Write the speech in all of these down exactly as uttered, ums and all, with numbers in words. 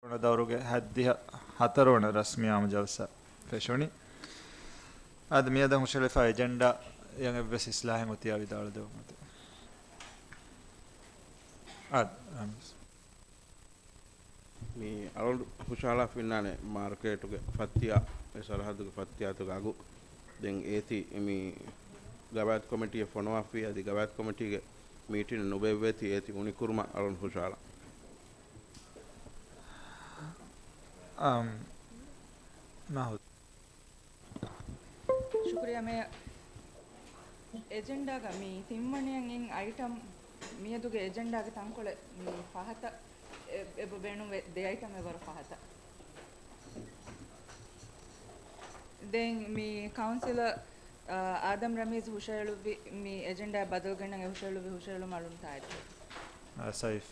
ދައުރުގެ ހައްދިހަ ހަތަރުވަނަ ރަސްމީ އާއްމު ޖަލްސާ ފެށުނީ. އަދި މިއަދަށް ހުށަހެޅިފައި އެޖެންޑާ އެއަށް އެއްވެސް އިސްލާހެއް އޮތިއްޔާ ވިދާޅުދެއްވުމަށް. އާދެ، މި އަޅުގަނޑު ހުށަހަޅާފަ އިންނާނެ މާރުކޭޓުގެ ފައްތިޔާ، އެ ސަރަހައްދުގެ ފައްތިޔާތަކުގެ އަގު. ދެން އޭތި މި ގަވާއިދު ކޮމިޓީއަށް ފޮނުވާފައި، އަދި ގަވާއިދު ކޮމިޓީގެ މީޓިން ނުބޭއްވޭތީ އޭތި އުނިކުރުމަށް އަޅުގަނޑު ހުށަހަޅާ. އަމް، ނަހު. ޝުކުރިއްޔާ މޭޔަރ. އެޖެންޑާގަ މި ތިންވަނައަށް އިން އައިޓަމް، މިއަދުގެ އެޖެންޑާގެ ތަންކޮޅެއް މި ފަހަތަށް އެ-، އެބަ ބޭނުންވޭ، ދެ އައިޓަމް އެވަރު ފަހަތަށް. ދެން މި ކައުންސިލަރ، އާ، އާދަމް ރަމީޒް ހުށަހެޅުއްވި މި އެޖެންޑާއަށް ބަދަލު ގެންނަން އެ ހުށަހެޅުއްވި ހުށަހެޅުމަށް އަޅުން ތާއެއް. އާ، ސައިފް.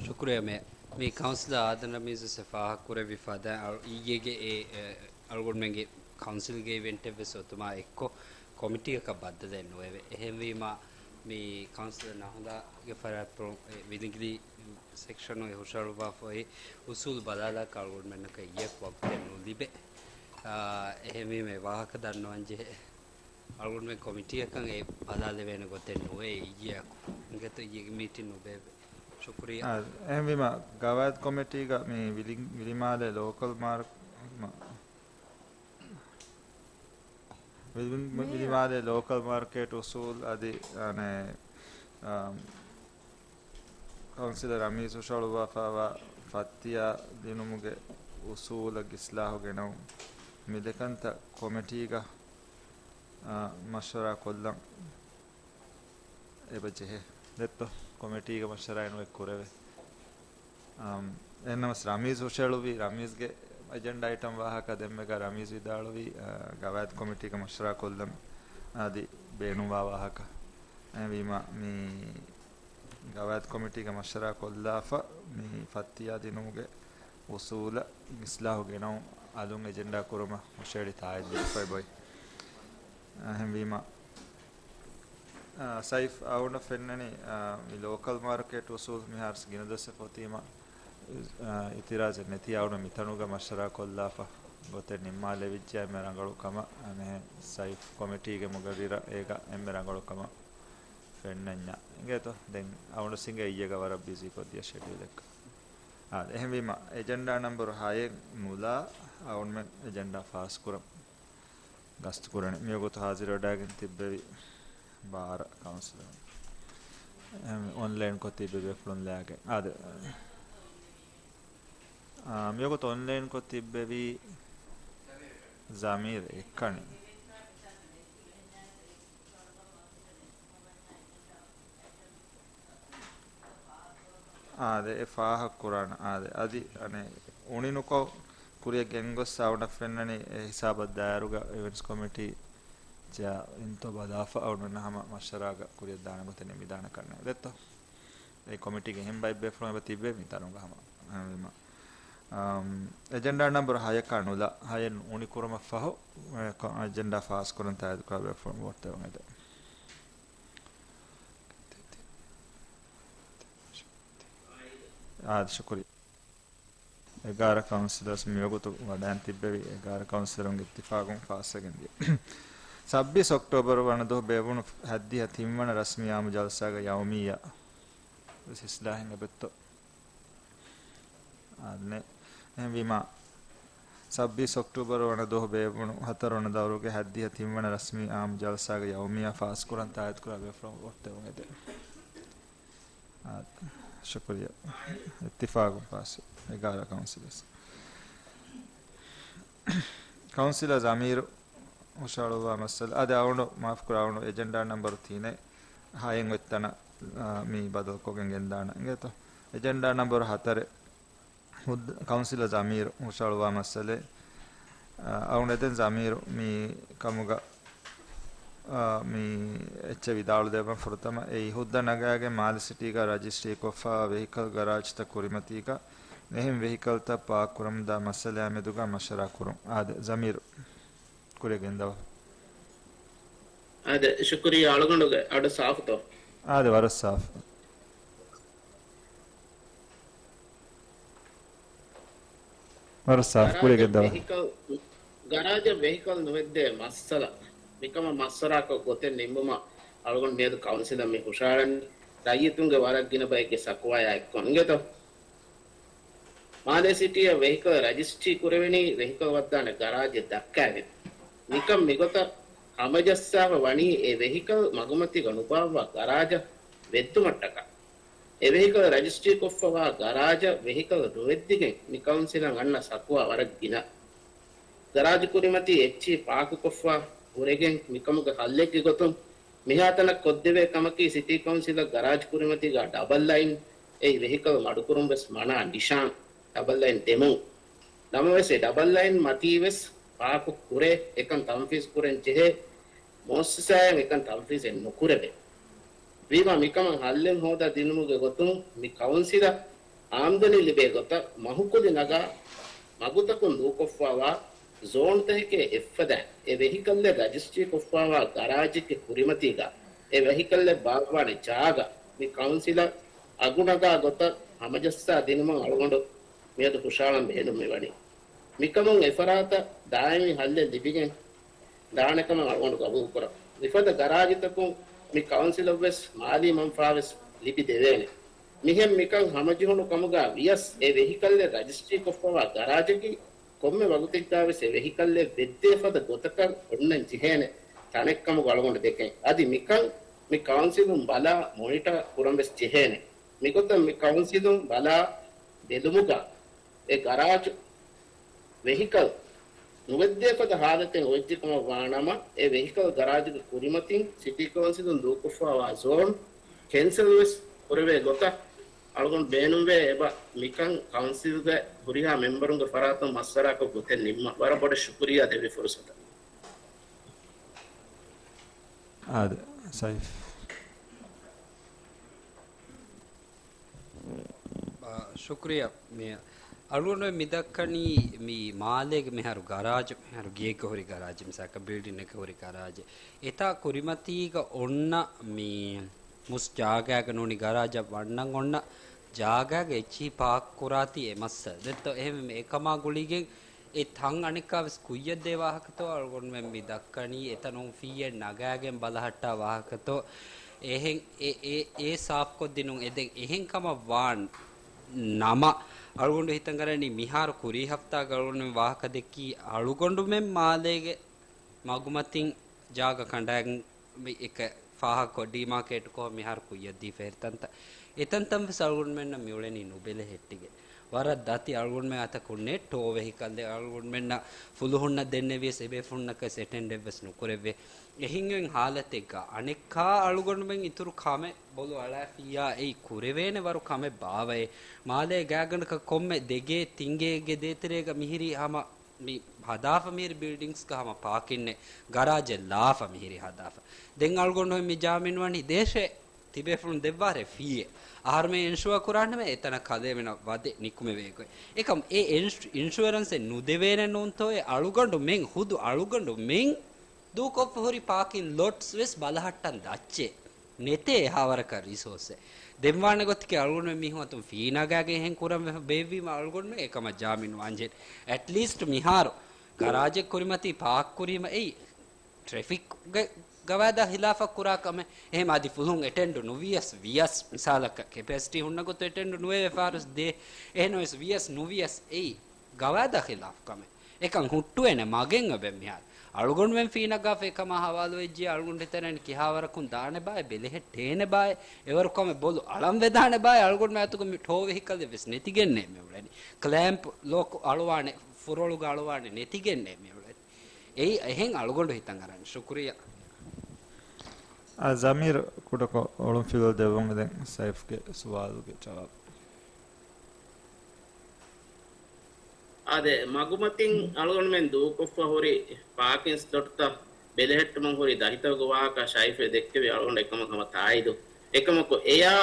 ޝުކުރިއްޔާ މޭ. މި ކައުންސިލަރ އާދަމް ރަމީޒް ވެސް އެ ފާހަގަކުރެއްވި ފަދައިން އަޅު-، އިއްޔެގެ އެ، އެ، އަޅުގަނޑުމެންގެ ކައުންސިލްގެ އިވެންޓެއް ވެސް އޮތުމާ އެއްކޮށް ކޮމިޓީއަކަށް ބައްދަލެއް ނުވެވޭ. އެހެންވީމާ، މި ކައުންސިލަރ ނަހުދާގެ ފަރާތްޕުރުން އެ ވިލިނގިލީ ސެކްޝަނު އެ ހުށަހަޅުއްވާފައި އުސޫލު ބަލާލާކަށް އަޅުގަނޑުމެންނަކަށް އިއްޔެ ވަގުތެއް ނުލިބޭ. އާ، އެހެންވީމަ އެ ވާހަކަ ދަންނަވަން ޖެހޭ. އަޅުގަނޑުމެން ކޮމިޓީއަކަށް އެ ބަލާލެވޭނެ ގޮތެއް ނުވޭ އިއްޔެއަކު. އިނގޭތޯ އިއްޔެގެ މީޓިން ނުބޭއްވޭ. ޝުކުރިއްޔާ. އާ، އެހެންވީމަ ގަވާއިދު ކޮމިޓީގަ މި ވިލި-، ވިލިމާލެ ލޯކަލް މާރކް-، މަ-، ވިލި-، މޭޔަރ. ވިލިމާލެ ލޯކަލް މާރކެޓް އުސޫލް އަދި، އަނެ، އާ، ކައުންސިލަރ ރަމީޒް ހުށަހަޅުއްވާފައިވާ ފައްތިޔާ ދިނުމުގެ އުސޫލަށް އިސްލާހު ގެނައުން މި ދެކަންތައް ކޮމިޓީގަ، އާ، މަޝްވަރާ ކޮށްލަން އެބަ ޖެހޭ. ދެއްތޯ؟ ކޮމިޓީގަ މަޝްވަރާއެއް ނުވެ ކުރެވޭ. އަމް، އެހެންނަމަސް ރަމީޒް ހުށަހެޅުއްވީ، ރަމީޒްގެ އެޖެންޑާ އައިޓަމް ވާހަކަ ދެންމެގަ ރަމީޒް ވިދާޅުވީ، އާ، ގަވާއިދު ކޮމިޓީގަ މަޝްވަރާ ކޮށްލަން އަދި ބޭނުންވާ ވާހަކަ. އެހެންވީމަ މި ގަވާއިދު ކޮމިޓީގަ މަޝްވަރާ ކޮށްލާފަ މި ފައްތިޔާ ދިނުމުގެ އުސޫލަށް އިސްލާހު ގެނައުން އަލުން އެޖެންޑާ ކުރުމަށް ހުށަހެޅި ތާއެއް ލިބިފައި ބޮތް. އެހެންވީމަ، އާ، ސައިފް އަޅުގަނޑަށް ފެންނަނީ، އާ، މި ލޯކަލް މާރކެޓް އުސޫލް މިހާރު ގިނަ ދުވަސް އޮތީމަ، އާ، އިތިރާޒެއް ނެތި އަޅުގަނޑު މިތަނުގަ މަޝްވަރާ ކޮށްލާފަ ގޮތެއް ނިންމާލެވިއްޖެ އެންމެ ރަނގަޅު ކަމަށް، އަނެއް ސައިފް ކޮމިޓީގެ މުގައްރިރަށް އޭގަ އެންމެ ރަނގަޅު ކަމަށް ފެންނަންޏާ. އިނގޭތޯ؟ ދެން އަޅުގަނޑު ސިނގޭ އިއްޔެގަ ވަރަށް ބިޒީ ކޮށްދިޔަ ޝެޑިއުލެއްގަ. އާ، އެހެންވީމަ އެޖެންޑާ ނަންބަރު ހައެއް ނުލާ އަޅުގަނޑުމެން އެޖެންޑާ ފާސް ކުރަން ގަސްތު ކުރަނީ. މިވަގުތު ހާޒިރުވެޑައިގެން ތިއްބެވި ބާރަ ކައުންސިލަރުން. އެހެން އޮންލައިން ކޮށް ތިއްބެވި ބޭފުޅުން ލާގެން. އާދެ. އާ، މިވަގުތު އޮންލައިން ކޮށް ތިއްބެވީ ޒަމީރް އެއްކަނި. އާދެ، އެ ފާހަގަ ކުރާނަ. އާދެ، އަދި އަނެއް އުނިނުކޮށް ކުރިއަށް ގެންގޮސް އަޅުގަނޑަށް ފެންނަނީ އެ ހިސާބަށް ދާއިރުގަ އިވެންޓްސް ކޮމިޓީ ޖާ އިންތޯ ބަލާފަ އަޅުގަނޑު ހަމަ މަޝްވަރާގަ ކުރިއަށް ދާނެ ގޮތެއް ނިމިދާނެ ކަންނޭނގެ. ދެއްތޯ؟ އެ ކޮމިޓީގެ އެހެން ބައެއް ބޭފުޅުން އެބަ ތިއްބެވި މިތަނުގަ ހަމަ. އެހެންވީމަ، އަމް، އެޖެންޑާ ނަންބަރު ހަޔަކާ ނުލާ، ހަޔެއް އުނިކުރުމަށް ފަހު، އެ، ކޮ-، އެޖެންޑާ ފާސްކުރަން ތާއީދުކުރާ ބޭފުޅުން ވޯޓް ދެއްވަން އެދެން. އާދެ، ޝުކުރިއްޔާ. އެގާރަ ކައުންސިލަރސް މިވަގުތު ވަޑައިން ތިއްބެވި އެގާރަ ކައުންސިލަރުންގެ އިއްތިފާގުން ފާސްވެގެން ދިޔަ. ސައްބީސް އޮކްޓޯބަރު ވަނަ ދުވަހު ބޭއްވުނު ހައްދިހަ ތިންވަނަ ރަސްމީ އާއްމު ޖަލްސާގެ ޔައުމިއްޔާ ވެސް އިސްލާހެއް އެބައޮތްތޯ؟ އާދެ، އެހެންވީމާ، ސައްބީސް އޮކްޓޫބަރު ވަނަ ދުވަހު ބޭއްވުނު ހަތަރު ވަނަ ދައުރުގެ ހައްދިހަ ތިންވަނަ ރަސްމީ އާއްމު ޖަލްސާގެ ޔައުމިއްޔާ ފާސްކުރަން ތާއީދުކުރާ ބޭފުޅުން ވޯޓް ދެއްވަން އެދެން. އާދެ، ޝުކުރިއްޔާ. އިއްތިފާގުން ފާސް. އެގާރަ ކައުންސިލަރސް. ކައުންސިލަރ ޒަމީރު ހުށަހަޅުއްވާ މައްސަލަ. އާދެ، އަޅުގަނޑު މާފުކުރާ، އަޅުގަނޑު އެޖެންޑާ ނަންބަރު ތިނެއް ހައެއް އޮތް ތަނަށް، އާ، މި ބަދަލުކޮށްގެން ގެންދާނަން. އިނގޭތޯ؟ އެޖެންޑާ ނަންބަރު ހަތަރެއް ހުއްދަ-، ކައުންސިލަރ ޒަމީރު ހުށަހަޅުއްވާ މައްސަލައެއް. އާ، އަޅުގަނޑު އެދެން ޒަމީރު މި ކަމުގަ، އާ، މި އެއްޗެއް ވިދާޅުދެއްވަން. ފުރަތަމަ އެ ހުއްދަ ނަގާގެން މާލެ ސިޓީގަ ރަޖިސްޓްރީކޮށްފައިވާ ވެހިކަލް ގަރާޖްތައް ކުރިމަތީގަ އެހެން ވެހިކަލްތައް ޕާކް ކުރަމުންދާ މައްސަލައާ މެދުގަ މަޝްވަރާ ކުރުން. އާދެ، ޒަމީރު. ކުރިއަށް ގެންދަވާ. އާދެ، ޝުކުރިއްޔާ. އަޅުގަނޑުގެ އަޑު ސާފުތޯ؟ އާދެ، ވަރަށް ސާފު. ވަރަށް ސާފުކުރީގެ ގަރާޖަށް ދަވަ. ވެހިކަލް، ގަރާޖަށް ވެހިކަލް ނުވެއްދޭ މައްސަލަ. މިކަމަށް މައްސަރާކޮށް ގޮތެއް ނިންމުމަށް އަޅުގަނޑު މިއަދު ކައުންސިލަށް މި ހުށަހަޅަނީ. ރައްޔިތުންގެ ވަރަށް ގިނަ ބައެއްގެ ސަކުވާޔާ އެއްކޮށް އިނގޭތޯ؟ މާލޭ ސިޓީއަށް ވެހިކަލް ރަޖިސްޓްރީ ކުރެވެނީ ވެހިކަލް ވައްދާނެ ގަރާޖެއް ދައްކާގެން. މިކަން މިގޮތަށް ހަމަޖައްސާފަ ވަނީ އެ ވެހިކަލް މަގުމަތީގަ ނުބާއްވާ ގަރާޖަށް ވެއްދުމަށްޓަކާ. އެ ވެހިކަލް ރަޖިސްޓްރީކޮށްފަވާ ގަރާޖަށް ވެހިކަލް ނުވެއްދިގެން މި ކައުންސިލަށް އަންނަ ސަކުވާ ވަރަށް ގިނަ. ގަރާޖު ކުރިމަތީ އެއްޗިހި ޕާކުކޮށްފަ ހުރެގެން މިކަމުގެ ހައްލެއްގެ ގޮތުން މިހާތަނަށް ކޮށްދެވޭ ކަމަކީ ސިޓީ ކައުންސިލަށް ގަރާޖު ކުރިމަތީގަ ޑަބަލް ލައިން އެއި ވެހިކަލް މަޑުކުރުން ވެސް މަނާ ނިޝާން ޑަބަލް ލައިން ދެމުން. ނަމަވެސް އެ ޑަބަލް ލައިން މަތީ ވެސް ޕާކު ކުރޭ، އެކަން ތަންފީޒް ކުރަން ޖެހޭ، މުއައްސަސާއިން އެކަން ތަންފީޒެއް ނުކުރެވޭ. ވީމާ މިކަމަށް ހައްލެއް ހޯދާ ދިނުމުގެ ގޮތުން މި ކައުންސިލަށް އާމްދަނީ ލިބޭ ގޮތަށް މަހުކުލި ނަގާ މަގުތަކުން ދޫކޮށްފަވާ ޒޯންތަކެކޭ އެއްފަދަ އެ ވެހިކަލްއެއް ރަޖިސްޓްރީކޮށްފަވާ ގަރާޖެއްގެ ކުރިމަތީގަ އެ ވެހިކަލްއެއް ބާއްވާނެ ޖާގަ މި ކައުންސިލަށް އަގުނަގާ ގޮތަށް ހަމަޖައްސާ ދިނުމަށް އަޅުގަނޑު މިއަދު ހުށަހަޅަން ބޭނުން މިވަނީ. މިކަމުން އެފަރާތަށް ދާއިމީ ހައްލެއް ލިބިގެން ދާނެކަމަށް އަޅުގަނޑު ގަބޫލުކުރަން. މިފަދަ ގަރާޖުތަކުން މި ކައުންސިލަށްވެސް މާލީ މަންފާވެސް ލިބިދެވޭނެ. މިހެން މިކަން ހަމަޖެހުނު ކަމުގަ ވިޔަސް އެ ވެހިކަލްއެއް ރަޖިސްޓްރީކޮށްފަވާ ގަރާޖަކީ ކޮންމެ ވަގުތެއްގަވެސް އެ ވެހިކަލްއެއް ވެއްދޭ ފަދަ ގޮތަކަށް އޮންނަން ޖެހޭނެ ތަނެއްކަމުގަ އަޅުގަނޑު ދެކެން. އަދި މިކަން މި ކައުންސިލުން ބަލާ މޮނިޓަ ކުރަންވެސް ޖެހޭނެ. މިގޮތަށް މި ކައުންސިލުން ބަލާ ބެލުމުގަ އެ ގަރާޖު ވެހިކަލް ނުވެއްދޭފަދަ ހާލަތެއް އޮތްޖެކަމަށް ވާނަމަ، އެ ވެހިކަލް ގަރާޖުގެ ކުރިމަތިން ސިޓީ ކައުންސިލުން ދޫކޮށްފަވާ ޒޯން ކެންސަލްވެސް ކުރެވޭ ގޮތަށް އަޅުގަނޑު ބޭނުންވޭ. އެބަ މިކަން ކައުންސިލްގެ ހުރިހާ މެމްބަރުންގެ ފަރާތުން މައްސަރާކޮށް ގޮތެއް ނިންމަން. ވަރަށް ބޮޑަށް ޝުކުރިއްޔާ ދެއްވި ފުރުސަތަށް. އާދެ، ސައިފް. އާ، ޝުކުރިއްޔާ. މި އަޅުގަނޑު މި ދައްކަނީ މި މާލޭގެ މިހާރު ގަރާޖު، މިހާރު ގޭގަ ހުރި ގަރާޖެއް، މިސާލަކަށް ބިލްޑިންއެއްގަ ހުރި ގަރާޖެއް. އެތާ ކުރިމަތީގަ އޮންނަ މި މުސް ޖާގާގަ ނޫނީ ގަރާޖަށް ވަންނަން އޮންނަ ޖާގާގެ އެއްޗިހި ޕާކް ކުރާތީ އެ މައްސަލަ. ދެއްތޯ އެހެންވީމަ އެކަމާ ގުޅިގެން އެ ތަން އަނެއްކާވެސް ކުއްޔަށްދޭ ވާހަކަތޯ އަޅުގަނޑުމެން މި ދައްކަނީ، އެތަނުން ފީއެއް ނަގާގެން ބަލަހައްޓާ ވާހަކަތޯ، އެހެން އެ، އެ، އެ ސާފްކޮށްދިނުން. އެ ދެން އެހެން ކަމަށް ވާން ނަމަ، އަޅުގަނޑު ހިތަށް އަރަނީ މިހާރު ކުރީ ހަފްތާގަ އަޅުގަނޑުމެން ވާހަކަ ދެއްކީ، އަޅުގަނޑުމެން މާލޭގެ މަގުމަތިން ޖާގަ ކަނޑައިގެން މި އެކަ ފާހަގަކޮށް، ޑީމާކޭޓްކޮށް މިހާރު ކުއްޔަށްދީފަ އެހެރި ތަންތައް. އެތަންތަން ވެސް އަޅުގަނޑުމެންނަށް މިއުޅެނީ ނުބެލެހެއްޓިގެން. ވަރަށް ދަތި އަޅުގަނޑުމެން އަތަކުން ނެއް ޓޯ ވެހިކަލްއެއް އަޅުގަނޑުމެންނަށް ފުލުހުންނަށް ދެންނެވިޔަސް އެބޭފުޅުންނަކަސް އެޓެންޑެއްވެސް ނުކުރެއްވޭ. އެހެން ހާލަތެއްގަ އަނެއްކާ އަޅުގަނޑުމެން އިތުރު ކަމެއް ބޮލު އަޅާފިއްޔާ އެއީ ކުރެވޭނެ ވަރު ކަމެއް ބާވައޭ؟ މާލޭ ގާތްގަނޑަކަށް ކޮންމެ ދެގޭ ތިންގޭގެ ދޭތެރޭގަ މިހިރީ ހަމަ މި ހަދާފަ މިހިރި ބިލްޑިންގްސްގަ ހަމަ ޕާކިންއެއް، ގަރާޖެއް ލާފަ މިހިރި ހަދާފަ. ދެން އަޅުގަނޑު މި ޖާމިން ވަނީ ދޭށޭ ތިބޭފުޅުން ދެއްވާރޭ ފީއެއް. އަހަރުމެން އިންޝުއާ ކުރާނަމޭ އެތަނަށް ކަލޭމެނަށް ވަދެ ނިކުމެވޭ ގޮތް. އެކަމް އެ އިންޝް-، އިންޝުއަރެންސެއް ނުދެވޭނެ ނޫންތޯއޭ؟ އަޅުގަނޑު މެން ހުދު އަޅުގަނޑު މެން ދޫކޮށްފަ ހުރި ޕާކިން ލޮޓްސް ވެސް ބަލަހައްޓަން ދައްޗޭ. ނެތޭ އެހާވަރަކަށް ރިސޯސްއެއް. ދެންވާނެ ގޮތަކީ އަޅުގަނޑުމެން މީހުން އަތުން ފީ ނަގާގެން އެހެން ކުރަން ވެފަ ބޭއްވީމަ އަޅުގަނޑުމެން އެކަމަށް ޖާމިން ވާންޖެހޭ. އެޓްލީސްޓް މިހާރު ގަރާޖެއް ކުރިމަތީ ޕާކް ކުރީމަ އެއީ ޓްރެފިކްގެ ގަވާއިދާ ހިލާފަށް ކުރާ ކަމެއް. އެހެން އަދި ފުލުހުން އެޓެންޑު ނުވިޔަސް ވިޔަސް، މިސާލަކަށް ކެޕޭސިޓީ ހުންނަ ގޮތު އެޓެންޑު ނުވެވޭ ފާރުސް ދޭ. އެހެން ވެސް ވިޔަސް ނުވިޔަސް އެއީ ގަވާއިދާ ހިލާފު ކަމެއް. އެކަން ހުއްޓުވޭނެ މަގެއް އެބަ މިހާރު. އަޅުގަނޑުމެން ފީ ނަގާފަ އެކަމާ ހަވާލުވެއްޖެ އަޅުގަނޑު ހިތަށް އަރަނީ ކިހާވަރަކުން ދާނެ ބާއޭ، ބެލެހެއްޓޭނެ ބާއޭ، އެވަރު ކަމެއް ބޮލު އަޅަން ވެދާނެ ބާއޭ، އަޅުގަނޑުމެން އަތުގަ މި ޓޯ ވެހިކަލްއެއް ވެސް ނެތިގެންނޭ މި އުޅެނީ. ކްލޭމްޕް ލޯކު އަޅުވާނެ، ފުރޮޅުގަ އަޅުވާނެ ނެތިގެންނޭ މި އުޅެނީ. އެއީ އެހެން އަޅުގަނޑު ހިތަށް އަރަނީ. ޝުކުރިއްޔާ. އާ، ޒަމީރު ކުޑަކޮށް އޮޅުންފިލުވަ ދެއްވަމު ދެން ސައިފްގެ ސުވާލުގެ ޖަވާބު. އާދެ، މަގުމަތިން އަޅުގަނޑުމެން ދޫކޮށްފަ ހުރި ޕާކިން ސްލޮޓްތައް ބެލެހެއްޓުމަށް ހުރި ދަހިތަކުގެ ވާހަކަ ޝައިފް ދެއްކެވި އަޅުގަނޑު އެކަމަށް ހަމަ ތާއީދު. އެކަމަކު އެޔާ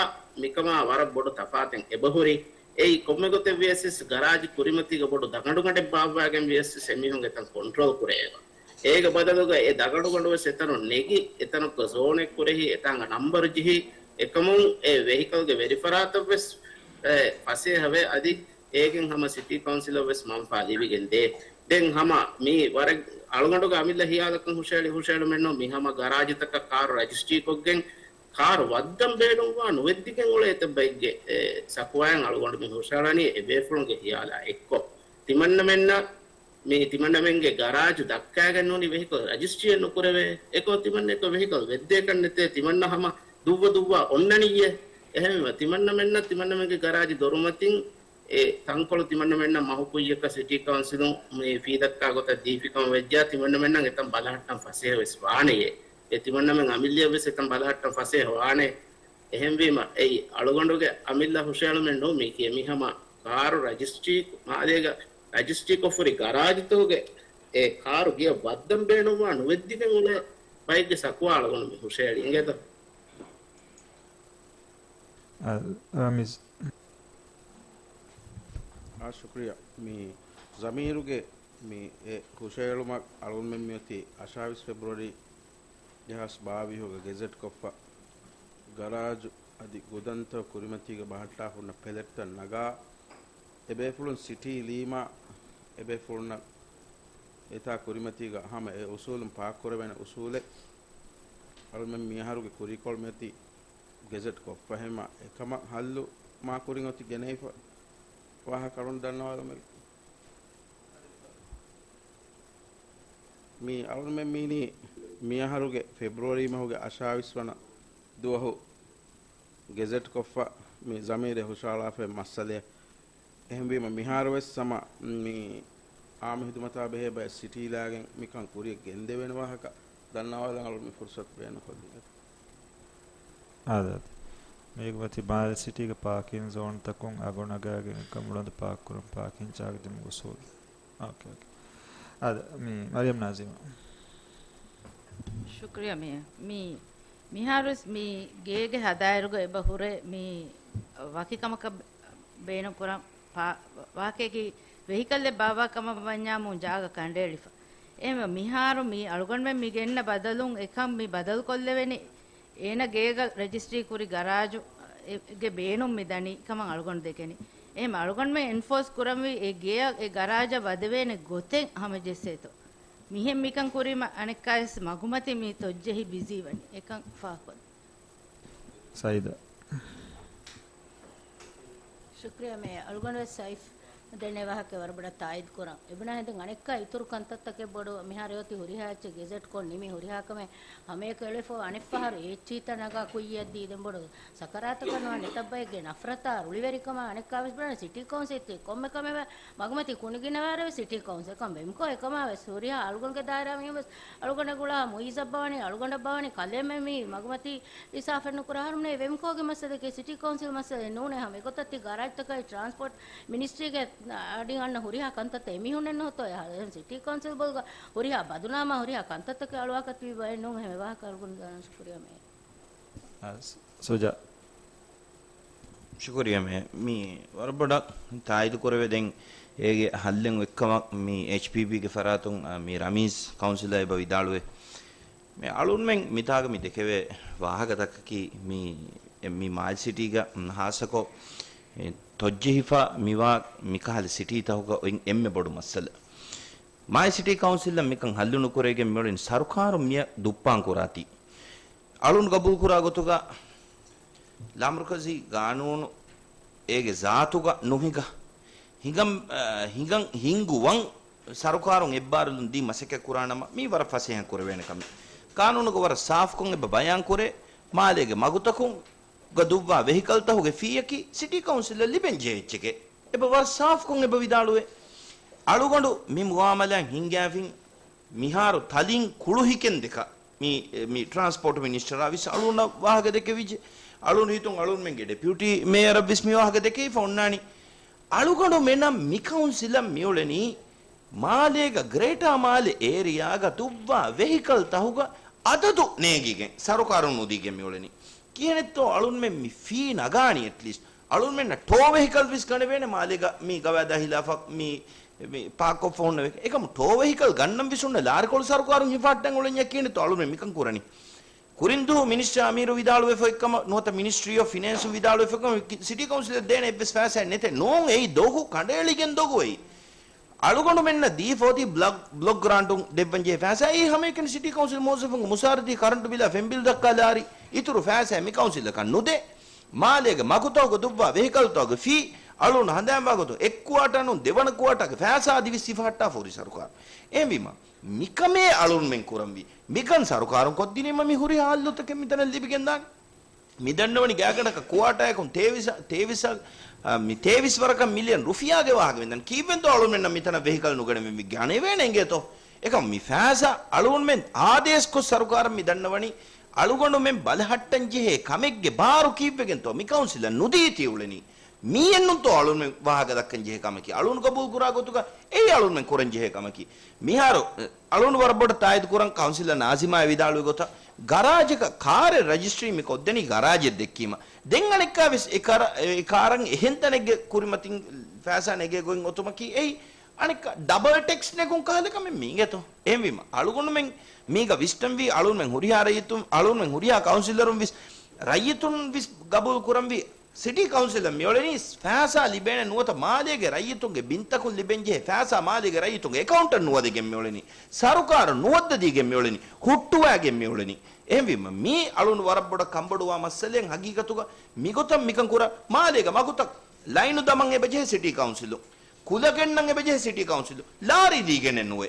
މިކަމާ ވަރަށް ބޮޑު ތަފާތެއް އެބަހުރި. އެއީ ކޮންމެ ގޮތެއް ވިޔަސް ގަރާޖު ކުރިމަތީގަ ބޮޑު ދަގަނޑުގަނޑެއް ބާއްވާގެން ވިޔަސް އެމީހުން އެތަން ކޮންޓްރޯލް ކުރެއެވެ. އޭގެ ބަދަލުގަ އެ ދަގަނޑުގަނޑު ވެސް އެތަނުން ނެގި، އެތަނަކު ޒޯނެއް ކުރެހި، އެތާނގަ ނަންބަރު ޖެހި، އެކަމުން އެ ވެހިކަލްގެ ވެރިފަރާތަށް ވެސް، އެ، ފަސޭހަވެ، އަދި އޭގެން ހަމަ ސިޓީ ކައުންސިލަށް ވެސް މަންފާ ލިބިގެން ދޭ. ދެން ހަމަ މީ ވަރަށް އަޅުގަނޑުގެ އަމިއްލަ ހިޔާލަކަށް ހުށައެޅި ހުށައެޅުމެއްނު، މި ހަމަ ގަރާޖުތަކަށް ކާރު ރަޖިސްޓްރީކޮށްގެން، ކާރު ވައްދަން ބޭނުންވާ ނުވެއްދިގެން އުޅޭ އެތައް ބައެއްގެ، އެ، ސަކުވާއެއް އަޅުގަނޑު މި ހުށައަޅަނީ އެބޭފުޅުންގެ ހިޔާލާ އެއްކޮށް. ތިމަންނަމެންނަށް މި ތިމަންނަމެންގެ ގަރާޖު ދައްކާގެން ނޫނީ ވެހިކަލް ރަޖިސްޓްރީއެއް ނުކުރެވޭ. އެކަމަ ތިމަންނަ އެކަ ވެހިކަލް ވެއްދޭކަށް ނެތޭ. ތިމަންނަ ހަމަ ދުއްވަ ދުއްވާ އޮންނަނިއްޔޭ. އެހެންވީމަ ތިމަންނަމެންނަށް ތިމަންނަމެންގެ ގަރާޖު ދޮރުމަތިން އެ ތަންކޮޅު ތިމަންނަމެންނަށް މަހު ކުއްޔަކަށް ސިޓީ ކައުންސިލުން މި ފީދައްކާ ގޮތަށް ދީފިކަމަށް ވެއްޖާ، ތިމަންނަމެންނަށް އެތަން ބަލަހައްޓަން ފަސޭހަ ވެސް ވާނެޔޭ. އެ ތިމަންނަމެން އަމިއްލަޔަށް ވެސް އެތަން ބަލަހައްޓަން ފަސޭހަ ވާނެ. އެހެންވީމަ، އެއީ އަޅުގަނޑުގެ އަމިއްލަ ހުށައެޅުމެއް ނޫން މީކީ. މި ހަމަ ކާރު ރަޖިސްޓްރީ، މާލޭގަ ރަޖިސްޓްރީކޮށްފުރި ގަރާޖުތަކުގެ އެ ކާރު ގެޔަށް ވައްދަން ބޭނުންވާ ނުވެއްދިގެން އުޅޭ ބައެއްގެ ސަކުވާ އަޅުގަނޑު މި ހުށައެޅީ. އިނގޭތަ؟ އަ، ރަމީޒް. އާ، ޝުކުރިއްޔާ. މި ޒަމީރުގެ މި އެ ހުށައެޅުމަށް އަޅުގަނޑުމެން މިއޮތީ އަށާވީސް ފެބްރުއަރީ ދެހާސް ބާވީހުގަ ގެޒެޓްކޮށްފަ ގަރާޖު އަދި ގުދަންތައް ކުރިމަތީގަ ބަހައްޓާފަ ހުންނަ ޕެލެޓްތައް ނަގާ، އެބޭފުޅުން ސިޓީ ލީމާ އެބޭފުޅުންނަށް އެތާ ކުރިމަތީގަ ހަމަ އެ އުސޫލުން ޕާކްކުރެވޭނެ އުސޫލެއް އަޅުމެން މިއަހަރުގެ ކުރީކޮޅު މިއޮތީ ގެޒެޓް ކޮށްފަ ހެމަ އެކަމަށް ހައްލު މާކުރިން އޮތި ގެނެވިފަ ވާހަކަ އަޅުން ދަންނަވާލުމެވެ. މި އަޅުމެން މީނީ މިއަހަރުގެ ފެބްރުއަރީ މަހުގެ އަށާވީސް ވަނަ ދުވަހު ގެޒެޓް ކޮށްފަ މި ޒަމީރެ ހުށައަޅާފައި މައްސަލައެއް. އެހެންވީމަ، މިހާރުވެސް ހަމަ މި އާއްމު ހިދުމަތާ ބެހޭ ބައެއް ސިޓީލާގެން މިކަން ކުރިޔަށް ގެންދެވޭނެ ވާހަކަ ދަންނަވާލަން އަޅުގަނޑު މި ފުރުސަތު ބޭނުންކޮށްދިން. އާދެ، އާދެ. މީގެ މަތި މާލެ ސިޓީގެ ޕާކިން ޒޯންތަކުން އަގު ނަގާގެން އެކަން މުޅަނދު ޕާކްކުރަން ޕާކިން ޖާގަ ދިނުމުގެ އުސޫލު. އޯކޭ، އޯކޭ. އާދެ، މި މަރިޔަމް ނާޒިމާ. ޝުކުރިއްޔާ މޭޔަރ. މި، މިހާރުވެސް މި ގޭގެ ހަދާއިރުގަ އެބަ ހުރެ މި ވަކި ކަމަކަށް ބޭނުންކުރަން ޕާ-، ވާހަކައަކީ ވެހިކަލްއެއް ބާއްވާ ކަމަށް ވަންޏާމު ޖާގަ ކަނޑައެޅިފަ. އެހެންވެ، މިހާރު މި އަޅުގަނޑުމެން މި ގެންނަ ބަދަލުން އެކަން މި ބަދަލުކޮށްލެވެނީ، އޭނަ ގޭގަ ރަޖިސްޓްރީ ކުރި ގަރާޖު އެ-، ގެ ބޭނުން މި ދަނީ ކަމަށް އަޅުގަނޑު ދެކެނީ. އެހެން އަޅުގަނޑުމެން އެންފޯސް ކުރަންވީ އެ ގެޔަށް އެ ގަރާޖަށް ވަދެވޭނެ ގޮތެއް ހަމަޖެއްސޭތޯ. މިހެން މިކަން ކުރީމަ އަނެއްކާވެސް މަގުމަތި މި ތޮއްޖެހި ބިޒީ ވަނީ. އެކަން ފާހަގަކޮށް. ސައިދާ. ޝުކްރިޔާ މޭ. އަޅުގަނޑުވެސް ސައިފް ދެންނެވި ވާހަކަ ވަރަށް ބޮޑަށް ތާއީދު ކުރަން. އެބުނާ ހެން ދެން އަނެއްކާ އިތުރު ކަންތައްތަކެއް ބޮޑު މިހާރު އޮތީ ހުރިހާ އެއްޗެއް ގެޒެޓް ކޮށް ނިމި ހުރިހާ ކަމެއް ހަމަޔަކަށް އެޅެފަ އަނެއްފަހަރު އެ އެޗް އީތައް ނަގާ ކުއްޔަށް ދީ ދެން ބޮޑު ސަކަރާތަކަށް ނުވާ ނެތައް ބައެއްގެ ނަފްރަތާ ރުޅިވެރިކަމާ އަނެއްކާވެސް ބުނާނެ ސިޓީ ކައުންސިލް ކޮންމެ ކަމެއް މަގުމަތީ ކުނިގިނަވާރެވެ ސިޓީ ކައުންސިލް ކަން ވެމްކޯ އެކަމާވެސް ހުރިހާ އަޅުގަނޑުގެ ދާއިރާ މީހުންވެސް އަޅުގަނޑަށް ގުޅާ މުއިއްޒަށް ބާވަނީ އަޅުގަނޑަށް ބާވަނީ ކަލޭމެން މީ މަގުމަތީ އިސާފެއް ނުކުރާ ހަރުމްނޭ ވެމްކޯގެ މައްސަލަކީ ސިޓީ ކައުންސިލް މައްސަލައެއް ނޫނޭ ހަމަ އެގޮތަށް ތި ގަރާޖްތަކާއި ޓްރާންސްޕޯޓް މިނިސްޓްރީގެ އަޑިން އަންނަ ހުރިހާ ކަންތައްތައް އެމީހުންނެއް ނުހޮތޯ އެހާ ސިޓީ ކައުންސިލް ބޮލުގަ ހުރިހާ ބަދުނާމާ ހުރިހާ ކަންތައްތަކެއް އަޅުވާކަށް ތިބި ބައެއް ނޫން އެހެން ވާހަކަ އަޅުގަނޑު ދާނަން ޝުކުރިޔާ މޭ. އަ، ސު-، ސުޖާ. ޝުކުރިޔާ މޭ. މީ ވަރަށް ބޮޑަށް ތާއީދު ކުރެވޭ ދެން އޭގެ ހައްލެއް އޮތްކަމަށް މީ އެޗްޕީބީގެ ފަރާތުން، އަ، މީ ރަމީޒް ކައުންސިލަރ އެބަ ވިދާޅުވޭ. މި އަޅުންމެން މިތާގަ މި ދެކެވޭ ވާހަކަތަކަކީ މި، މި މާލެ ސިޓީގަ ހާއްސަކޮށް، އެ، ތޮއްޖެހިފަ މިވާ މިކަހަލަ ސިޓީތަކުގަ އޮތް އެންމެ ބޮޑު މައްސަލަ. މާލެ ސިޓީ ކައުންސިލަށް މިކަން ހައްލު ނުކުރެވިގެން މިއުޅެނީ ސަރުކާރުން މިއަށް ދުއްޕާން ކުރާތީ. އަޅުން ގަބޫލުކުރާ ގޮތުގަ ލާމަރުކަޒީ ގާނޫނު އޭގެ ޒާތުގަ ނުހިނގާ، ހިނގަން، އަ، ހިނގަން ހިންގުވަން ސަރުކާރުން އެއްބާރުލުން ދީ މަސައްކަތް ކުރާނަމަ، މީ ވަރަށް ފަސޭހަ ކުރެވޭނެ ކަމެއް. ގާނޫނުގަ ވަރަށް ސާފުކޮށް އެބަ ބަޔާން ކުރޭ، މާލޭގެ މަގުތަކުން ގަ ދުއްވާ ވެހިކަލްތަކުގެ ފީއަކީ ސިޓީ ކައުންސިލަށް ލިބެން ޖެހޭ އެއްޗެކޭ. އެބަ ވަރަށް ސާފުކޮށް އެބަ ވިދާޅުވޭ. އަޅުގަނޑު މި މުއާމަލާތް ހިންގާފިން މިހާރު ތަލިން ކުޅުހިކެން ދެކަ މި، މި ޓްރާންސްޕޯޓް މިނިސްޓަރާ ވިސް އަޅުންނަށް ވާހަކަ ދެކެވިއްޖެ. އަޅުން ހިތުން އަޅުންމެންގެ ޑެޕިއުޓީ މޭޔަރަށް ވިސް މި ވާހަކަ ދެކެވިފަ އޮންނާނީ. އަޅުގަނޑު މެނަށް މި ކައުންސިލަށް މިއުޅެނީ މާލޭގަ ގްރޭޓާ މާލެ އޭރިއާގަ ދުއްވާ ވެހިކަލް ތަހުގަ އަދަދު ނޭނގިގެން ސަރުކާރުން ނުދީގެން މިއުޅެނީ. ކިހިނެއްތޯ އަޅުންމެން މި ފީ ނަގާނީ އެޓްލީސްޓް. އަޅުންމެންނަށް ޓޯ ވެހިކަލް ވިސް ގަނެވޭނެ މާލޭގަ މީ ގަވާއިދާ ހިލާފަށް މީ، މީ ޕާކްކޮށްފަ ހުންނަ ވެ-، އެކަމު ޓޯ ވެހިކަލް ގަންނަން ވިސް ހުންނަ ލާރިކޮޅު ސަރުކާރުން ހިފަހައްޓަން އުޅެންޏާ ކިހިނެއްތޯ އަޅުންމެން މިކަން ކުރަނީ. ކުރިންދުވަހު މިނިސްޓަރ އަމީރު ވިދާޅުވެފައި ކަމަށް ނުވަތަ މިނިސްޓްރީ އޮފް ފިނޭންސު ވިދާޅުވެފައި ކަމަށް ސިޓީ ކައުންސިލަށް ދޭނެ އެއްވެސް ފައިސާއެއް ނެތޭ. ނޫން، އެއީ ދޮގު، ކަނޑައެޅިގެން ދޮގު އެއީ. އަޅުގަނޑުމެންނަށް ދީފަ އޮތީ ބްލޮކް، ބްލޮކް ގްރާންޓުން ދެއްވަން ޖެހޭ ފައިސާ. އެއީ ހަމައެކަނި ސިޓީ ކައުންސިލް މުވައްޒަފުންގެ މުސާރަތީ، ކަރަންޓު ބިލާ ފެން ބިލް ދައްކާލާ އަރި އިތުރު ފައިސާއެއް މި ކައުންސިލަކަށް ނުދޭ. މާލޭގެ މަގުތަކުގަ ދުއްވާ ވެހިކަލްތަކުގެ ފީ އަޅުގަނޑު ހަނދާންވާ ގޮތުން އެއް ކުއާޓާ ނޫން ދެވަނަ ކުއާޓާގެ ފައިސާ އަދިވެސް ހިފަހައްޓާފަ ހުރި ސަރުކާރު. އެހެންވީމަ، މިކަމޭ އަޅުންމެން ކުރަންވީ. މިކަން ސަރުކާރުން ކޮށްދިނީމަ މި ހުރިހާ ހައްލުތަކެއް މިތަނަށް ލިބިގެންދާނެ. މި ދަންނަވަނީ ގާތްގަނޑަކަށް ކުއާޓާއަކުން ތޭވީސް، ތޭވީސް، އަ، މި ތޭވީސް ވަރަކަށް މިލިއަން ރުފިޔާގެ ވާހަކަ މިދަން. ކީއްވެންތޯ އަޅުންމެންނަށް މިތަނަށް ވެހިކަލް ނުގަނެވެންވީ؟ ގަނެވޭނެ އިނގޭތޯ. އެކަމް މި ފައިސާ އަޅުންމެން އާދޭސްކޮށް ސަރުކާރަށް މި ދަންނަވަނީ އަޅުގަނޑުމެން ބަލަހައްޓަން ޖެހޭ ކަމެއްގެ ބާރު ކީއްވެގެންތޯ މި ކައުންސިލަށް ނުދީތީ އުޅެނީ. މީއެއްނޫންތޯ އަޅުންމެން ވާހަކަ ދައްކަން ޖެހޭ ކަމަކީ. އަޅުން ގަބޫލު ކުރާ ގޮތުގަ އެއީ އަޅުންމެން ކުރަން ޖެހޭ ކަމަކީ. މިހާރު، އަޅުން ވަރަށް ބޮޑަށް ތާއީދު ކުރަން ކައުންސިލަރ ނާޒިމާ ވިދާޅުވި ގޮތަށް، ގަރާޖަކަށް ކާރެއް ރަޖިސްޓްރީ މި ކޮށްދެނީ ގަރާޖެއް ދެއްކީމަ. ދެން އަނެއްކާވެސް އެ ކާރަށް، އެ ކާރަށް އެހެން ތަނެއްގެ ކުރިމަތިން ފައިސާ ނެގޭ ގޮތް އޮތުމަކީ އެއީ. އަނެއްކާ ޑަބަލް ޓެކްސް ނެގުން ކަހަލަ ކަމެއް މީގެތޯ. އެހެންވީމަ، އަޅުގަނޑުމެން މީގަ ވިސްނަންވީ، އަޅުންމެން ހުރިހާ ރައްޔިތުން، އަޅުންމެން ހުރިހާ ކައުންސިލަރުން ވިސް، ރައްޔިތުން ވިސް ގަބޫލު ކުރަންވީ. ސިޓީ ކައުންސިލަށް މިއުޅެނީ ފައިސާ ލިބޭނެ ނުވަތަ މާލޭގެ ރައްޔިތުންގެ ބިންތަކުން ލިބެންޖެހޭ ފައިސާ މާލޭގެ ރައްޔިތުންގެ އެކައުންޓަށް ނުވަދެގެން މިއުޅެނީ. ސަރުކާރަށް ނުވައްދަދީގެން މިއުޅެނީ. ހުއްޓުވައިގެން މިއުޅެނީ. އެހެންވީމަ، މީ އަޅުން ވަރަށް ބޮޑަށް ކަންބޮޑުވާ މައްސަލައެއް. ހަގީގަތުގަ މިގޮތަށް މިކަން ކުރާ، މާލޭގަ މަގުތައް ލައިނު ދަމަން އެބަޖެހޭ ސިޓީ ކައުންސިލުން. ކުލަ ގެންނަން އެބަޖެހޭ ސިޓީ ކައުންސިލުން. ލާރީ ދީގެނެއް ނުވޭ.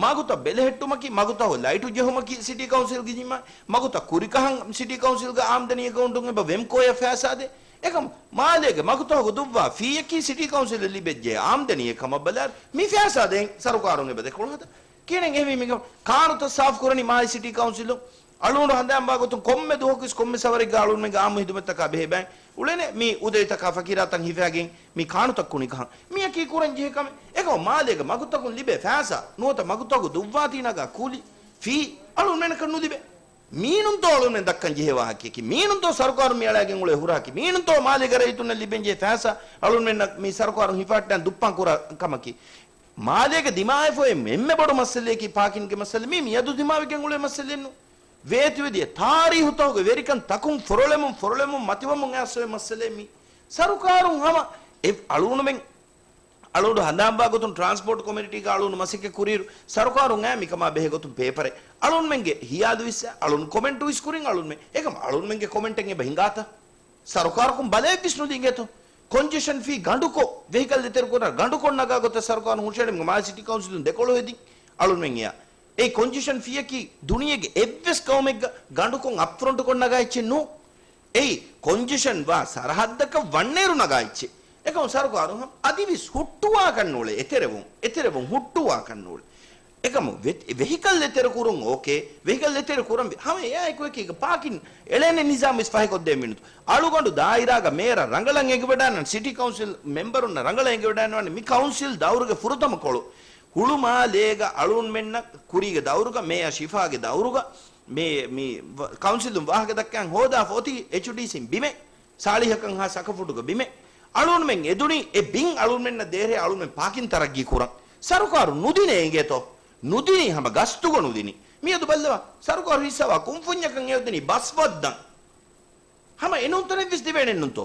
މަގުތައް ބެލެހެއްޓުމަކީ، މަގުތަކު ލައިޓު ޖެހުމަކީ ސިޓީ ކައުންސިލްގެ ޒިންމާ، މަގުތައް ކުރިކަހަން ސިޓީ ކައުންސިލްގެ އާމްދަނީ އެކައުންޓުން އެބަ ވެމްކޯއަށް ފައިސާ ދޭ. އެކަމް މާލޭގެ މަގުތަކު ދުއްވާ ފީއަކީ ސިޓީ ކައުންސިލަށް ލިބެއްޖެ އާމްދަނީ އެކަމަށް ބަލާ، މި ފައިސާ ދޭން ސަރުކާރުން އެބަ ދެކޮޅު ހަދާ. ކިޔަނެއް އެހެންވީ މިކަމް ކާނުތައް ސާފު ކުރަނީ މާލެ ސިޓީ ކައުންސިލުން. އަޅުގަނޑު ހަނދާންވާ ގޮތުން ކޮންމެ ދުވަހަކުވެސް ކޮންމެ ސަވަރެއްގަ އަޅުންމެންގެ އާއްމު ހިދުމަތްތަކާ ބެހޭ ބައެއް އުޅެނެ މި އުދަވިތަކާ ފަކީރާތަން ހިފާގެން މި ކާނުތައް ކުނިކަހަން. މިއަކީ ކުރަން ޖެހޭ ކަމެއް. އެކަމަ މާލޭގެ މަގުތަކުން ލިބޭ ފައިސާ ނުވަތަ މަގުތަކު ދުއްވާތީ ނަގާ ކުލި، ފީ އަޅުންމެނަކަށް ނުލިބޭ. މީނުންތޯ އަޅުންމެން ދައްކަން ޖެހޭ ވާހަކައަކީ؟ މީނުންތޯ ސަރުކާރުން މިއަޅާގެން އުޅޭ ހުރަހަކީ؟ މީނުންތޯ މާލޭގެ ރައްޔިތުންނަށް ލިބެން ޖެހޭ ފައިސާ އަޅުންމެންނަށް މި ސަރުކާރުން ހިފަހައްޓަން ދުއްޕާން ކުރާ ކަމަކީ؟ މާލޭގެ ދިމާވެފައި އެންމެ ބޮޑު މައްސަލައަކީ ޕާކިންގެ މައްސަލަ. މީ މިއަދު ދިމާވެގެން އުޅޭ މައްސަލައެއްނު. ވޭތުވެދިޔަ ތާރީހުތަކުގެ ވެރިކަން ތަކުން ފޮރޮޅެމުން، ފޮރޮޅެމުން، ފޮރޮޅެމުން މަތިވަމުން އައިސް އޮތް މައްސަލައެއް މީ. ސަރުކާރުން ހަމަ އެ އަޅުގަނޑުމެން، އަޅުގަނޑު ހަނދާންވާ ގޮތުން ޓްރާންސްޕޯޓް ކޮމިޓީގަ އަޅުގަނޑު މަސައްކަތް ކުރިއިރު، ސަރުކާރުން އައި މިކަމާ ބެހޭ ގޮތުން ޕޭޕަރެއް އަޅުންމެންގެ ހިޔާލު ވިއްސާ، އަޅުން ކޮމެންޓު ވިސް ކުރިން އަޅުންމެން. އެކަމް އަޅުންމެންގެ ކޮމެންޓެއް އެބަ ހިނގާތަ؟ ސަރުކާރަކުން ބަލައެއްވިސް ނުދީ އިނގޭތޯ؟ ކޮންޖެޝަން ފީ ގަނޑުކޮށް، ވެހިކަލް ދޭތެރެ ކުރާ ގަނޑުކޮށް ނަގާ ގޮތަށް ސަރުކާރުން ހުށައެޅިމުގެ މާލެ ސިޓީ ކައުންސިލުން ދެކޮޅު ހެދި އަޅުންމެން އެއާ. އެ ކޮންޖެޝަން ފީއަކީ ދުނިޔޭގެ އެއްވެސް ގައުމެއްގަ ގަނޑުކޮށް އަޕްފްރޮންޓްކޮށް ނަގާ އެއްޗެއް ނޫ. އެއީ ކޮންޖެޝަން ވާ ސަރަހައްދަކަށް ވަންނައިރު ނަގާ އެއްޗެއް. އެކަމު ސަރުކާރުން ހަމަ އަދިވިސް ހުއްޓުވާކަށް ނޫޅޭ، އެތެރެވުން، އެތެރެވުން ހުއްޓުވާކަށް ނޫޅޭ. އެކަމު ވެ-، ވެހިކަލް އެތެރެ ކުރުން އޯކޭ، ވެހިކަލް އެތެރެ ކުރަން ވި-، ހަމަ އެއާއެކު އެކީގަ ޕާކިން އެޅޭނެ ނިޒާމް ވެސް ފަހިކޮށްދޭން މިނުތު. އަޅުގަނޑު ދާއިރާގަ މޭޔަރަށް ރަނގަޅަށް އެނގިވަޑާނަން، ސިޓީ ކައުންސިލް މެމްބަރުންނަށް ރަނގަޅަށް އެނގިވަޑާނަން ވާނެ މި ކައުންސިލް ދައުރުގެ ފުރަތަމަ ކޮޅު. ހުޅުމާލޭގަ އަޅުންމެންނަށް ކުރީގެ ދައުރުގަ މޭޔަރ ޝިފާގެ ދައުރުގަ މި، މި ވަ-، ކައުންސިލުން ވާހަކަ ދައްކަން ހޯދާފަ އޮތީ އެޗްޑީސީން ބިމެއް. ސާޅީހަކަށް ހާ ސަކަފުޓުގެ ބިމެއް. އަޅުންމެން އެދުނީ އެ ބިން އަޅުންމެންނަށް ދޭހޭ އަޅުންމެން ޕާކިން ތަރައްގީ ކުރަން. ސަރުކާރު ނުދިނޭ އިނގޭތޯ؟ ނުދިނީ ހަމަ ގަސްތުގަ ނުދިނީ. މިއަދު ބައްލަވާ، ސަރުކާރު ހިއްސާވާ ކުންފުންޏަކަށް އެ އޮތްދިނީ ބަސް ވައްދަން. ހަމަ އެނޫންތަނެއްވެސް ދެވޭނެއްނުންތޯ؟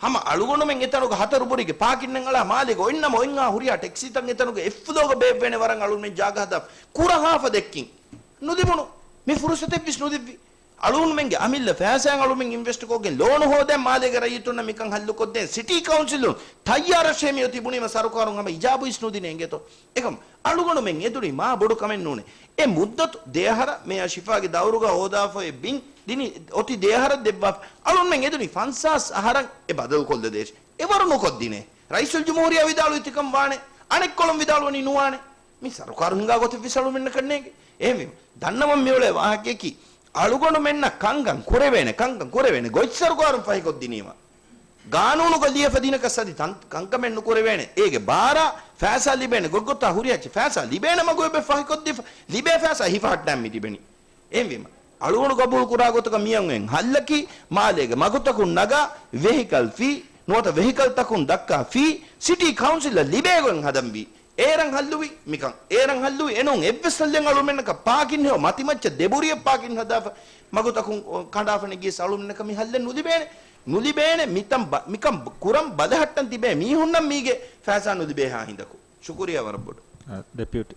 ހަމަ އަޅުގަނޑުމެން އެތަނުގަ ހަތަރު ބުރީގެ ޕާކިންނެއް އަޅާ މާލޭގަ އޮތްނަމަ އޮތްއާ ހުރިހާ ޓެކްސީތައް އެތަނުގަ އެއްފުލޯގަ ބޭއްވޭނެ ވަރަށް އަޅުންމެން ޖާގަ ހަދާ ކުރަހާފަ ދެއްކިން. ނުލިބުނު. މި ފުރުސަތެއްވެސް ނުލިއްވި. އަޅުންމެންގެ އަމިއްލަ ފައިސާއިން އަޅުމެން އިންވެސްޓްކޮށްގެން ލޯނު ހޯދަން މާލޭގެ ރައްޔިތުންނަށް މިކަން ހައްލުކޮށްދޭން ސިޓީ ކައުންސިލުން ތައްޔާރަށޭ މިއޮތީ ބުނީމަ ސަރުކާރުން ހަމަ އިޖާބުވެސް ނުދިނޭ އިނގޭތޯ؟ އެކަމް އަޅުގަނޑުމެން އެދުނީ މާ ބޮޑު ކަމެއް ނޫނޭ. އެ މުއްދަތު ދެއަހަރަށް މޭޔަރ ޝިފާގެ ދައުރުގަ ހޯދާފައި ބިން ދިނީ އޮތީ ދެއަހަރަށް ދެއްވާފަ. އަޅުންމެން އެދުނީ ފަންސާސް އަހަރަށް އެ ބަދަލުކޮށްލަ ދޭށޭ. އެވަރު ނުކޮށްދިނޭ. ރައީސުލްޖުމްހޫރިއްޔާ ވިދާޅުވީ ތިކަން ވާނެ. އަނެއްކޮޅުން ވިދާޅުވަނީ ނުވާނެ. މި ސަރުކާރު ހިނގާ ގޮތެއްވެސް އަޅުމެންނަކަށް ނޭނގެ. އެހެންވީމަ، ދަންނަވަން މިއުޅޭ ވާހަކައަކީ، އަޅުގަނޑުމެންނަށް ކަންކަން ކުރެވޭނެ، ކަންކަން ކުރެވޭނެ ގޮތް ސަރުކާރުން ފަހިކޮށްދިނީމަ. ގާނޫނުގަ ލިޔެފަ ދިނަކަސް އަދި ތަން-، ކަންކަމެއް ނުކުރެވޭނެ. އޭގެ ބާރާ ފައިސާ ލިބޭނެ ގޮތްގޮތާ ހުރިހާ އެއްޗެއް ފައިސާ ލިބޭނެ މަގު އެބަ ފަހިކޮށްދީފަ، ލިބޭ ފައިސާ ހިފަހައްޓާ މި ތިބެނީ. އެހެންވީމަ، އަޅުގަނޑު ގަބޫލު ކުރާ ގޮތަކަށް މިއަންގެން ހައްލަކީ، މާލޭގެ މަގުތަކުން ނަގާ ވެހިކަލް ފީ، ނުވަތަ ވެހިކަލްތަކުން ދައްކާ ފީ، ސިޓީ ކައުންސިލަށް ލިބޭ ގޮތް ހަދަންވީ. އޭރަށް ހައްލުވި މިކަން. އޭރަށް ހައްލުވި އެނޫން އެއްވެސް ހައްލެއް އަޅުމެންނަކަށް ޕާކިން ހެޔޮ މަތިމައްޗަށް ދެބުރިއެއް ޕާކިން ހަދާފަ މަގުތަކުން ކަނޑާފަ ނެގިޔަސް އަޅުމެންނަކަށް މި ހައްލެއް ނުލިބޭނެ. ނުލިބޭނެ މިތަން ބަ-، މިކަން ބަ-، ކުރަން ބަލަހައްޓަން ތިބޭ މީހުންނަށް މީގެ ފައިސާ ނުލިބޭހާ ހިނދަކު. ޝުކުރިއްޔާ ވަރަށް ބޮޑަށް. އަ، ޑެޕިއުޓީ.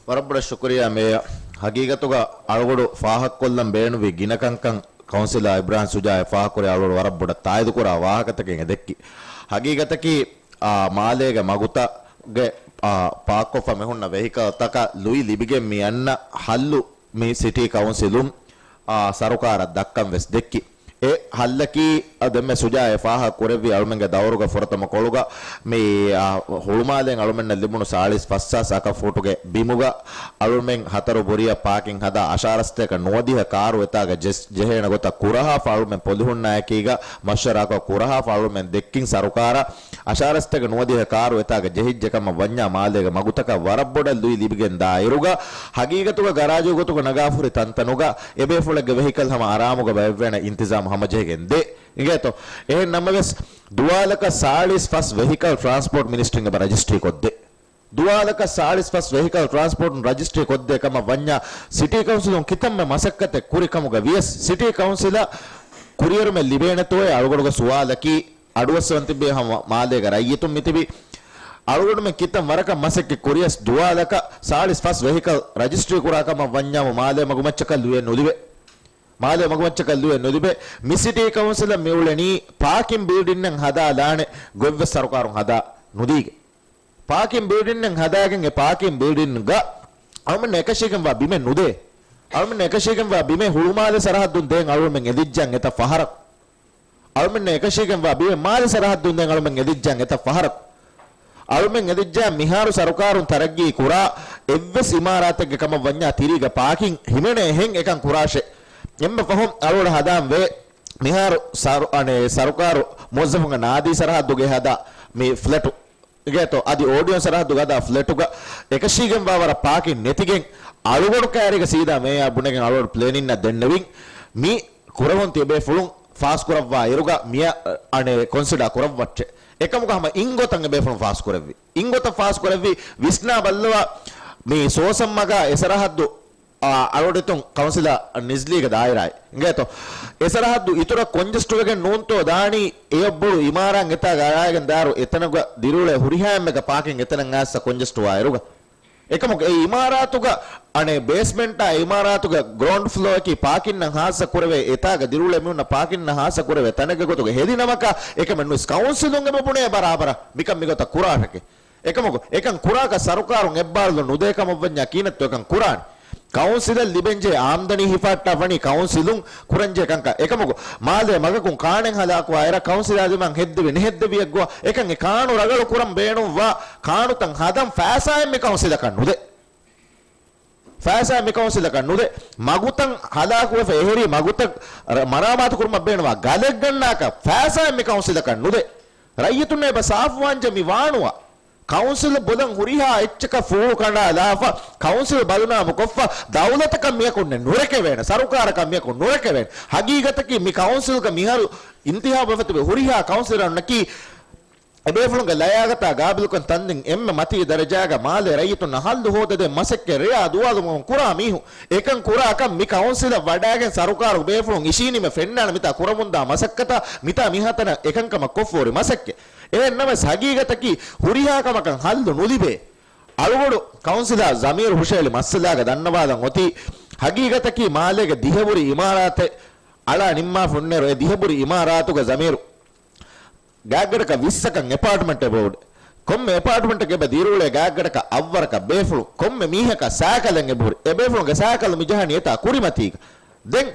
ވަރަށް ބޮޑަށް ޝުކުރިއްޔާ މޭޔަރ. ހަގީގަތުގަ އަޅުގަޑު ފާހަގަކޮށްލަން ބޭނުންވި ގިނަ ކަންކަން ކައުންސިލާ އިބްރާހިމް ޝުޖާއަށް ފާހަގަކުރި އަޅުގަޑު ވަރަށް ބޮޑަށް ތާއީދުކުރާ ވާހަކަތަކެއް އެ ދެއްކި. ހަގީގަތަކީ، އާ، މާލޭގެ މަގުތައްގެ، އާ، ޕާކްކޮށްފަ މިހުންނަ ވެހިކަލްތަކަށް ލުއި ލިބިގެން މި އަންނަ ހައްލު މި ސިޓީ ކައުންސިލުން، އާ، ސަރުކާރަށް ދައްކަން ވެސް ދެއްކި. އެ ހައްލަކީ، އަ، ދެންމެ ޝުޖާއަށް ފާހަގަ ކުރެއްވި އަޅުމެންގެ ދައުރުގެ ފުރަތަމަ ކޮޅުގަ މި، އާ، ހުޅުމާލޭން އަޅުމެންނަށް ލިބުނު ސާޅީސް ފަސް ހާސް އަކަށް ފޫޓުގެ ބިމުގަ އަޅުމެން ހަތަރު ބުރިއަށް ޕާކިން ހަދާ އަށާރަސްތޭކަ ނުވަދިހަ ކާރު އެތާގަ ޖެސް-، ޖެހޭނެ ގޮތަށް ކުރަހާފަ އަޅުމެން ޕޮލިހުންނާއެކީގަ މަޝްވަރާކޮށް ކުރަހާފަ އަޅުމެން ދެއްކިން ސަރުކާރަށް އަށާރަސްތޭކަ ނުވަދިހަ ކާރު އެތާގަ ޖެހިއްޖެ ކަމަށް ވަންޏާ މާލޭގެ މަގުތަކަށް ވަރަށް ބޮޑަށް ލުއި ލިބިގެން ދާ އިރުގަ ހަގީގަތުގަ ގަރާޖު ގޮތުގަ ނަގާފަ ހުރި ތަންތަނުގަ އެބޭފުޅެއްގެ ވެހިކަލް ހަމަ އަރާމުގަ ބައެއްވޭނެ އިންތިޒާމް ހަމަޖެހިގެން ދޭ. އިނގޭތޯ؟ އެހެން ނަމަވެސް، ދުވާލަކަށް ސާޅީސް ފަސް ވެހިކަލް ޓްރާންސްޕޯޓް މިނިސްޓްރީން އެބަ ރަޖިސްޓްރީ ކޮށްދޭ. ދުވާލަކަށް ސާޅީސް ފަސް ވެހިކަލް ޓްރާންސްޕޯޓުން ރަޖިސްޓްރީ ކޮށްދޭ ކަމަށް ވަންޏާ، ސިޓީ ކައުންސިލުން ކިތަންމެ މަސައްކަތެއް ކުރި ކަމުގަ ވިޔަސް، ސިޓީ ކައުންސިލަށް ކުރިއެރުމެއް ލިބޭނެތޯއޭ އަޅުގަޑުގެ ސުވާލަކީ. އަޑުއައްސަވަން ތިއްބެވި ހަމަ މާލޭގެ ރައްޔިތުން މިތިބި. އަޅުގަޑުމެން ކިތަން ވަރަކަށް މަސައްކަތް ކުރިޔަސް، ދުވާލަކަށް ސާޅީސް ފަސް ވެހިކަލް ރަޖިސްޓްރީ ކުރާ ކަމަށް ވަންޏާމު މާލޭ މަގުމައްޗަކަށް ލުޔެއް ނުލިބޭ. މާލޭ މަގުމައްޗަކަށް ލުޔެއް ނުލިބޭ. މި ސިޓީ ކައުންސިލަށް މިއުޅެނީ ޕާކިން ބިލްޑިންއެއް ހަދާލާނެ ގޮތްވެސް ސަރުކާރުން ހަދާ ނުދީގެ. ޕާކިން ބިލްޑިންއެއް ހަދާގެން އެ ޕާކިން ބިލްޑިންގަ އަޅުމެންނަށް އެކަށީގެންވާ ބިމެއް ނުދޭ. އަޅުމެންނަށް އެކަށީގެންވާ ބިމެއް ހުޅުމާލެ ސަރަހައްދުން ދޭން އަޅުމެން އެދިއްޖަން އެތައް ފަހަރަކު. އަޅުމެންނަށް އެކަށީގެންވާ ބިމެއް މާލެ ސަރަހައްދުން ދޭން އަޅުމެން އެދިއްޖަން އެތައް ފަހަރަކު. އަޅުމެން އެދިއްޖާ މިހާރު ސަރުކާރުން ތަރައްގީ ކުރާ އެއްވެސް އިމާރާތެއްގެ ކަމަށް ވަންޏާ ތިރީގަ ޕާކިން ހިމެނޭހެން އެކަން ކުރާށޭ. އެންމެ ފަހުން އަޅުގަޑު ހަދާން ވޭ. މިހާރު ސަރު-، އަނެއް ސަރުކާރު މުވައްޒަފުންގެ ނާދީ ސަރަހައްދުގެ ހަދާ މި ފްލެޓު. އިނގޭތޯ، އަދި އޯޑިއޯން ސަރަހައްދުގަ ހަދާ ފްލެޓުގަ އެކަށީގެންވާ ވަރަށް ޕާކިން ނެތިގެން އަޅުގަޑު ކައިރީގަ ސީދާ މޭޔާ ބުނެގެން އަޅުގަޑު ޕްލޭނިންއަށް ދެންނެވިން. މި ކުރެވުން ތިޔަބޭފުޅުން ފާސްކުރައްވާ އިރުގަ މިއަށް އަނެއް ކޮންސިޑާ ކުރައްވައްޗޭ. އެކަމުގަ ހަމަ އިންގޮތަށް އެބޭފުޅުން ފާސްކުރެއްވި. އިންގޮތަށް ފާސްކުރެއްވި. ވިސްނާ ބައްލަވާ މި ސޯސަންމަގާ އެ ސަރަހައްދު އަ، އަޅުގަޑު ތުން ކައުންސިލާ ނިޒްލީގެ ދާއިރާއެއް. އިނގޭތޯ؟ އެ ސަރަހައްދު އިތުރަށް ކޮންޖެސްޓުވެގެން ނޫންތޯ ދާނީ؟ އެޔޮއް ބޮޑު އިމާރާތް އެތާ ގަރާގެން ދާއިރު އެތަނުގަ ދިރިއުޅޭ ހުރިހާ އެންމެގަ ޕާކިން އެތަނަށް އައިސް ކޮންޖެސްޓުވާ އިރުގަ. އެކަމަކު އެ އިމާރާތުގަ އަނެއް ބޭސްމެންޓާ އިމާރާތުގެ ގްރައުންޑް ފްލޯއަކީ ޕާކިންއަށް ހާއްސަ ކުރެވޭ އެތާގަ ދިރިއުޅޭ މީހުންނަށް ޕާކިންއަށް ހާއްސަ ކުރެވޭ ތަނެއްގެ ގޮތުގަ ހެދި ނަމަކަށް އެކަމެއް ނުވެސް ކައުންސިލުން އެބަ ބުނޭ ބަރާބަރަށް މިކަން މިގޮތަށް ކުރާށެކޭ. އެކަމަކު، އެކަން ކުރާކަށް ސަރުކާރުން އެއްބާރުލުން ނުދޭ ކަމަށްވަންޏާ ކިހިނެއްތޯ އެކަން ކުރާނެ؟ ކައުންސިލަށް ލިބެންޖެހޭ އާމްދަނީ ހިފަހައްޓާފަނީ ކައުންސިލުން ކުރަންޖެހޭ ކަންކަން. އެކަމަކު، މާލޭ މަގަކުން ކާނެއް ހަލާކުވާއިރަށް ކައުންސިލާ ދިމާއަށް ހެއްދެވި ނެހެއްދެވިއެއްގޮވާ އެކަން އެ ކާނު ރަގަޅު ކުރަން ބޭނުންވާ ކާނުތައް ހަދަން ފައިސާއެއް މި ކައުންސިލަކަށް ނުދޭ. ފައިސާއެއް މި ކައުންސިލަކަށް ނުދޭ. މަގުތައް ހަލާކުވެފަ އެހެރީ މަގުތައް ރ-، މަރާމާތު ކުރުމަށް ބޭނުންވާ ގަލެއް ގަންނާކަށް ފައިސާއެއް މި ކައުންސިލަކަށް ނުދޭ. ރައްޔިތުންނަށް އެބަ ސާފުވާންޖެ މި ވާނުވާ. ކައުންސިލް ބޮލަން ހުރިހާ އެއްޗަކަށް ފޫހު ކަނޑާލާފަ، ކައުންސިލް ބަދުނާމުކޮށްފަ، ދައުލަތަކަށް މިއަކުންނެއް ނުރެކެވޭނެ، ސަރުކާރަކަށް މިއަކުން ނުރެކެވޭނެ. ހަގީގަތަކީ މި ކައުންސިލްގަ މިހާރު އިންތިހާބުވެފަ ތިބި ހުރިހާ ކައުންސިލަރުންނަކީ އެބޭފުޅުންގެ ލަޔާގަތާ ގާބިލުކަން ތަންދެން އެންމެ މަތީ ދަރަޖާގަ މާލޭ ރައްޔިތުންނަށް ހައްލު ހޯދަދޭ މަސައްކަތް ރެޔާ ދުވާލުމުން ކުރާ މީހުން. އެކަން ކުރާކަށް މި ކައުންސިލަށް ވަޑާގެން ސަރުކާރު ބޭފުޅުން އިށީނީމަ ފެންނާނެ މިތާ ކުރަމުންދާ މަސައްކަތާ މިތާ މިހާތަނަށް އެކަންކަމަށް ކޮށްފަ ހުރި މަސައްކަތް. އެހެންނަމަވެސް ހަގީގަތަކީ ހުރިހާ ކަމަކަށް ހައްލު ނުލިބޭ. އަޅުގަޑު ކައުންސިލާ ޒަމީރު ހުށަހެޅި މައްސަލާގަ ދަންނަވާލަން އޮތީ ހަގީގަތަކީ މާލޭގެ ދިހަ ބުރި އިމާރާތެއް އަޅާ ނިންމާފަ ހުންނައިރު އެ ދިހަ ބުރި އިމާރާތުގަ ޒަމީރު ގާތްގަނޑަކަށް ވިއްސަކަށް އެޕާޓްމަންޓް އެބަ ހުރި. ކޮންމެ އެޕާޓްމަންޓެއްގަ އެބަ ދިރިއުޅޭ ގާތްގަނޑަކަށް އަށްވަރަކަށް ބޭފުޅުން، ކޮންމެ މީހަކަށް ސައިކަލެއް އެބަ ހުރި. އެބޭފުޅުންގެ ސައިކަލު މި ޖަހަނީ އެތާ ކުރިމަތީގަ. ދެން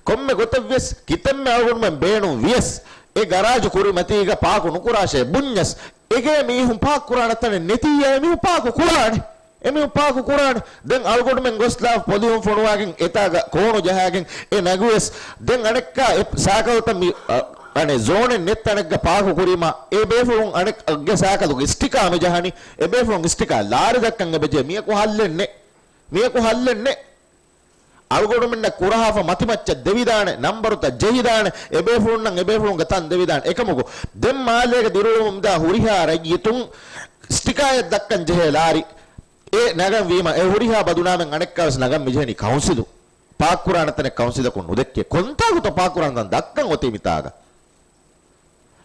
ކޮންމެ ގޮތެއްވިޔަސް ކިތަންމެ އަޅުގަނޑުމެން ބޭނުން ވިޔަސް، އެ ގަރާޖު ކުރިމަތީގަ ޕާކު ނުކުރާށޭ ބުންޏަސް، އެގޭ މީހުން ޕާކް ކުރާނެ ތަނެއް ނެތިއްޔާ އެމީހުން ޕާކު ކުރާނެ. އެމީހުން ޕާކު ކުރާނެ. ދެން އަޅުގަނޑުމެން ގޮސްލާ ޕޮލިހުން ފޮނުވާގެން އެތާގަ ކޯނު ޖަހާގެން އެ ނަގުވިޔަސް، ދެން އަނެއްކާ އެ ސައިކަލްތައް މި، އަ، އަނެއް ޒޯނެއް ނެތް ތަނެއްގަ ޕާކު ކުރީމާ، އެ ބޭފުޅުން އަނެއް އަގެ ސައިކަލުގެ ސްޓިކާ މި ޖަހަނީ، އެ ބޭފުޅުން ސްޓިކާ ލާރި ދައްކަން އެބަޖެ. މިޔަކު ހައްލެއް ނެތް. މިޔަކު ހައްލެއް ނެތް. އަޅުގަނޑުމެންނަށް ކުރަހާފަ މަތިމައްޗަށް ދެވިދާނެ، ނަންބަރުތައް ޖެހިދާނެ، އެބޭފުޅުންނަށް އެބޭފުޅުންގެ ތަން ދެވިދާނެ. އެކަމަކު، ދެން މާލޭގަ ދިރިއުޅުމުންދާ ހުރިހާ ރައްޔިތުން ސްޓިކާއެއް ދައްކަން ޖެހޭ ލާރި އެ ނަގަން ވީމަ، އެ ހުރިހާ ބަދުނާމެއް އަނެއްކާވެސް ނަގަން މިޖެހެނީ ކައުންސިލު. ޕާކްކުރާނެ ތަނެއް ކައުންސިލަކުން ނުދެއްކޭ. ކޮންތާކުތަ ޕާކްކުރާނެ ތަން ދައްކަން އޮތީ މިތާގަ؟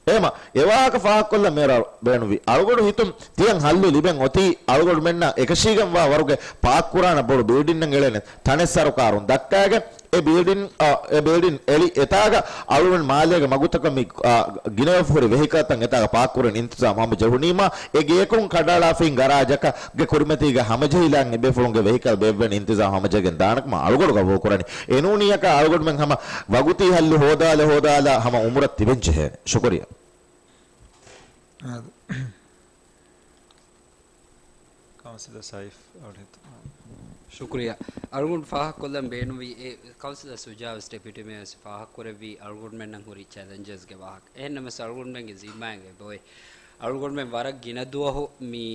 އެހެމަ، އެވާހަކަ ފާހަގަކޮށްލަން މޭރާ ބޭނުންވީ. އަޅުގަނޑު ހިތުން ތިޔަން ހައްލު ލިބެން އޮތީ އަޅުގަނޑުމެންނަށް އެކަށީގެންވާ ވަރުގެ ޕާކްކުރާނެ ބޮޑު ބިލްޑިންއެއް އެޅޭނެ ތަނެއް ސަރުކާރުން ދައްކާގެން، އެ ބިލްޑިން، އާ، އެ ބިލްޑިން އެޅި އެތާގަ އަޅުގަނޑު މާލޭގެ މަގުތަކަށް މި، އާ، ގިނަވެފަ ހުރި ވެހިކަލްތައް އެތާގަ ޕާކްކުރަން އިންތިޒާމް ހަމަޖެހުނީމާ، އެ ގެޔަކުން ކަނޑައަޅާފައި ގަރާޖަކަށް ގެ ކުރިމަތީގަ ހަމަޖެހިލާން އެބޭފުޅުންގެ ވެހިކަލް ބޭއްވެން އިންތިޒާމް ހަމަޖެހިގެން ދާނެކަމަށް އަޅުގަނޑު ގަބޫލުކުރަނީ. އެނޫނީއަކާ އަޅުގަނޑުމެން ހަމަ ވަގުތީ ހައްލު ހޯދާލަ ހޯދާލަ ހަމަ އުމުރަށް ތިބެން ޖެހޭނެ. ޝުކުރިއްޔާ. އާދެ. ކައުންސިލަރ ސައިފް އަޅުހިތު. ޝުކުރިއްޔާ. އަޅުގަނޑު ފާހަގަކޮށްލަން ބޭނުންވީ އެ ކައުންސިލަރ ސުޖާވެސް ޑެޕިއުޓީ މޭޔަރ ވެސް ފާހަގަކުރެއްވީ އަޅުގަނޑުމެންނަށް ހުރި ޗެލެންޖަސްގެ ވާހަކަ. އެހެންނަމަވެސް އަޅުގަނޑުމެންގެ ޒިންމާއެއް އެބައޮތް. އަޅުގަނޑުމެން ވަރަށް ގިނަ ދުވަހު މި،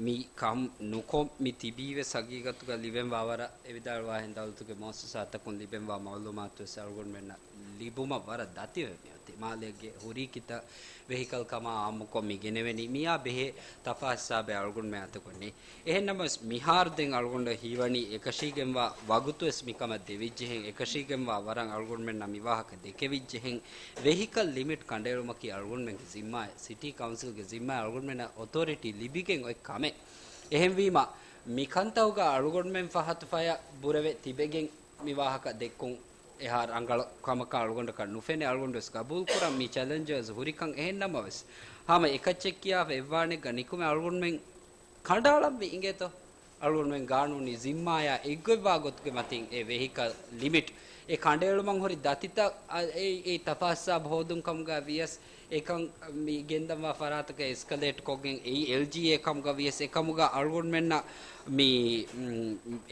މި ކަން ނުކޮށް މި ތިބީ ވެސް ހަގީގަތުގަ ލިބެންވާ ވަރަށް އެ ވިދާޅުވާހެން ދައުލަތުގެ މުއައްސަސާތަކުން ލިބެންވާ މައުލޫމާތު ވެސް އަޅުގަނޑުމެންނަށް ލިބުމަށް ވަރަށް ދަތިވެ މިއޮތީ. މާލޭގެ ހުރީ ކިތައް ވެހިކަލް ކަމާ އާއްމުކޮށް މި ގެނެވެނީ. މިއާ ބެހޭ ތަފާސް ހިސާބެއް އަޅުގަނޑުމެން އަތުގަ ނެތް. އެހެންނަމަވެސް މިހާރު ދެން އަޅުގަނޑަށް ހީވަނީ އެކަށީގެންވާ ވަގުތުވެސް މިކަމަށް ދެވިއްޖެހެން، އެކަށީގެންވާ ވަރަށް އަޅުގަނޑުމެންނަށް މިވާހަކަ ދެކެވިއްޖެހެން، ވެހިކަލް ލިމިޓް ކަނޑައެޅުމަކީ އަޅުގަނޑުމެންގެ ޒިންމާއެއް، ސިޓީ ކައުންސިލްގެ ޒިންމާއެއް، އަޅުގަނޑުމެންނަށް އޮތޯރިޓީ ލިބިގެން އޮތް ކަމެއް. އެހެންވީމަ، މިކަންތަކުގަ އަޅުގަނޑުމެން ފަހަތު ފަޔަށް ބުރެވެ ތިބެގެން މި ވާހަކަ ދެއްކުން އެހާ ރަނގަޅު ކަމަކަށް އަޅުގަނޑަކަށް ނުފެނޭ. އަޅުގަނޑުވެސް ގަބޫލުކުރަން މި ޗެލެންޖަސް ހުރިކަން. އެހެންނަމަވެސް، ހަމަ އެކައްޗެއް ކިޔާފަ އެއްވާނެއްގަ ނިކުމެ އަޅުގަނޑުމެން ކަނޑައަޅަންވީ އިނގޭތޯ؟ އަޅުގަނޑުމެން ގާނޫނީ ޒިންމާޔާ އެއްގޮތްވާ ގޮތުގެ މަތިން އެ ވެހިކަލް ލިމިޓް، އެ ކަނޑައެޅުމަށް ހުރި ދަތިތައް، އަ، އެ، އެ ތަފާސް ހިސާބު ހޯދުން ކަމުގަ ވިޔަސް، އެކަން މި ގެންދަންވާ ފަރާތަކަށް އެސްކަލޭޓް ކޮށްގެން އެއީ އެލްޖީއޭ ކަމުގަ ވިޔަސް، އެކަމުގަ އަޅުގަނޑުމެންނަށް މި، އު،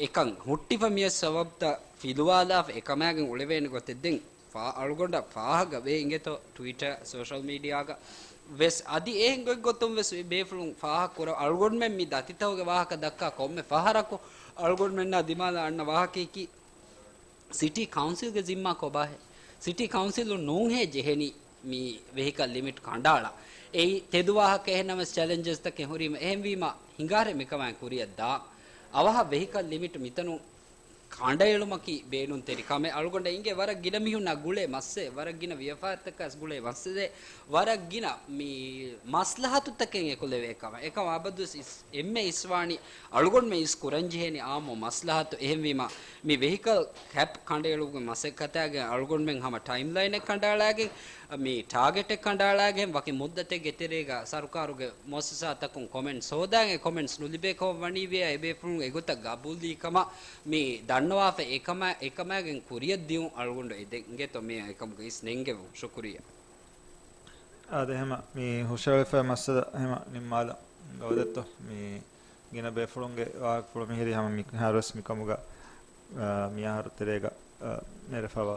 އެކަން ހުއްޓިފަ މިޔަސް ސަބަބްތައް ފިލުވާލާފަ އެކަމާގެން އުޅެވޭނެ ގޮތެއް ދެން ފާ-، އަޅުގަނޑަށް ފާހަގަވޭ އިނގޭތޯ ޓްވިޓަރ، ސޯޝަލް މީޑިއާގަ ވެސް އަދި އެހެން ގޮތްގޮތުން ވެސް ބޭފުޅުން ފާހަގަކުރަ-، އަޅުގަނޑުމެން މި ދަތިތަކުގެ ވާހަކަ ދައްކާ ކޮންމެ ފަހަރަކު އަޅުގަނޑުމެންނާ ދިމާލަށް އަންނަ ވާހަކަޔަކީ ސިޓީ ކައުންސިލްގެ ޒިންމާ ކޮބާހޭ؟ ސިޓީ ކައުންސިލުން ނޫންހޭ ޖެހެނީ މި ވެހިކަލް ލިމިޓް ކަނޑައަޅާ. އެއީ ތެދު ވާހަކަ. އެހެންނަމަވެސް ޗެލެންޖަސްތަކެއް ހުރީމަ އެހެންވީމަ ހިނގާރޭ މިކަމާއި ކުރިއަށް ދާ. އަވަހަށް ވެހިކަލް ލިމިޓް މިތަނުން ކަނޑައެޅުމަކީ ބޭނުންތެރި ކަމެއް. އަޅުގަނޑަށް އިނގޭ ވަރަށް ގިނަ މީހުންނާ ގުޅޭ މައްސަލަ، ވަރަށް ގިނަ ވިޔަފާރިތަކަސް ގުޅޭ މައްސަލަ، ވަރަށް ގިނަ މި މަސްލަހަތުތަކެއް އެކުލެވޭ ކަމަށް. އެކަމަށް އަބަދުވެސް އިސް-، އެންމެ އިސްވާނީ އަޅުގަނޑުމެން އިސް ކުރަންޖެހޭނީ އާއްމު މަސްލަހަތު. އެހެންވީމަ، މި ވެހިކަލް ކެޕް ކަނޑައެޅުމުގެ މަސައްކަތާގެން އަޅުގަނޑުމެން ހަމަ ޓައިމްލައިނެއް ކަނޑައަޅާގެން، މި ޓާގެޓެއް ކަނޑައަޅާގެން ވަކި މުއްދަތެއްގެ ތެރޭގަ ސަރުކާރުގެ މުއައްސަސާތަކުން ކޮމެންޓްސް ހޯދާގެން ކޮމެންޓްސް ނުލިބޭކަމަށް ވަނީވިޔަ އެބޭފުޅުން އެގޮތަށް ގަބޫލީކަމަށް މި ދަންނަވާފަ އެކަމަ-، އެކަމާގެން ކުރިއަށް ދިޔުން އަޅުގަނޑު އެދެން އިނގޭތޯ މި އެކަމުގެ އިސް ނެންގެވުން. ޝުކުރިއްޔާ. އާދެ، ހަމަ މި ހުށަހެޅިފައި މައްސަލަ ހަމަ ނިންމާލަ ގަވަދެއްތޯ؟ މި ގިނަ ބޭފުޅުންގެ ވާހަކަފުޅު މިހިރީ ހަމަ މިހާރުވެސް މިކަމުގަ، އާ، މިއަހަރު ތެރޭގަ، އާ، ނެރެފަވާ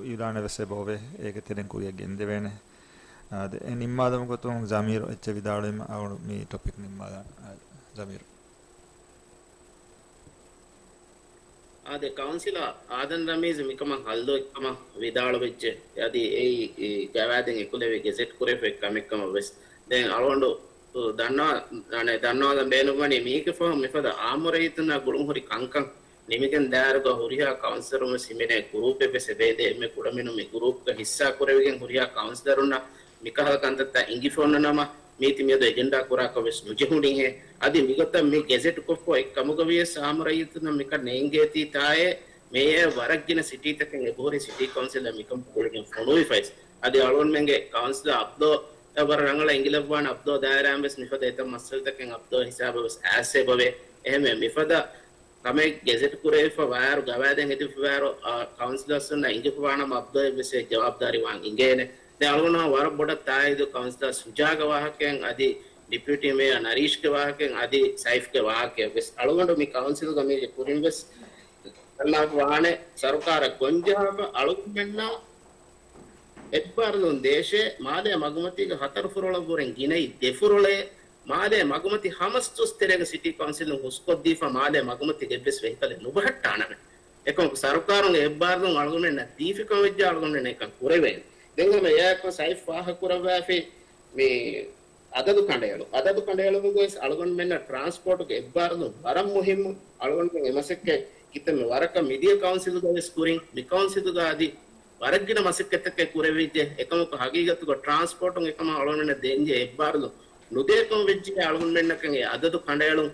އިއުލާނެއް ވެސް އެބައޮވޭ، އޭގެ ތެރެއިން ކުރިއަށް ގެންދެވޭނެ. އާދެ، އެ ނިންމާލުމުގެ ގޮތުން ޒަމީރު އެއްޗެއް ވިދާޅުވީމަ އަޅުގަނޑު މި ޓޮޕިކް ނިންމާލާނަން. އާދެ، ޒަމީރު. އާދެ، ކައުންސިލަރ އާދަން ރަމީޒު މިކަމަށް ހައްލު އޮތްކަމަށް ވިދާޅުވެއްޖެ. އަދި އެއީ، އެ، ގަވާއިދެއް އެކުލެވި ގެޒެޓް ކުރެވިފައި ކަމެއް ކަމަށް ވެސް. ދެން އަޅުގަނޑު ދަންނަވާ-، އަނެ، ދަންނަވާލަން ބޭނުންވަނީ މީގެ ފަހުން މިފަދަ އާއްމު ރައްޔިތުންނާ ގުޅުން ހުރި ކަންކަން ނިމިގެން ދާއިރުގަ ހުރިހާ ކައުންސިލަރުން ވެސް ހިމެނޭ ގުރޫޕެއް ވެސް އެބައިނދޭ. އެންމެ ކުޑަމިނުން މި ގުރޫޕްގަ ހިއްސާ ކުރެވިގެން ހުރިހާ ކައުންސިލަރުންނަށް މިކަހަލަ ކަންތައްތައް އިނގިފަ އޮންނަނަމަ، މީތި މިއަދު އެޖެންޑާ ކުރާކަށް ވެސް ނުޖެހުނީހޭ. އަދި މިގޮތަށް މި ގެޒެޓް ކޮށްފަ އެއް ކަމުގަ ވިޔަސް އާއްމު ރައްޔިތުންނަށް މިކަން ނޭނގޭތީ ތާއޭ، މޭޔަ ވަރަށް ގިނަ ސިޓީތަކެއް އެބަހުރި ސިޓީ ކައުންސިލަށް މިކަން ގުޅިގެން ފޮނުވިފައިސް. އަދި އަޅުގަނޑުމެންގެ ކައުންސިލަށް އަބްދޯ ވަރަށް ރަނގަޅަށް އެނގިލައްވާނެ އަބްދޯ ދާއިރާއިން ވެސް މިފަދަ އެތައް މައްސަލަތަކެއް އަބްދޯ ހިސާބަށް ވެސް އައިސް އެބަވޭ. އެހެންވެ މިފަދަ ކަމެއް ގެޒެޓް ކުރެވިފަ ވާއިރު، ގަވާއިދެއް ހެދިފަ ވާއިރު، އާ، ކައުންސިލަރސްންނަށް އިނގިފަ ވާނަމަ އަބްދޯއެއް ވެސް އެ ޖަވާބުދާރީ ވާން އިނގޭނެ. ދެން އަޅުގަނޑު ވަރަށް ބޮޑަށް ތާއީދު ކައުންސިލަރ ސުޖާގެ ވާހަކައިން އަދި ޑިޕިއުޓީ މޭޔަރ ނަރީޝްގެ ވާހަކައިން އަދި ސައިފްގެ ވާހަކައިން ވެސް. އަޅުގަނޑު މި ކައުންސިލްގަ މީގެ ކުރިން ވެސް ދަންނާފަ ވާނެ ސަރުކާރަށް ގޮންޖަހާފަ އަޅުގަނޑުމެންނާ އެއްބާރުލުން ދޭށޭ، މާލޭ މަގުމަތީގެ ހަތަރު ފުރޮޅަށްވުރެން ގިނައީ ދެ ފުރޮޅޭ، މާލޭ މަގުމަތި ހަމަސް ދުވަސް ތެރޭގަ ސިޓީ ކައުންސިލުން ހުސްކޮށްދީފަ މާލޭ މަގުމަތީގެ އެއްވެސް ވެހިކަލެއް ނުބަހައްޓާނަމޭ. އެކަމަކު ސަރުކާރުން އެއްބާރުލުން އަޅުގަނޑުމެންނަށް ދީފިކަމަށް ވެއްޖެ އަޅުގަނޑުމެން އެކަން ކުރެވޭނެ. ދެން ހަމަ އެއާއެކު ސައިފް ފާހަގަކުރައްވާފި މި އަދަދު ކަނޑައެޅު. އަދަދު ކަނޑައެޅުމުގައި ވެސް އަޅުގަނޑުމެންނަށް ޓްރާންސްޕޯޓުގެ އެއްބާރުލުން ވަރަށް މުހިއްމު. އަޅުގަނޑުމެން އެ މަސައްކަތް ކިތަންމެ ވަރަކަށް މިދިޔަ ކައުންސިލުގައި ވެސް ކުރިން، މި ކައުންސިލުގަ އަދި ވަރަށް ގިނަ މަސައްކަތްތަކެއް ކުރެވިއްޖެ. އެކަމަކު ހަގީގަތުގަ ޓްރާންސްޕޯޓުން އެކަމަށް އަޅުގަނޑުމެންނަށް ދޭންޖެހޭ އެއްބާރުލުން ނުދޭކަމަށް ވެއްޖެ އަޅުގަނޑުމެންނަކަށް އެ އަދަދު ކަނޑައެޅުން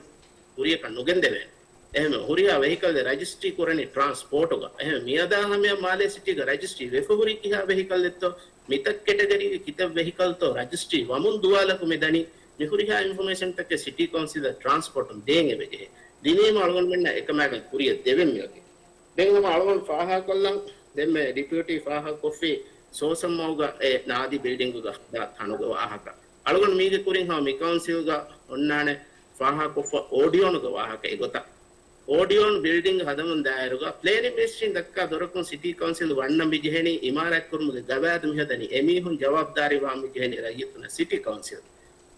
ކުރިޔަކަށް ނުގެންދެވޭނެ. އެހެންވެ، ހުރިހާ ވެހިކަލްއެއް ރަޖިސްޓްރީ ކުރަނީ ޓްރާންސްޕޯޓުގަ. އެހެންވެ، މިއަދާ ހަމަޔަށް މާލޭ ސިޓީގަ ރަޖިސްޓްރީ ވެފަ ހުރީ ކިހާ ވެހިކަލްއެއްތޯ، މިތައް ކެޓަގަރީގެ ކިތައް ވެހިކަލްތޯ ރަޖިސްޓްރީ ވަމުން ދުވާލަކު މި ދަނީ، މި ހުރިހާ އިންފޮމޭޝަންތަކެއް ސިޓީ ކައުންސިލަށް ޓްރާންސްޕޯޓުން ދޭން އެބަޖެހޭ. ދިނީމަ އަޅުގަނޑުމެންނަށް އެކަމާގެން ކުރިއަށް ދެވެން މިވަގެ. ދެން ހަމަ އަޅުގަނޑު ފާހަގަކޮށްލަން، ދެންމެ ޑިޕިއުޓީ ފާހަގަކޮށްފި ސޯސަންމައުގަ އެ ނާދީ ބިލްޑިންގުގަ ހަދާ ތަނުގެ ވާހަކަ. އަޅުގަނޑު މީގެ ކުރިން ހަމަ މި ކައުންސިލްގަ އޮންނާނެ ފާހަގަކޮށްފަ އޯޑިއޯނުގެ ވާހަކަ އެގޮތަށް. އޯޑިއޯން ބިލްޑިންގ ހަދަމުން ދާއިރުގަ ޕްލޭނިން މިނިސްޓްރީން ދައްކާ ދޮރަކުން ސިޓީ ކައުންސިލް ވަންނަން މިޖެހެނީ އިމާރާތްކުރުމުގެ ގަވާއިދު މިހަދަނީ އެމީހުން ޖަވާބުދާރީވާން މިޖެހެނީ ރައްޔިތުންނަށް ސިޓީ ކައުންސިލް.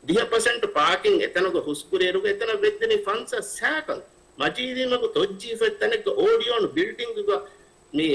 ދިހަ ޕަސެންޓް ޕާކިން އެތަނުގަ ހުސްކުރިއިރުގަ އެތަނަށް ވެއްދެނީ ފަންސާސް ސައިކަލް. މަޖީދީމަގު ތޮއްޖީފަ އެތަނެއްގަ އޯޑިއޯން ބިލްޑިންގުގަ މި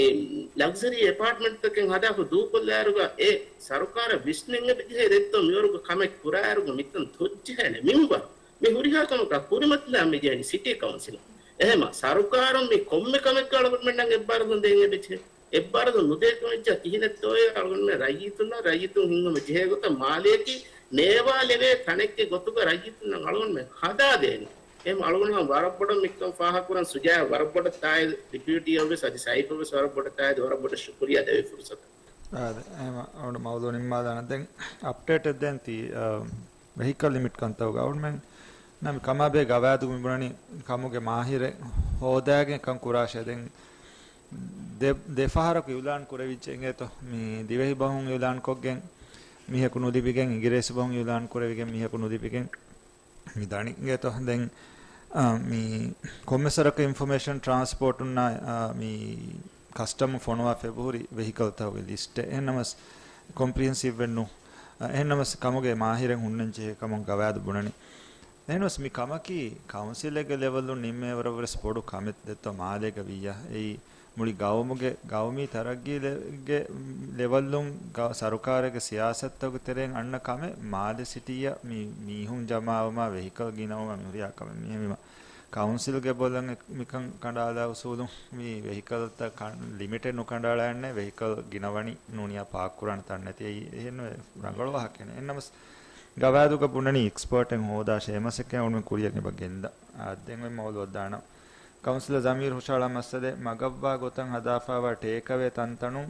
ލަގްޒަރީ އެޕާޓްމަންޓްތަކެއް ހަދާފަ ދޫކޮށްލާއިރުގަ އެ ސަރުކާރަށް ވިސްނެން އެބަޖެހޭ ދެއްތޯ މިވަރުގަ ކަމެއް ކުރާއިރުގަ މިތަން ތޮއްޖެހޭނެ މިންވަރު. މި ހުރިހާ ކަމަކާ ކުރިމަތިލާން މިޖެހެނީ ސިޓީ ކައުންސިލަށް. އެހެމަ ސަރުކާރުން މި ކޮންމެ ކަމެއްގަ އަޅުގަނޑުމެންނަށް އެއްބާރުލުން ދޭން އެބަޖެހޭ. އެއްބާރުލުން ނުދޭކަމަށް ވެއްޖާ ކިހިނެއްތޯއޭ އަޅުގަނޑުމެން ރައްޔިތުންނަށް ރައްޔިތުން ހިތްހަމަ ޖެހޭ ގޮތަށް މާލޭގައި ނޭވާލެވޭ ތަނެއްގެ ގޮތުގަ ރައްޔިތުންނަށް އަޅުގަނޑުމެން ހަދާދޭނެ. އެހެމަ އަޅުގަނޑު ވަރަށް ބޮޑަށް މިކަން ފާހަގަކުރަން ސުޖާ ވަރަށް ބޮޑަށް ތާއީދު، ޑިޕިއުޓީއަށް ވެސް އަދި ސައިފަށް ވެސް ވަރަށް ބޮޑަށް ތާއީދު، ވަރަށް ބޮޑަށް ޝުކުރިއްޔާ ދެވޭ ފުރުސަތަށް. އާދެ، އެހެމަ އަޅުގަނޑު މައުޟޫ ނިންމާލާނަން. ދެން އަޕްޑޭޓެއް ދޭން ތީ، އަ، ވެހިކަލް ލިމިޓް ކަންތައްގަ އަޅުގަނޑުމެން ނަމަ ކަމާބެހޭ ގަވާއިދު މިބުނަނީ ކަމުގެ މާހިރެއް ހޯދާގެން ކަން ކުރާށޭ. ދެން ދެ، ދެ ފަހަރަކު އިއުލާން ކުރެވިއްޖެ އިނގޭތޯ. މި ދިވެހި ބަހުން އިއުލާން ކޮށްގެން މީހަކު ނުލިބިގެން އިނގިރޭސި ބަހުން އިއުލާން ކުރެވިގެން މީހަކު ނުލިބިގެން މި ދަނީ އިނގޭތޯ. ދެން، އާ، މި ކޮންމެސް ވަރަކަށް އިންފޮމޭޝަން ޓްރާންސްޕޯޓުންނާ، އާ، މި ކަސްޓަމް ފޮނުވާ ފެށިހުރި ވެހިކަލްތަކުގެ ލިސްޓެއް. އެހެންނަމަސް ކޮމްޕްރިހެންސިވްއެއް ނޫން. އެހެންނަމަސް ކަމުގެ މާހިރެއް ހުންނަން ޖެހޭ ކަމަށް ގަވާއިދު ބުނަނީ. އެހެންނަމަސް މި ކަމަކީ ކައުންސިލެއްގެ ލެވެލުން ނިންމޭވަރަށް ވެސް ބޮޑު ކަމެއް ދެއްތޯ މާލޭގަ ވިއްޔާ. އެއީ މުޅި ގައުމުގެ، ގައުމީ ތަރައްގީގެ ލެވެލުން ސަރުކާރެއްގެ ސިޔާސަތުތަކުގެ ތެރެއިން އަންނަ ކަމެއް މާލެ ސިޓީއަށް މި މީހުން ޖަމާވުމާ ވެހިކަލް ގިނަވުމާ މި ހުރިހާ ކަމެއް. މިހެންވީމަ ކައުންސިލްގެ ބޮލަށް މިކަން ކަނޑާލާ އުސޫލުން މި ވެހިކަލްތައް ކަން، ލިމިޓެއް ނުކަނޑާޅާނެ، ވެހިކަލް ގިނަވަނީ ނޫނިޔާ ޕާކް ކުރާނެ ތަން ނެތި. އެއީ އެހެން ރަނގަޅު ވާހަކައެއް. އެހެންނަމަސް ގަވާއިދުގަ ބުނަނީ އެކްސްޕާޓެއް ހޯދާށޭ، އެމަސައްކަތް އަޅުގަނޑު ކުރިޔަށް އެބަ ގެންދާ. އާ، ދެން އޮތް މައުޟޫއަށް ދާނަން. ކައުންސިލަރ ޒަމީރު ހުށަހަޅާ މައްސަލައެއް، މަގަށްވާ ގޮތަށް ހަދާފައިވާ ޓޭކްއަވޭ ތަންތަނުން،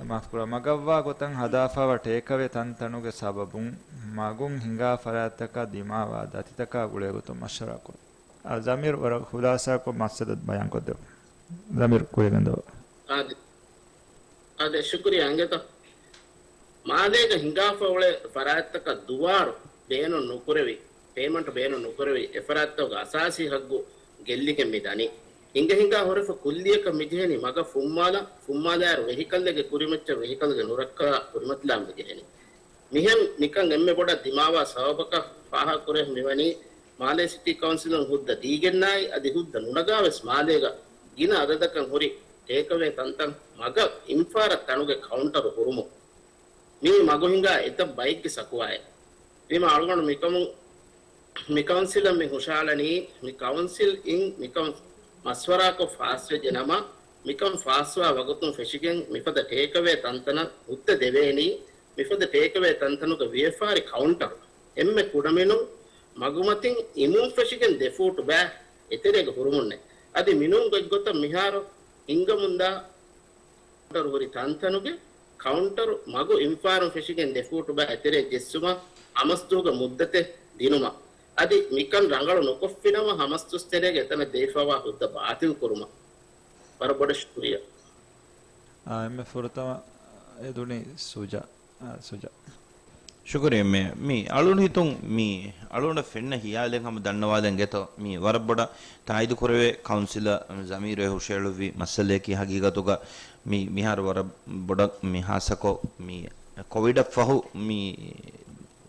މާފުކުރާ، މަގަށްވާ ގޮތަށް ހަދާފައިވާ ޓޭކްއަވޭ ތަންތަނުގެ ސަބަބުން މަގުން ހިނގާ ފަރާތްތަކަށް ދިމާވާ ދަތިތަކާ ގުޅޭގޮތުން މަޝްވަރާކުރުން. އާ، ޒަމީރު ވަރަށް ޚުލާސާކޮށް މައްސަލަ ބަޔާންކޮށްދެވުން. ޒަމީރު ކުރިޔަށް ގެންދަވާ. އާދެ، އާދެ، ޝުކުރިއްޔާ އިނގޭތޯ. މާލޭގަ ހިނގާފަ އުޅޭ ފަރާތްތަކަށް ދުވާރު ބޭނުން ނުކުރެވި، ޕޭމަންޓް ބޭނުން ނުކުރެވި، އެ ފަރާތްތަކުގެ އަސާސީ ހައްގު ގެއްލިގެން މި ދަނީ. ހިނގަ ހިނގާ ހުރެފަ ކުއްލިއަކަށް މިޖެހެނީ މަގަށް ފުންމާލަ، ފުންމާލާއިރު ވެހިކަލްއެއްގެ ކުރިމައްޗަށް ވެހިކަލްގެ ނުރައްކަލާ ކުރިމަތިލާން މިޖެހެނީ. މިހެން ނިކަން އެންމެ ބޮޑަށް ދިމާވާ ސަބަބަކަށް ފާހަގަކުރެވެ މިވަނީ، މާލޭ ސިޓީ ކައުންސިލުން ހުއްދަ ދީގެންނާއި އަދި ހުއްދަ ނުނަގާ ވެސް މާލޭގަ ގިނަ އަދަދަކަށް ހުރި ޓޭކްއަވޭ ތަންތަން މަގަށް އިންފާރަށް ތަނުގެ ކައުންޓަރު ހުރުމުން. މިއީ މަގު ހިނގާ އެތައް ބައެއްގެ ސަކުވާއެއް. ވީމާ އަޅުގަނޑު މިކަމުން މި ކައުންސިލަށް މި ހުށަހަޅަނީ، މި ކައުންސިލް އިން މިކަން މަޝްވަރާކޮށް ފާސްވެއްޖެ ނަމަ، މިކަން ފާސްވާ ވަގުތުން ފެށިގެން މިފަދަ ޓޭކްއަވޭ ތަންތަނަށް ހުއްދަ ދެވޭނީ، މިފަދަ ޓޭކްއަވޭ ތަންތަނުގެ ވިޔަފާރި ކައުންޓަރު އެންމެ ކުޑަމިނުން މަގުމަތިން އިމުން ފެށިގެން ދެ ފޫޓު ބައި އެތެރޭގަ ހުރުމުންނޭ. އަދި މިނޫން ގޮތްގޮތަށް މިހާރު ހިންގަމުންދާ ކައުންޓަރު ހުރި ތަންތަނުގެ ކައުންޓަރު މަގު އިންފާރުން ފެށިގެން ދެ ފޫޓު ބައި އެތެރޭ ޖެއްސުމަށް ހަމަސްދުވަހުގެ މުއްދަތެއް ދިނުމަށް. އަދި މިކަން ރަނގަޅު ނުކޮށްފިނަމަ ހަމަސްދުވަސް ތެރޭގަ އެތަނަށް ދެވިފައިވާ ހުއްދަ ބާތިލް ކުރުމަށް. ވަރަށް ބޮޑަށް ޝުކުރިއްޔާ. އާ، އެންމެ ފުރަތަމަ އެދުނީ ސުޖާ. އާ، ސުޖާ. ޝުކުރިއްޔާ މޭ. މި އަޅުގަނޑު ހިތުން މި އަޅުގަނޑަށް ފެންނަ ހިޔާލެއް ހަމަ ދަންނަވާލަން ގެތޯ. މި ވަރަށް ބޮޑަށް ތާއީދު ކުރެވޭ ކައުންސިލަރ ޒަމީރު އެ ހުށައެޅުއްވި މައްސަލަޔަކީ ހަގީގަތުގަ މި މިހާރު ވަރަށް ބޮޑަށް މި ހާއްސަކޮށް މި ކޮވިޑަށް ފަހު މި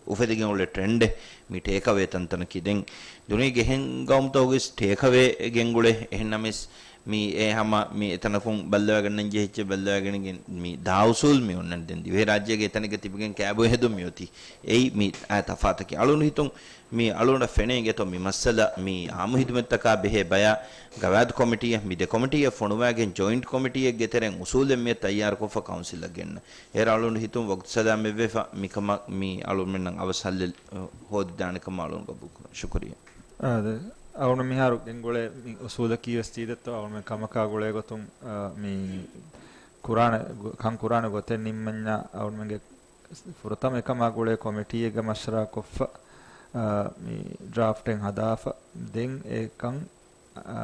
އުފެދިގެން އުޅޭ ޓްރެންޑެއް މި ޓޭކްއަވޭ ތަންތަނަކީ. ދެން ދުނިޔޭގެ އެހެން ގައުމުތަކުގައި ޓޭކްއަވޭ ގެންގުޅޭ. އެހެންނަމަވެސް މި އެ ހަމަ މި އެތަނަކުން ބައްލަވައިގަންނަން ޖެހިއްޖެ ބައްލަވައިގަނެގެން މި ދާ އުސޫލް މި އޮންނަން ދެން ދިވެހިރާއްޖޭގެ އެތަނެއްގަ ތިބިގެން ކާބޯ ހެދުން މިއޮތީ. އެއީ މި އާ ތަފާތަކީ. އަޅުން ހިތުން މި އަޅުން ފެނޭ ގެތޯ މި މައްސަލަ މި އާއްމު ހިދުމަތްތަކާ ބެހޭ ބަޔާ ގަވާއިދު ކޮމިޓީއަށް މި ދެ ކޮމިޓީއެއް ފޮނުވާގެން ޖޮއިންޓް ކޮމިޓީއެއްގެ ތެރެއިން އުސޫލެއް މިއަށް ތައްޔާރުކޮށްފަ ކައުންސިލަށް ގެންނަ. އޭރު އަޅުން ހިތުން ވަގުތު ސަލާމަތްވެފަ މިކަމަށް މި އަޅުމެންނަށް އަވަސް ހައްލެއް ހޯދިދާނެ ކަމަށް އަޅުން ގަބޫލުކުރަން. ޝުކުރިއްޔާ. އާދެ، އަޅުން މިހާރު ގެންގުޅޭ މި އުސޫލަކީ ވެސް ތީދެއްތޯ އަޅުމެން ކަމަކާ ގުޅޭ ގޮތުން، އާ، މި ކުރާނެ ގޮ-، ކަން ކުރާނެ ގޮތެއް ނިންމަންޏާ އަޅުމެންގެ ފުރަތަމަ އެކަމާ ގުޅޭ ކޮމިޓީއެއްގަ މަޝްވަރާ ކޮށްފަ، އާ، މި ޑްރާފްޓެއް ހަދާފަ ދެން އެކަން އާ،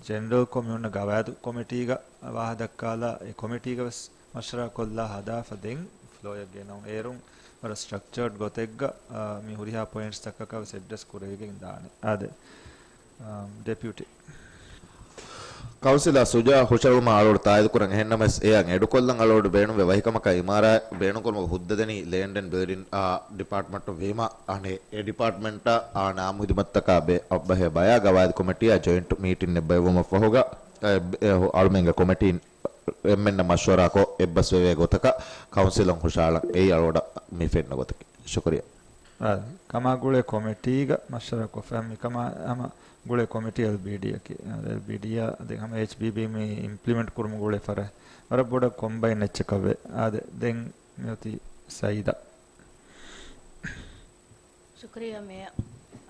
ޖެނެރަލް ކޮ-، މި ހުންނަ ގަވާއިދު ކޮމިޓީގަ ވާހަ ދައްކާލާ، އެ ކޮމިޓީގަ ވެސް މަޝްވަރާ ކޮށްލާ ހަދާފަ ދެން ފްލޯއަށް ގެނައުން. އޭރުން ވަރަށް ސްޓްރަކްޗާޑް ގޮތެއްގަ، އާ، މި ހުރިހާ ޕޮއިންޓްސް ތަކަކަށް ވެސް އެޑްރެސް ކުރެވިގެން ދާނެ. އާދެ، އާ، ޑެޕިއުޓީ. ކައުންސިލަރ ޝުޖާ ހުށަހެޅުމަށް އަޅުގަނޑު ތާއީދުކުރަން. އެހެންނަމަވެސް އެއަށް އެޑުކޮށްލަން އަޅުގަނޑު ބޭނުންވޭ ވަކިކަމަކާ އިމާރާތް ބޭނުންކުރުމަށް ހުއްދަ ދެނީ ލޭންޑް އެންޑް ބިލްޑިން، އާ، ޑިޕާޓްމަންޓުން ވީމާ އަނެއް އެ ޑިޕާޓްމަންޓަށް އާން އާއްމު ހިދުމަތްތަކާ ބެ-، އަށް ބަހޭ ބަޔާ ގަވާއިދު ކޮމިޓީއާ ޖޮއިންޓް މީޓިންއެއް ބޭއްވުމަށްފަހުގަ، އެ، އެ، އަޅުމެންގެ ކޮމިޓީން އެންމެންނަށް މަޝްވަރާކޮށް އެއްބަސްވެވޭ ގޮތަކަށް ކައުންސިލުން ހުށަހަޅަން. އެއީ އަޅުގަނޑަށް މި ފެންނަ ގޮތަކީ. ޝުކުރިއްޔާ. އާ، ކަމާ ގުޅޭ ކޮމިޓީގަ މަޝްވަރާކޮށްފަ މިކަމާ ހަމަ ގުޅޭ ކޮމިޓީ އެލްބީޑީއަކީ. އާ، އެލްބީޑީއާ ދެން ހަމަ އެޗްބީބީ މި އިމްޕްލިމެންޓް ކުރުމަށް ގުޅޭ ފަރާތް ވަރަށް ބޮޑަށް ކޮމްބައިން އެއްޗަކަށްވޭ. އާދެ، ދެން މިއޮތީ ސައީދާ. ޝުކުރިއްޔާ މޭޔަރ.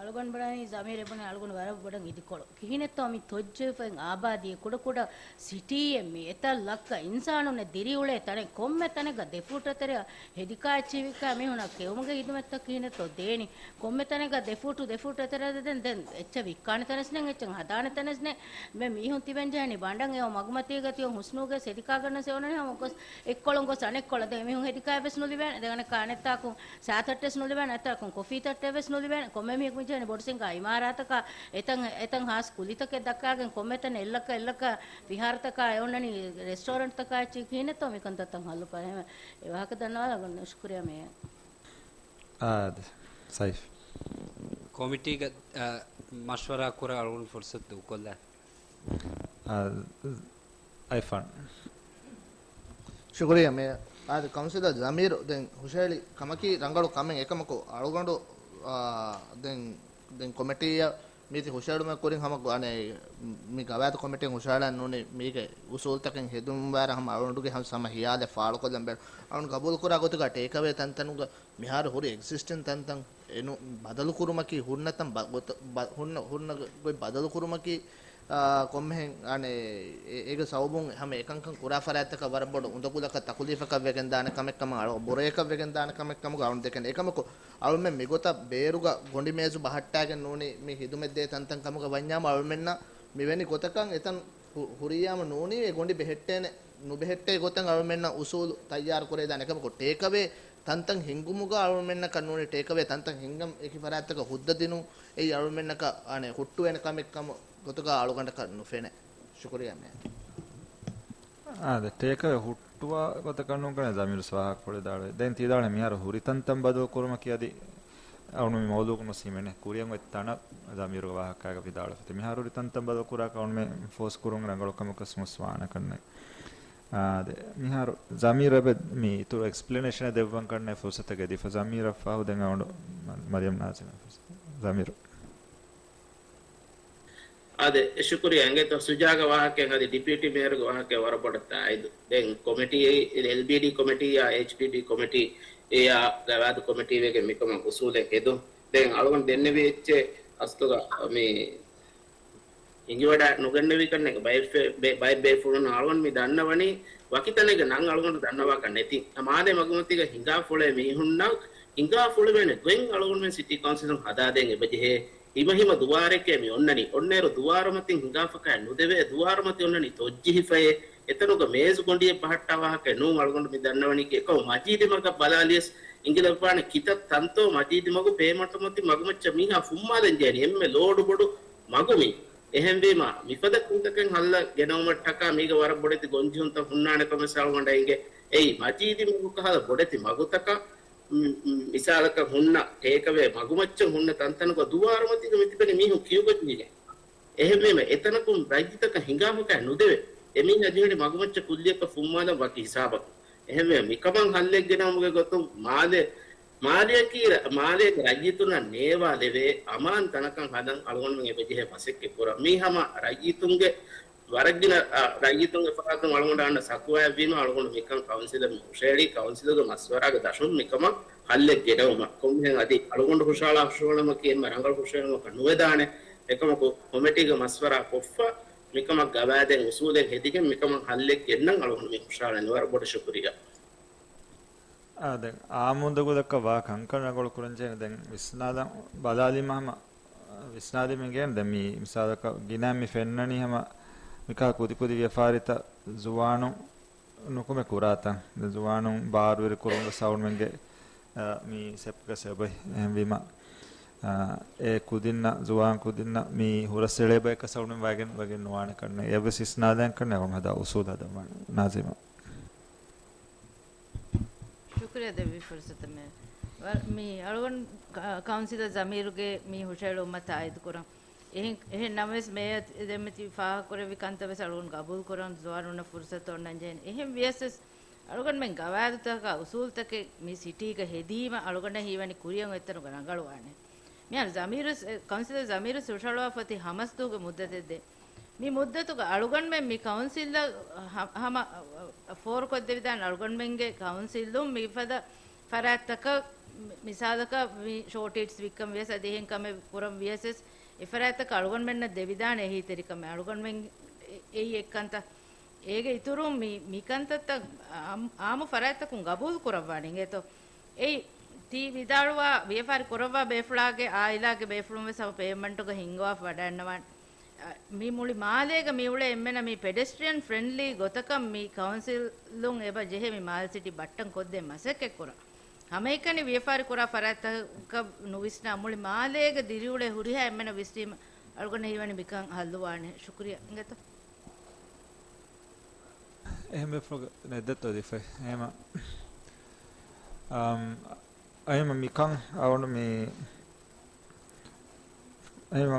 އަޅުގަނޑު ބުނަނީ ޒަމީރު ބުނެ އަޅުގަނޑު ވަރަށް ބޮޑަށް އިދިކޮޅު. ކިހިނެއްތޯ މި ތޮއްޖެހިފައި އާބާދީ ކުޑަކުޑަ ސިޓީއެއް މި އެތައް ލައްކަ އިންސާނުންނެއް ދިރިއުޅޭ ތަނެއް ކޮންމެ ތަނެއްގަ ދެ ފޫޓު އެތެރެއަށް ހެދިކާ އެއްޗިހި ވިއްކާ މީހުނަށް ކެއުމުގެ ހިދުމަތްތައް ކިހިނެއްތޯ ދޭނީ. ކޮންމެ ތަނެއްގަ ދެ ފޫޓު، ދެ ފޫޓު އެތެރެއަށް ދެން، ދެން އެއްޗެއް ވިއްކާނެ ތަނެއްސް ނެތް، އެއްޗެއް ހަދާނެ ތަނެއްސް ނެތް. މެ މީހުން ތިބެން ޖެހެނީ ބަނޑަށް އެއޮ މަގުމަތީގަ ތިޔޮ ހުސްނޫގެ ސެދިކާގަންނަސް އެ އޮނަނީ ހަމަ ގޮސް އެއްކޮޅުން ގޮސް އަނެއްކޮޅަށް. ދެން މީހުން ހެދިކާ އެއްވެސް ނުލިބޭނެ. ދެން އަނެއްކާ އަނެއްތާކުން ސާތައްޓެސް ނުލިބޭނެ، އަނެއްތާކުން ކޮފީތައްޓެއްވެސް ނުލިބޭނެ. ކޮންމެ މީހަކު މިޖެހެނީ ބޮޑު ސިނގާ އިމާރާތަކާ، އެތަން، އެތަން ހާސް ކުލިތަކެއް ދައްކާގެން ކޮންމެތަން އެއްލައްކަ، އެއްލައްކަ ފިހާރަތަކާ އެ އޮންނަނީ ރެސްޓޯރެންޓްތަކާ އެއްޗެއް ކިހިނެއްތޯ މިކަންތައްތައް ހައްލު ކުރާ. އެހެން އެ ވާހަކަ ދަންނަވާލަ ގޮން ޝުކުރިއްޔާ މޭޔަރ. އާދެ، ސައިފް. ކޮމިޓީގަ، އަ، މަޝްވަރާ ކުރަން އަޅުގަނޑު ފުރުސަތު ދޫކޮށްލާ. އާ، އައިފާން. ޝުކުރިއްޔާ މޭޔަރ. އާދެ، ކައުންސިލަރ ޒަމީރު ދެން ހުށަހެޅި ކަމަކީ ރަނގަޅު ކަމެއް. އެކަމަކު އަޅުގަނޑު، އާ، ދެން، ދެން ކޮމިޓީއަށް މީތި ހުށަހެޅުމެއް ކުރިން ހަމަ ގޮ-، އަނެއް މި ގަވާއިދު ކޮމިޓީން ހުށަހަޅަން ނޫނީ މީގެ އުސޫލުތަކެއް ހެދުންވާއިރަށް ހަމަ އަޅުގަނޑުގެ ހަމަ ހަމަ ހިޔާލެއް ފާޅުކޮށްލަން ބޭނުން. އަޅުގަނޑު ގަބޫލުކުރާ ގޮތުގަ ޓޭކްއަވޭ ތަންތަނުގަ މިހާރު ހުރި އެގްޒިސްޓިން ތަންތަން އެނޫ ބަދަލުކުރުމަކީ ހުންނަ ތަން ބަ-، ގޮތަ-، ބަ-، ހުންނަ، ހުންނަ ގޮތް ބަދަލުކުރުމަކީ، އާ، ކޮންމެހެން، އަނެއް، އެ-، އޭގެ ސަބަބުން ހަމަ އެކަންކަން ކުރާ ފަރާތްތަކަށް ވަރަށް ބޮޑު އުނދަގުލަކަށް ތަކުލީފަކަށް ވެގެން ދާނެ ކަމެއް ކަމަށް އަޅު-، ބުރަޔަކަށް ވެގެން ދާނެ ކަމެއް ކަމުގަ އަޅުން ދެކެން. އެކަމަކު، އަޅުމެން މިގޮތަށް ބޭރުގަ ގޮނޑި މޭޒު ބަހައްޓާގެން ނޫނީ މި ހިދުމަތް ދޭ ތަންތަން ކަމުގަ ވަންޏާމު އަޅުމެންނަށް މިވެނި ގޮތަކަށް އެތަން ހު-، ހުރިއްޔާމު ނޫނީ އެ ގޮނޑި ބެހެއްޓޭނެ، ނުބެހެއްޓޭ ގޮތަށް އަޅުމެންނަށް އުސޫލު ތައްޔާރު ކުރެވިދާނެ. އެކަމަކު ޓޭކްއަވޭ ތަންތަން ހިންގުމުގަ އަޅުމެންނަކަށް ނޫނީ ޓޭކްއަވޭ ތަންތަން ހިންގަން އެކި ފަރާތްތަކަށް ހުއްދަ ދިނުން އެއީ އަޅުމެންނަކަށް އަނެއް ހުއްޓުވޭނެ ކަމެއް ކަމު ގޮތުގަ އަޅުގަނޑަކަށް ނުފެނޭ. ޝުކުރިއްޔާ މޭޔަރ. އާދެ، ޓޭކްއަވޭ ހުއްޓުވާ ގޮތަކަށް ނޫން ކަން ޒަމީރު ވާހަކަ ކުރި ދާޅުވޭ. ދެން ތި ދާޅުވޭ މިހާރު ހުރި ތަންތަން ބަދަލު ކުރުމަކީ އަދި އަޅުނު މި މައުލޫގަ ނުސީމެނެ ކުރިއަށް އޮތް ތަނަށް ޒަމީރުގެ ވާހަކާގަ ވިދާޅުވެފަ. މިހާރު ހުރި ތަންތަން ބަދަލު ކުރާކަށް އަޅުނު މި ފޯސް ކުރުން ރަނގަޅު ކަމަކަށް ވެސް ވާނެ ކަންނޭ. އާދެ، މިހާރު ޒަމީރު އެބަ މި އިތުރު އެކްސްޕްލެނޭޝަނެއް ދެއްވަން ކަންނޭ ފުރުސަތެއް ދީފަ. ޒަމީރަށް ފަހު ދެން އަޅުނު މަ-، މަރިޔަމް ނާޒިމަށް ފުރުސަތު. ޒަމީރު. އާދެ، ޝުކުރިއްޔާ. އިނގޭތޯ ޝުޖާގެ ވާހަކައިން އަދި ޑެޕިއުޓީ މޭޔަރުގެ ވާހަކައިން ވަރަށް ބޮޑަށް ތާއީދު. ދެން ކޮމިޓީ، އެލްބީޑީ ކޮމިޓީއާ، އެޗްޕީޑީ ކޮމިޓީއާ ގަވާއިދު ކޮމިޓީ ވެގެން މިކަމަށް އުސޫލެއް ހެދުން. ދެން އަޅުގަނޑު ދެންނެވި އެއްޗެއް އަސްލުގަ މި ހިނގިވަޑައި ނުގެންނެވި ކަންނޭނގެ ބައެއް ބޭ-، ބައެއް ބޭފުޅުން އަޅުގަނޑު މި ދަންނަވަނީ ވަކި ތަނެއްގެ ނަން އަޅުގަނޑު ދަންނަވާކަށް ނެތި. މާލޭ މަގުމަތީގަ ހިނގާފަ އުޅޭ މީހުންނަށް ހިނގާފަ އުޅެވޭނެ ގޮތް އަޅުގަނޑުމެން ސިޓީ ކައުންސިލުން ހަދާދޭން އެބަޖެހޭ. ހިމަ ހިމަ ދުވާރެކޭ މި އޮންނަނީ. އޮންނައިރު ދުވާރުމަތިން ހިނގާފަކާ ނުދެވޭ، ދުވާރުމަތި އޮންނަނީ ތޮއްޖިހިފައޭ. އެތަނުގަ މޭޒު ގޮނޑިއެއް ބަހައްޓާ ވާހަކައެއް ނޫން. އަޅުގަނޑު މި ދަންނަވަނީ އެކަމު މަޖީދީ މަގަށް ބަލާލިޔަސް އިނގިލައްވާނެ ކިތައް ތަންތޯ މަޖީދީ މަގު ޕޭމަންޓުމަތި މަގުމައްޗަށް މީހާ ފުއްމާލަން ޖެހެނީ އެންމެ ލޯޑު ބޮޑު މަގު މީ. އެހެންވީމަ، މިފަދަ ކުންތަކެއް ހައްލަށް ގެނައުމަށްޓަކާ މީގަ ވަރަށް ބޮޑެތި ގޮންޖެހުންތައް ހުންނާނެ ކަމަށް އަޅުގަނޑަށް އެނގޭ. އެއީ، މަޖީދީ މަގު ކަހަލަ ބޮޑެތި މަގުތަކަށް، މި-، މި-، މިސާލަކަށް ހުންނަ ޓޭކްއަވޭ މަގުމައްޗަށް ހުންނަ ތަންތަނުގަ ދުވާރުމަތީގަ މިތިބެނީ މީހުން ކިޔޫގަ ޖެހިގެން. އެހެންވީމަ އެތަނަކުން ރައްޔިތަކަށް ހިނގާފަކާ ނުދެވޭ. އެމީހާ ޖެހުނީ މަގުމައްޗަށް ކުއްލިއަކަށް ފުންމާލަން ވަކި ހިސާބަކުން. އެހެންވެ މިކަމަށް ހައްލެއް ގެނައުމުގެ ގޮތުން މާލެ، މާލެއަކީ ރަ-، މާލޭގެ ރައްޔިތުންނަށް ނޭވާލެވޭ އަމާން ތަނަކަށް ހަދަން އަޅުގަނޑުމެން އެބަޖެހޭ މަސައްކަތް ކުރަން. މީ ހަމަ ރައްޔިތުންގެ ވަރަށްގިނަ، އަ، ރައްޔިތުންގެ ފަހަތުން އަޅުގަނޑަށް އަންނަ ސަކުވާއެއްވީމަ އަޅުގަނޑު މިކަން ކައުންސިލަށް މި ހުށައެޅީ ކައުންސިލުގެ މަޝްވަރާގެ ދަށުން މިކަމަށް ހައްލެއް ގެނައުމަށް. ކޮންމެހެން އަދި އަޅުގަނޑު ހުށަހަޅާ ހުށަހެޅުމަކީ އެންމެ ރަނގަޅު ހުށަހެޅުމަކަށް ނުވެދާނެ. އެކަމަކު ކޮމިޓީގެ މަޝްވަރާ ކޮށްފަ މިކަމަށް ގަވާއިދެއް އުސޫލެއް ހެދިގެން މިކަމަށް ހައްލެއް ގެންނަން އަޅުގަނޑު މި ހުށަހަޅަނީ. ވަރަށް ބޮޑަށް ޝުކުރިއްޔާ. އާ، ދެން އާއްމު އުނދަގުލަކަށް ވާ ކަންކަން ރަނގަޅު ކުރަން ޖެހޭނެ. ދެން ވިސްނާލަން ބަލާލީމަ ހަމަ، ވިސްނާލީމަ އިނގޭނެ. ދެން މި މިސާލަކަށް ގިނަ މި ފެންނަނީ ހަމަ މިކާ ކުދި ކުދި ވިޔަފާރިތައް ޒުވާނުން ނުކުމެ ކުރާތަން. ދެން ޒުވާނުން ބާރުވެރި ކުރުމުގެ ސައުންޑްމެންގެ، އަ، މި ސެޕްގަ ސެބައި. އެހެންވީމަ، އަ، އެ ކުދިންނަށް، ޒުވާން ކުދިންނަށް މި ހުރަސް އެޅޭ ބަޔަކަށް ސައުންޑްމެން ވަގެން، ވަގެން ނުވާނެ ކަންނެ. އެއަށްވެސް ވިސްނާލަން ކަންނެ އަޅުގަނޑު ހަދާ އުސޫލު ހަދަމާ ނާޒިމާ. ޝުކުރިއްޔާ ދެއްވި ފުރުސަތަށް މެ. ވަ-، މި އަޅުގަނޑު ކަ-، ކައުންސިލަރ ޒަމީރުގެ މި ހުށަހެޅުމަށް ތާއީދު ކުރަން. އެހެން، އެހެން ނަމަވެސް މޭޔަރ ދެންމެ ތި ފާހަގަކުރެއްވި ކަންތައް ވެސް އަޅުގަނޑު ގަބޫލު ކުރަން، ޒުވާނުންނަށް ފުރުސަތު އޮންނަން ޖެހެން. އެހެން ވިޔަސް ވެސް އަޅުގަނޑުމެން ގަވާއިދުތަކާ އުސޫލުތަކެއް މި ސިޓީގަ ހެދީމަ އަޅުގަނޑަށް ހީވަނީ ކުރިއަށް އޮތްތަނުގަ ރަނގަޅުވާނެ. މިހާރު ޒަމީރު ސް-، ކައުންސިލަރ ޒަމީރު ހުށަހަޅުވާފަ އޮތީ ހަމަސްދުވަހުގެ މުއްދަތެއް ދޭ. މި މުއްދަތުގަ އަޅުގަނޑުމެން މި ކައުންސިލަށް ހަ-، ހަމަ ފޯރުކޮށްދެވިދާނެ އަޅުގަނޑުމެންގެ ކައުންސިލުން މިފަދަ ފަރާތްތަކަށް މި-، މިސާލަކަށް މި ޝޯޓީޓްސް ވިއްކަން ވިޔަސް އަދި އެހެން ކަމެއް ކުރަން ވިޔަސް ވެސް އެފަރާތްތަކަށް އަޅުގަނޑުމެންނަށް ދެވިދާނެ އެހީތެރިކަމެއް އަޅުގަނޑުމެން އެ-، އެއީ އެއްކަންތައް. އޭގެ އިތުރުން މި-، މިކަންތައްތައް އާ-، އާއްމު ފަރާތްތަކުން ގަބޫލު ކުރައްވާނެ އިނގޭތޯ. އެއީ ތީ ވިދާޅުވާ ވިޔަފާރި ކުރައްވާ ބޭފުޅާގެ އާއިލާގެ ބޭފުޅުން ވެސް ހަމަ ޕޭމަންޓުގަ ހިންގަވާފަ ވަޑައިންނަވާނެ. އަ، މި މުޅި މާލޭގަ މިއުޅޭ އެންމެނަށް މި ޕެޑެސްޓްރިއަން ފްރެންޑްލީ ގޮތަކަށް މި ކައުންސިލުން އެބަ ޖެހޭ މި މާލެ ސިޓީ ބައްޓަން ކޮށްދޭން މަސައްކަތް ކުރަން. ހަމައެކަނި ވިޔަފާރި ކުރާ ފަރާތްތަކަށް ނުވިސްނާ މުޅި މާލޭގަ ދިރިއުޅޭ ހުރިހާ އެންމެނަށް ވިސްނީމަ އަޅުގަނޑަށް ހީވަނީ މިކަން ހައްލުވާނެ. ޝުކުރިއްޔާ. އިނގޭތޯ؟ އެހެން ބޭފުޅުން ނެތް ދަތްތޯ ދީފައި. އެހެމަ، އަމް، އެހެމަ މިކަން އަވަނޑު މި، އެހެމަ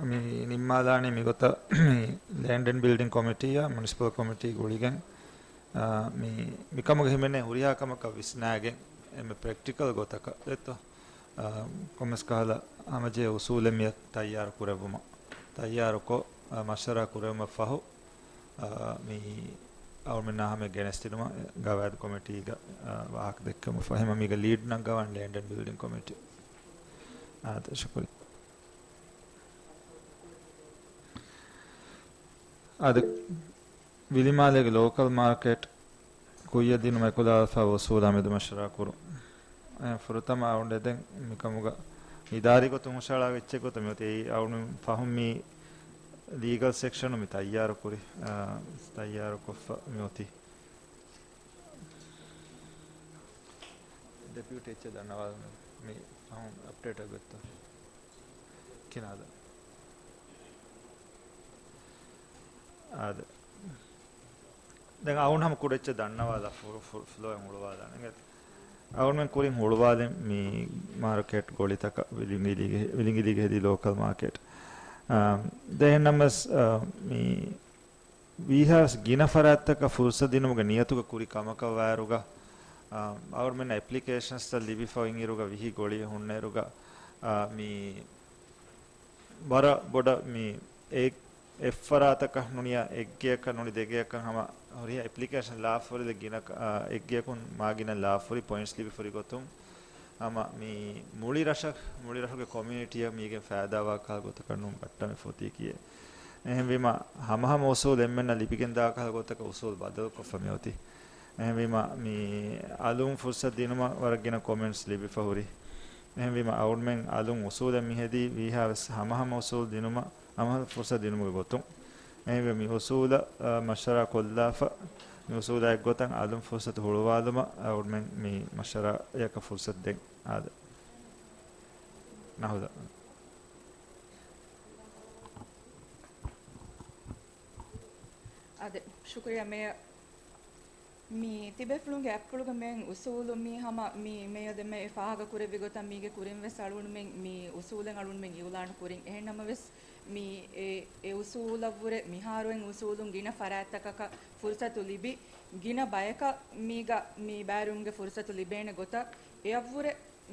މި ނިންމާލާނީ މިގޮތަށް މި ލޭންޑް އެންޑް ބިލްޑިން ކޮމިޓީއާ މުނިސިޕަލް ކޮމިޓީ ގުޅިގެން، އާ، މި، މިކަމުގެ ހިމެނޭ ހުރިހާ ކަމަކަށް ވިސްނާގެން އެންމެ ޕްރެކްޓިކަލް ގޮތަކަށް ދެއްތޯ؟ އާ، ކޮންމެސް ކަހަލަ ހަމަޖެހޭ އުސޫލެއް މިއަށް ތައްޔާރު ކުރެއްވުމަށް، ތައްޔާރުކޮށް، އާ، މަޝްވަރާ ކުރެވުމަށް ފަހު، އާ، މި އަޅުމެންނާ ހަމަ ގެނެސްދިނުމަށް ގަވާއިދު ކޮމިޓީގަ، އާ، ވާހަކަ ދެއްކެވުމަށް ފަހު، ހަމަ މީގަ ލީޑް ނަގަވަން ލޭންޑް އެންޑް ބިލްޑިން ކޮމިޓީ. އާދެ، ޝުކުރިއްޔާ. އާދެ، ވިލިމާލޭގެ ލޯކަލް މާކެޓް ކުއްޔަށް ދިނުމަށް އެކުލަވާފަ އުސޫލާ މެދު މަޝްވަރާ ކުރުން. އެ، ފުރަތަމަ އަޅުގަނޑު ދެން މިކަމުގަ އިދާރީ ގޮތުން ހުށަހަޅާ އެއްޗެއް ގޮތަށް މިއޮތީ. އެއީ އަޅުގަނޑު ފަހުން މި ލީގަލް ސެކްޝަނު މި ތައްޔާރު ކުރި، އާ، ތައްޔާރު ކޮށްފަ މިއޮތީ. ޑެޕިއުޓީ އެއްޗެއް ދަންނަވާލަމެ މި ފަހުން އަޕްޑޭޓް އެއް ގޮތްތޯ؟ ކިނާދަ. އާދެ. ދެން އަޅުގަނޑު ހަމަ ކުޑައެއްޗެއް ދަންނަވާލާ ފު-، ފު-، ފްލޯއެއް ހުޅުވާލާނެ. އަޅުގަނޑުމެން ކުރިން ހުޅުވާލިން މި މާރކެޓް ގޮޅިތަކަށް ވިލިނގިލީގެ، ވިލިނގިލީގެ ހެދި ލޯކަލް މާކެޓް. އާ، ދެން ނަމަވެސް، އާ، މި ވީހާވެސް ގިނަ ފަރާތްތަކަށް ފުރުސަތު ދިނުމުގެ ނިޔަތުގަ ކުރި ކަމަކަށް ވާއިރުގަ، އާ، އަޅުގަނޑުމެންނަށް އެޕްލިކޭޝަންސްތައް ލިބިފަ އިންއިރުގަ ވިހި ގޮޅި ހުންނައިރުގަ، އާ، މި ވަރަށް ބޮޑަށް މި އެ-، އެއްފަރާތަކަށް ނުނިޔަ އެއްގެއަކަށް ނުނި ދެގެއަކަށް ހަމަ ހުރިހާ އެޕްލިކޭޝަން ލާފަހުރި ދެ ގިނަ، އާ، އެއްގެއަކުން މާގިނަ ލާފަހުރި ޕޮއިންޓްސް ލިބިފަހުރި ގޮތުން ހަމަ މި މުޅި ރަށަށް، މުޅި ރަށުގެ ކޮމިއުނިޓީއަށް މީގެން ފައިދާވާ ކަހަލަ ގޮތަކަށް ނޫން ބައްޓަމެ ފޮތީކީއެއް. އެހެންވީމަ، ހަމަހަމަ އުސޫލު އެންމެންނަށް ލިބިގެންދާ ކަހަލަ ގޮތަކަށް އުސޫލު ބަދަލުކޮށްފަ މިއޮތީ. އެހެންވީމަ، މި އަލުން ފުރުސަތު ދިނުމަށް ވަރަށް ގިނަ ކޮމެންޓްސް ލިބިފަ ހުރި. އެހެންވީމަ، އަޅުގަނޑުމެން އަލުން އުސޫލެއް މިހެދީ ވީހާވެސް ހަމަހަމަ އުސޫލު ދިނުމަށް، ހަމަހަމަ ފުރުސަތު ދިނުމުގެ ގޮތުން. އެހެންވެ، މި އުސޫލަށް، އަ، މަޝްވަރާ ކޮށްލާފަ، މި އުސޫލާ އެއްގޮތަށް އަލުން ފުރުސަތު ހުޅުވާލުމަށް އަޅުގަނޑުމެން މި މަޝްވަރާއަކަށް ފުރުސަތު ދެން އާދެ. ނަހުދަ. އާދެ، ޝުކުރިއްޔާ މޭޔަރ. މި ތިބޭފުޅުންގެ އަތްޕުޅުގަ މި އޮތް އުސޫލު މި ހަމަ މި މޭޔަ ދެންމެ އެ ފާހަގަ ކުރެއްވި ގޮތަށް މީގެ ކުރިން ވެސް އަޅުގަނޑުމެން މި އުސޫލެއް އަޅުގަނޑުމެން އިއުލާނު ކުރިން. އެހެން ނަމަވެސް މި އެ، އެ އުސޫލަށްވުރެ މިހާރު އޮތް އުސޫލުން ގިނަ ފަރާތްތަކަކަށް ފުރުސަތު ލިބި، ގިނަ ބަޔަކަށް މީގަ މި ބައިވެރިވުމުގެ ފުރުސަތު ލިބޭނެ ގޮތަށް އެއަށްވުރެ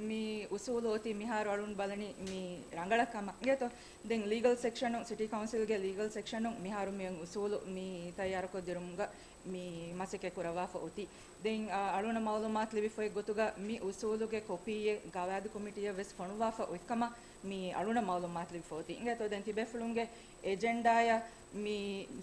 މި އުސޫލު އޮތީ މިހާރު އަޅުން ބަލަނީ މި ރަނގަޅަށް ކަމަށް. އިނގޭތޯ؟ ދެން ލީގަލް ސެކްޝަނުން، ސިޓީ ކައުންސިލްގެ ލީގަލް ސެކްޝަނުން މިހާރު މި އޮތް އުސޫލު މި ތައްޔާރުކޮށްދިނުމުގަ މި މަސައްކަތް ކުރައްވާފަ އޮތީ. ދެން، އަ، އަޅުނަށް މައުލޫމާތު ލިބިފައި ގޮތުގަ މި އުސޫލުގެ ކޮޕީއެއް ގަވާއިދު ކޮމިޓީއަށް ވެސް ފޮނުވާފަ އޮތްކަމަށް މި އަޅުނަށް މައުލޫމާތު ލިބިފަ އޮތީ. އިނގޭތޯ؟ ދެން ތިބޭފުޅުންގެ އެޖެންޑާއަށް މި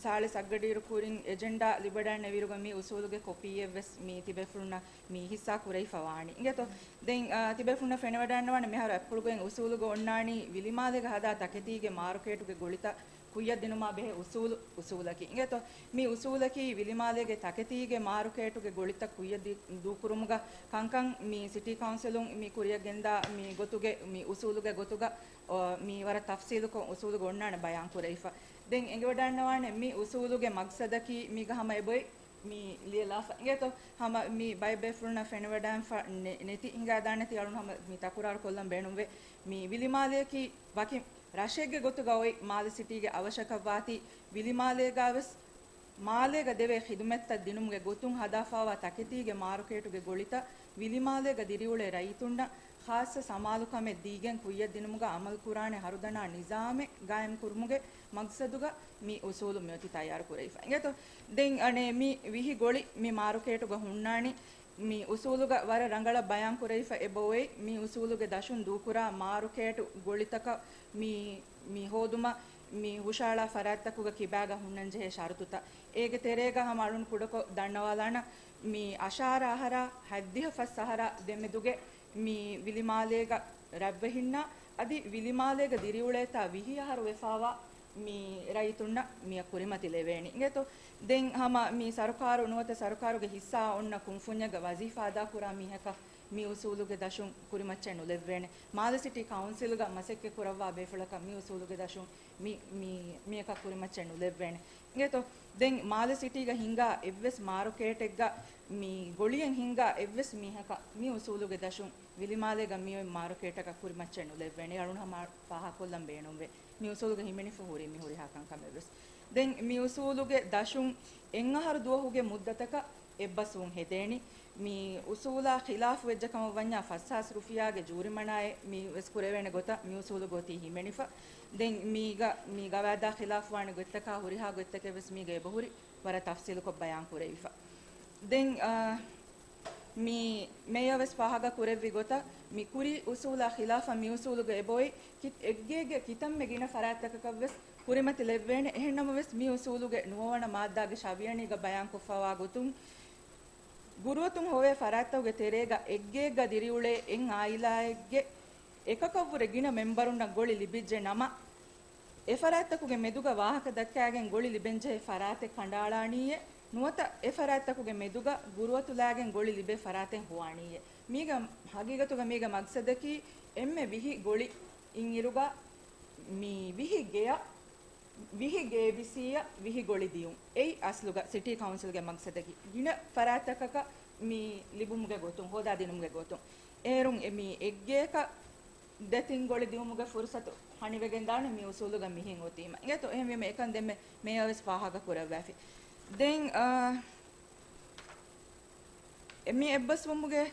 ސާޅީސް އަށްގަޑިއިރު ކުރިން އެޖެންޑާ ލިބިވަޑައިގަންނަވިއިރުގަ މި އުސޫލުގެ ކޮޕީއެއް ވެސް މި ތިބޭފުޅުންނަށް މި ހިއްސާ ކުރެވިފަ ވާނީ. އިނގޭތޯ؟ ދެން، އާ، ތިބޭފުޅުންނަށް ފެނިވަޑައިގަންނަވާނެ މިހާރު އަތްޕުޅުގައި އުސޫލުގަ އޮންނާނީ ވިލިމާލޭގަ ހަދާ ތަކެތީގެ މާރުކޭޓުގެ ގޮޅިތައް ކުއްޔަށް ދިނުމާ ބެހޭ އުސޫލު، އުސޫލަކީ. އިނގޭތޯ؟ މި އުސޫލަކީ ވިލިމާލޭގެ ތަކެތީގެ މާރުކޭޓުގެ ގޮޅިތައް ކުއްޔަށް ދި-، ދޫކުރުމުގަ ކަންކަން މި ސިޓީ ކައުންސިލުން މި ކުރިއަށް ގެންދާ މި ގޮތުގެ މި އުސޫލުގެ ގޮތުގަ، އޮ، މި ވަރަށް ތަފްސީލުކޮށް އުސޫލުގަ އޮންނާނެ ބަޔާން ކުރެވިފަ. ދެން އެނގިވަޑައިގަންނަވާނެ މި އުސޫލުގެ މަގްސަދަކީ މީގަ ހަމަ އެބޮތް މި ލިޔެލާފަ. އިނގޭތޯ؟ ހަމަ މި ބައެއް ބޭފުޅުންނަށް ފެނިވަޑައިގެންފަ ނެ-، ނެތި ހިނގާދާނެތީ އަޅުން ހަމަ މި ތަކުރާރު ކޮށްލަން ބޭނުންވޭ. މި ވިލިމާލެއަކީ ވަކި ރަށެއްގެ ގޮތުގަ އޮތް މާލެ ސިޓީގެ އަވަށަކަށް ވާތީ، ވިލިމާލޭގަ ވެސް މާލޭގަ ދެވޭ ޚިދުމަތްތައް ދިނުމުގެ ގޮތުން ހަދާފައިވާ ތަކެތީގެ މާރުކޭޓުގެ ގޮޅިތައް ވިލިމާލޭގަ ދިރިއުޅޭ ރައްޔިތުންނަށް ޚާއްޞަ ސަމާލުކަމެއް ދީގެން ކުއްޔަށްދިނުމުގަ އަމަލުކުރާނެ ހަރުދަނާ ނިޒާމެއް ގާއިމްކުރުމުގެ މަގްސަދުގަ މި އުސޫލު މިއޮތީ ތައްޔާރު ކުރެވިފަ. އިނގޭތޯ؟ ދެން އަނެއް މި ވިހި ގޮޅި މި މާރުކޭޓުގަ ހުންނާނީ މި އުސޫލުގަ ވަރަށް ރަނގަޅަށް ބަޔާން ކުރެވިފަ އެބައޮތް. މި އުސޫލުގެ ދަށުން ދޫކުރާ މާރުކޭޓު ގޮޅިތަކަށް މި، މި ހޯދުމަށް މި ހުށައަޅާ ފަރާތްތަކުގަ ކިބާގަ ހުންނަންޖެހޭ ޝަރުތުތައް. އޭގެ ތެރޭގަ ހަމަ އަޅުން ކުޑަކޮށް ދަންނަވާލާނަން، މި އަށާރަ އަހަރާ ހަތްދިހަ ފަސް އަހަރާ ދެމެދުގެ މި ވިލިމާލޭގަ ރަށްވެހިންނާ އަދި ވިލިމާލޭގަ ދިރިއުޅޭތާ ވިހި އަހަރު ވެފައިވާ މި ރައްޔިތުންނަށް މިއަށް ކުރިމަތި ލެވޭނެ. އިނގޭތޯ؟ ދެން ހަމަ މި ސަރުކާރު ނުވަތަ ސަރުކާރުގެ ހިއްސާ އޮންނަ ކުންފުންޏެއްގަ ވަޒީފާ އަދާކުރާ މީހަކަށް މި އުސޫލުގެ ދަށުން ކުރިމައްޗަށް ނުލެއްވޭނެ. މާލެ ސިޓީ ކައުންސިލްގަ މަސައްކަތް ކުރައްވާ ބޭފުޅަކަށް މި އުސޫލުގެ ދަށުން މި، މި، މިއަކަށް ކުރިމައްޗަށް ނުލެއްވޭނެ. އިނގޭތޯ؟ ދެން މާލެ ސިޓީގަ ހިނގާ އެއްވެސް މާރުކޭޓެއްގަ މި ގޮޅިއެއް ހިނގާ އެއްވެސް މީހަކަށް މި އުސޫލުގެ ދަށުން ވިލިމާލޭގަ މިއޮތް މާރުކޭޓަކަށް ކުރިމައްޗަށް ނުލެއްވޭނެ. އަޅުން ހަމަ ފާހަގަކޮށްލަން ބޭނުންވޭ. މި އުސޫލުގަ ހިމެނިފަ ހުރީ މި ހުރިހާ ކަންކަމެއްވެސް. ދެން މި އުސޫލުގެ ދަށުން އެއްއަހަރު ދުވަހުގެ މުއްދަތަކަށް އެއްބަސްވުން ހެދޭނީ. މި އުސޫލާ ޚިލާފު ވެއްޖެ ކަމަށް ވަންޏާ ފަސްހާސް ރުފިޔާގެ ޖޫރިމަނާއެއް މި ވެސް ކުރެވޭނެ ގޮތަށް މި އުސޫލުގަ އޮތީ ހިމެނިފަ. ދެން މީގަ މި ގަވާއިދާ ޚިލާފުވާނެ ގޮތްތަކާ ހުރިހާ ގޮތްތަކެއް ވެސް މީގަ އެބަހުރި ވަރަށް ތަފްސީލުކޮށް ބަޔާން ކުރެވިފަ. ދެން، އާ، މި މޭޔަ ވެސް ފާހަގަ ކުރެއްވި ގޮތަށް މި ކުރީ އުސޫލާ ޚިލާފަށް މި އުސޫލުގަ އެބައޮތް ކި-، އެއްގޭގެ ކިތަންމެ ގިނަ ފަރާތްތަކަކަށް ވެސް ކުރިމަތި ލެއްވޭނެ. އެހެން ނަމަވެސް މި އުސޫލުގެ ނުވަވަނަ މާއްދާގެ ޝަވިޔަނީގަ ބަޔާންކޮށްފަވާ ގޮތުން، ގުރުއަތުން ހޮވޭ ފަރާތްތަކުގެ ތެރޭގަ އެއްގޭގަ ދިރިއުޅޭ އެއް އާއިލާއެއްގެ އެކަކަށްވުރެ ގިނަ މެމްބަރުންނަށް ގޮޅި ލިބިއްޖެ ނަމަ، އެ ފަރާތްތަކުގެ މެދުގަ ވާހަކަ ދައްކާގެން ގޮޅި ލިބެންޖެހޭ ފަރާތެއް ކަނޑައަޅާނީއޭ، ނުވަތަ އެ ފަރާތްތަކުގެ މެދުގަ ގުރުއަތުލާގެން ގޮޅި ލިބޭ ފަރާތެއް ހޮވާނީއޭ. މީގަ ހަގީގަތުގަ މީގަ މަގްސަދަކީ އެންމެ ވިހި ގޮޅި އިންއިރުގަ މި ވިހި ގެޔަށް ވިހި ގޭބިސީއަށް ވިހި ގޮޅި ދިޔުން. އެއީ އަސްލުގަ ސިޓީ ކައުންސިލްގެ މަގްސަދަކީ ގިނަ ފަރާތްތަކަކަށް މި ލިބުމުގެ ގޮތުން، ހޯދާދިނުމުގެ ގޮތުން. އޭރުން އެ މި އެއްގެއަކަށް ދެތިން ގޮޅި ދިއުމުގެ ފުރުސަތު ހަނިވެގެންދާނެ މި އުސޫލުގަ މިހެން އޮތީމަ. އިނގޭތޯ؟ އެހެންވީމަ އެކަން ދެންމެ މޭޔަ ވެސް ފާހަގަ ކުރައްވާފި. ދެން، އާ، އެ މި އެއްބަސްވުމުގެ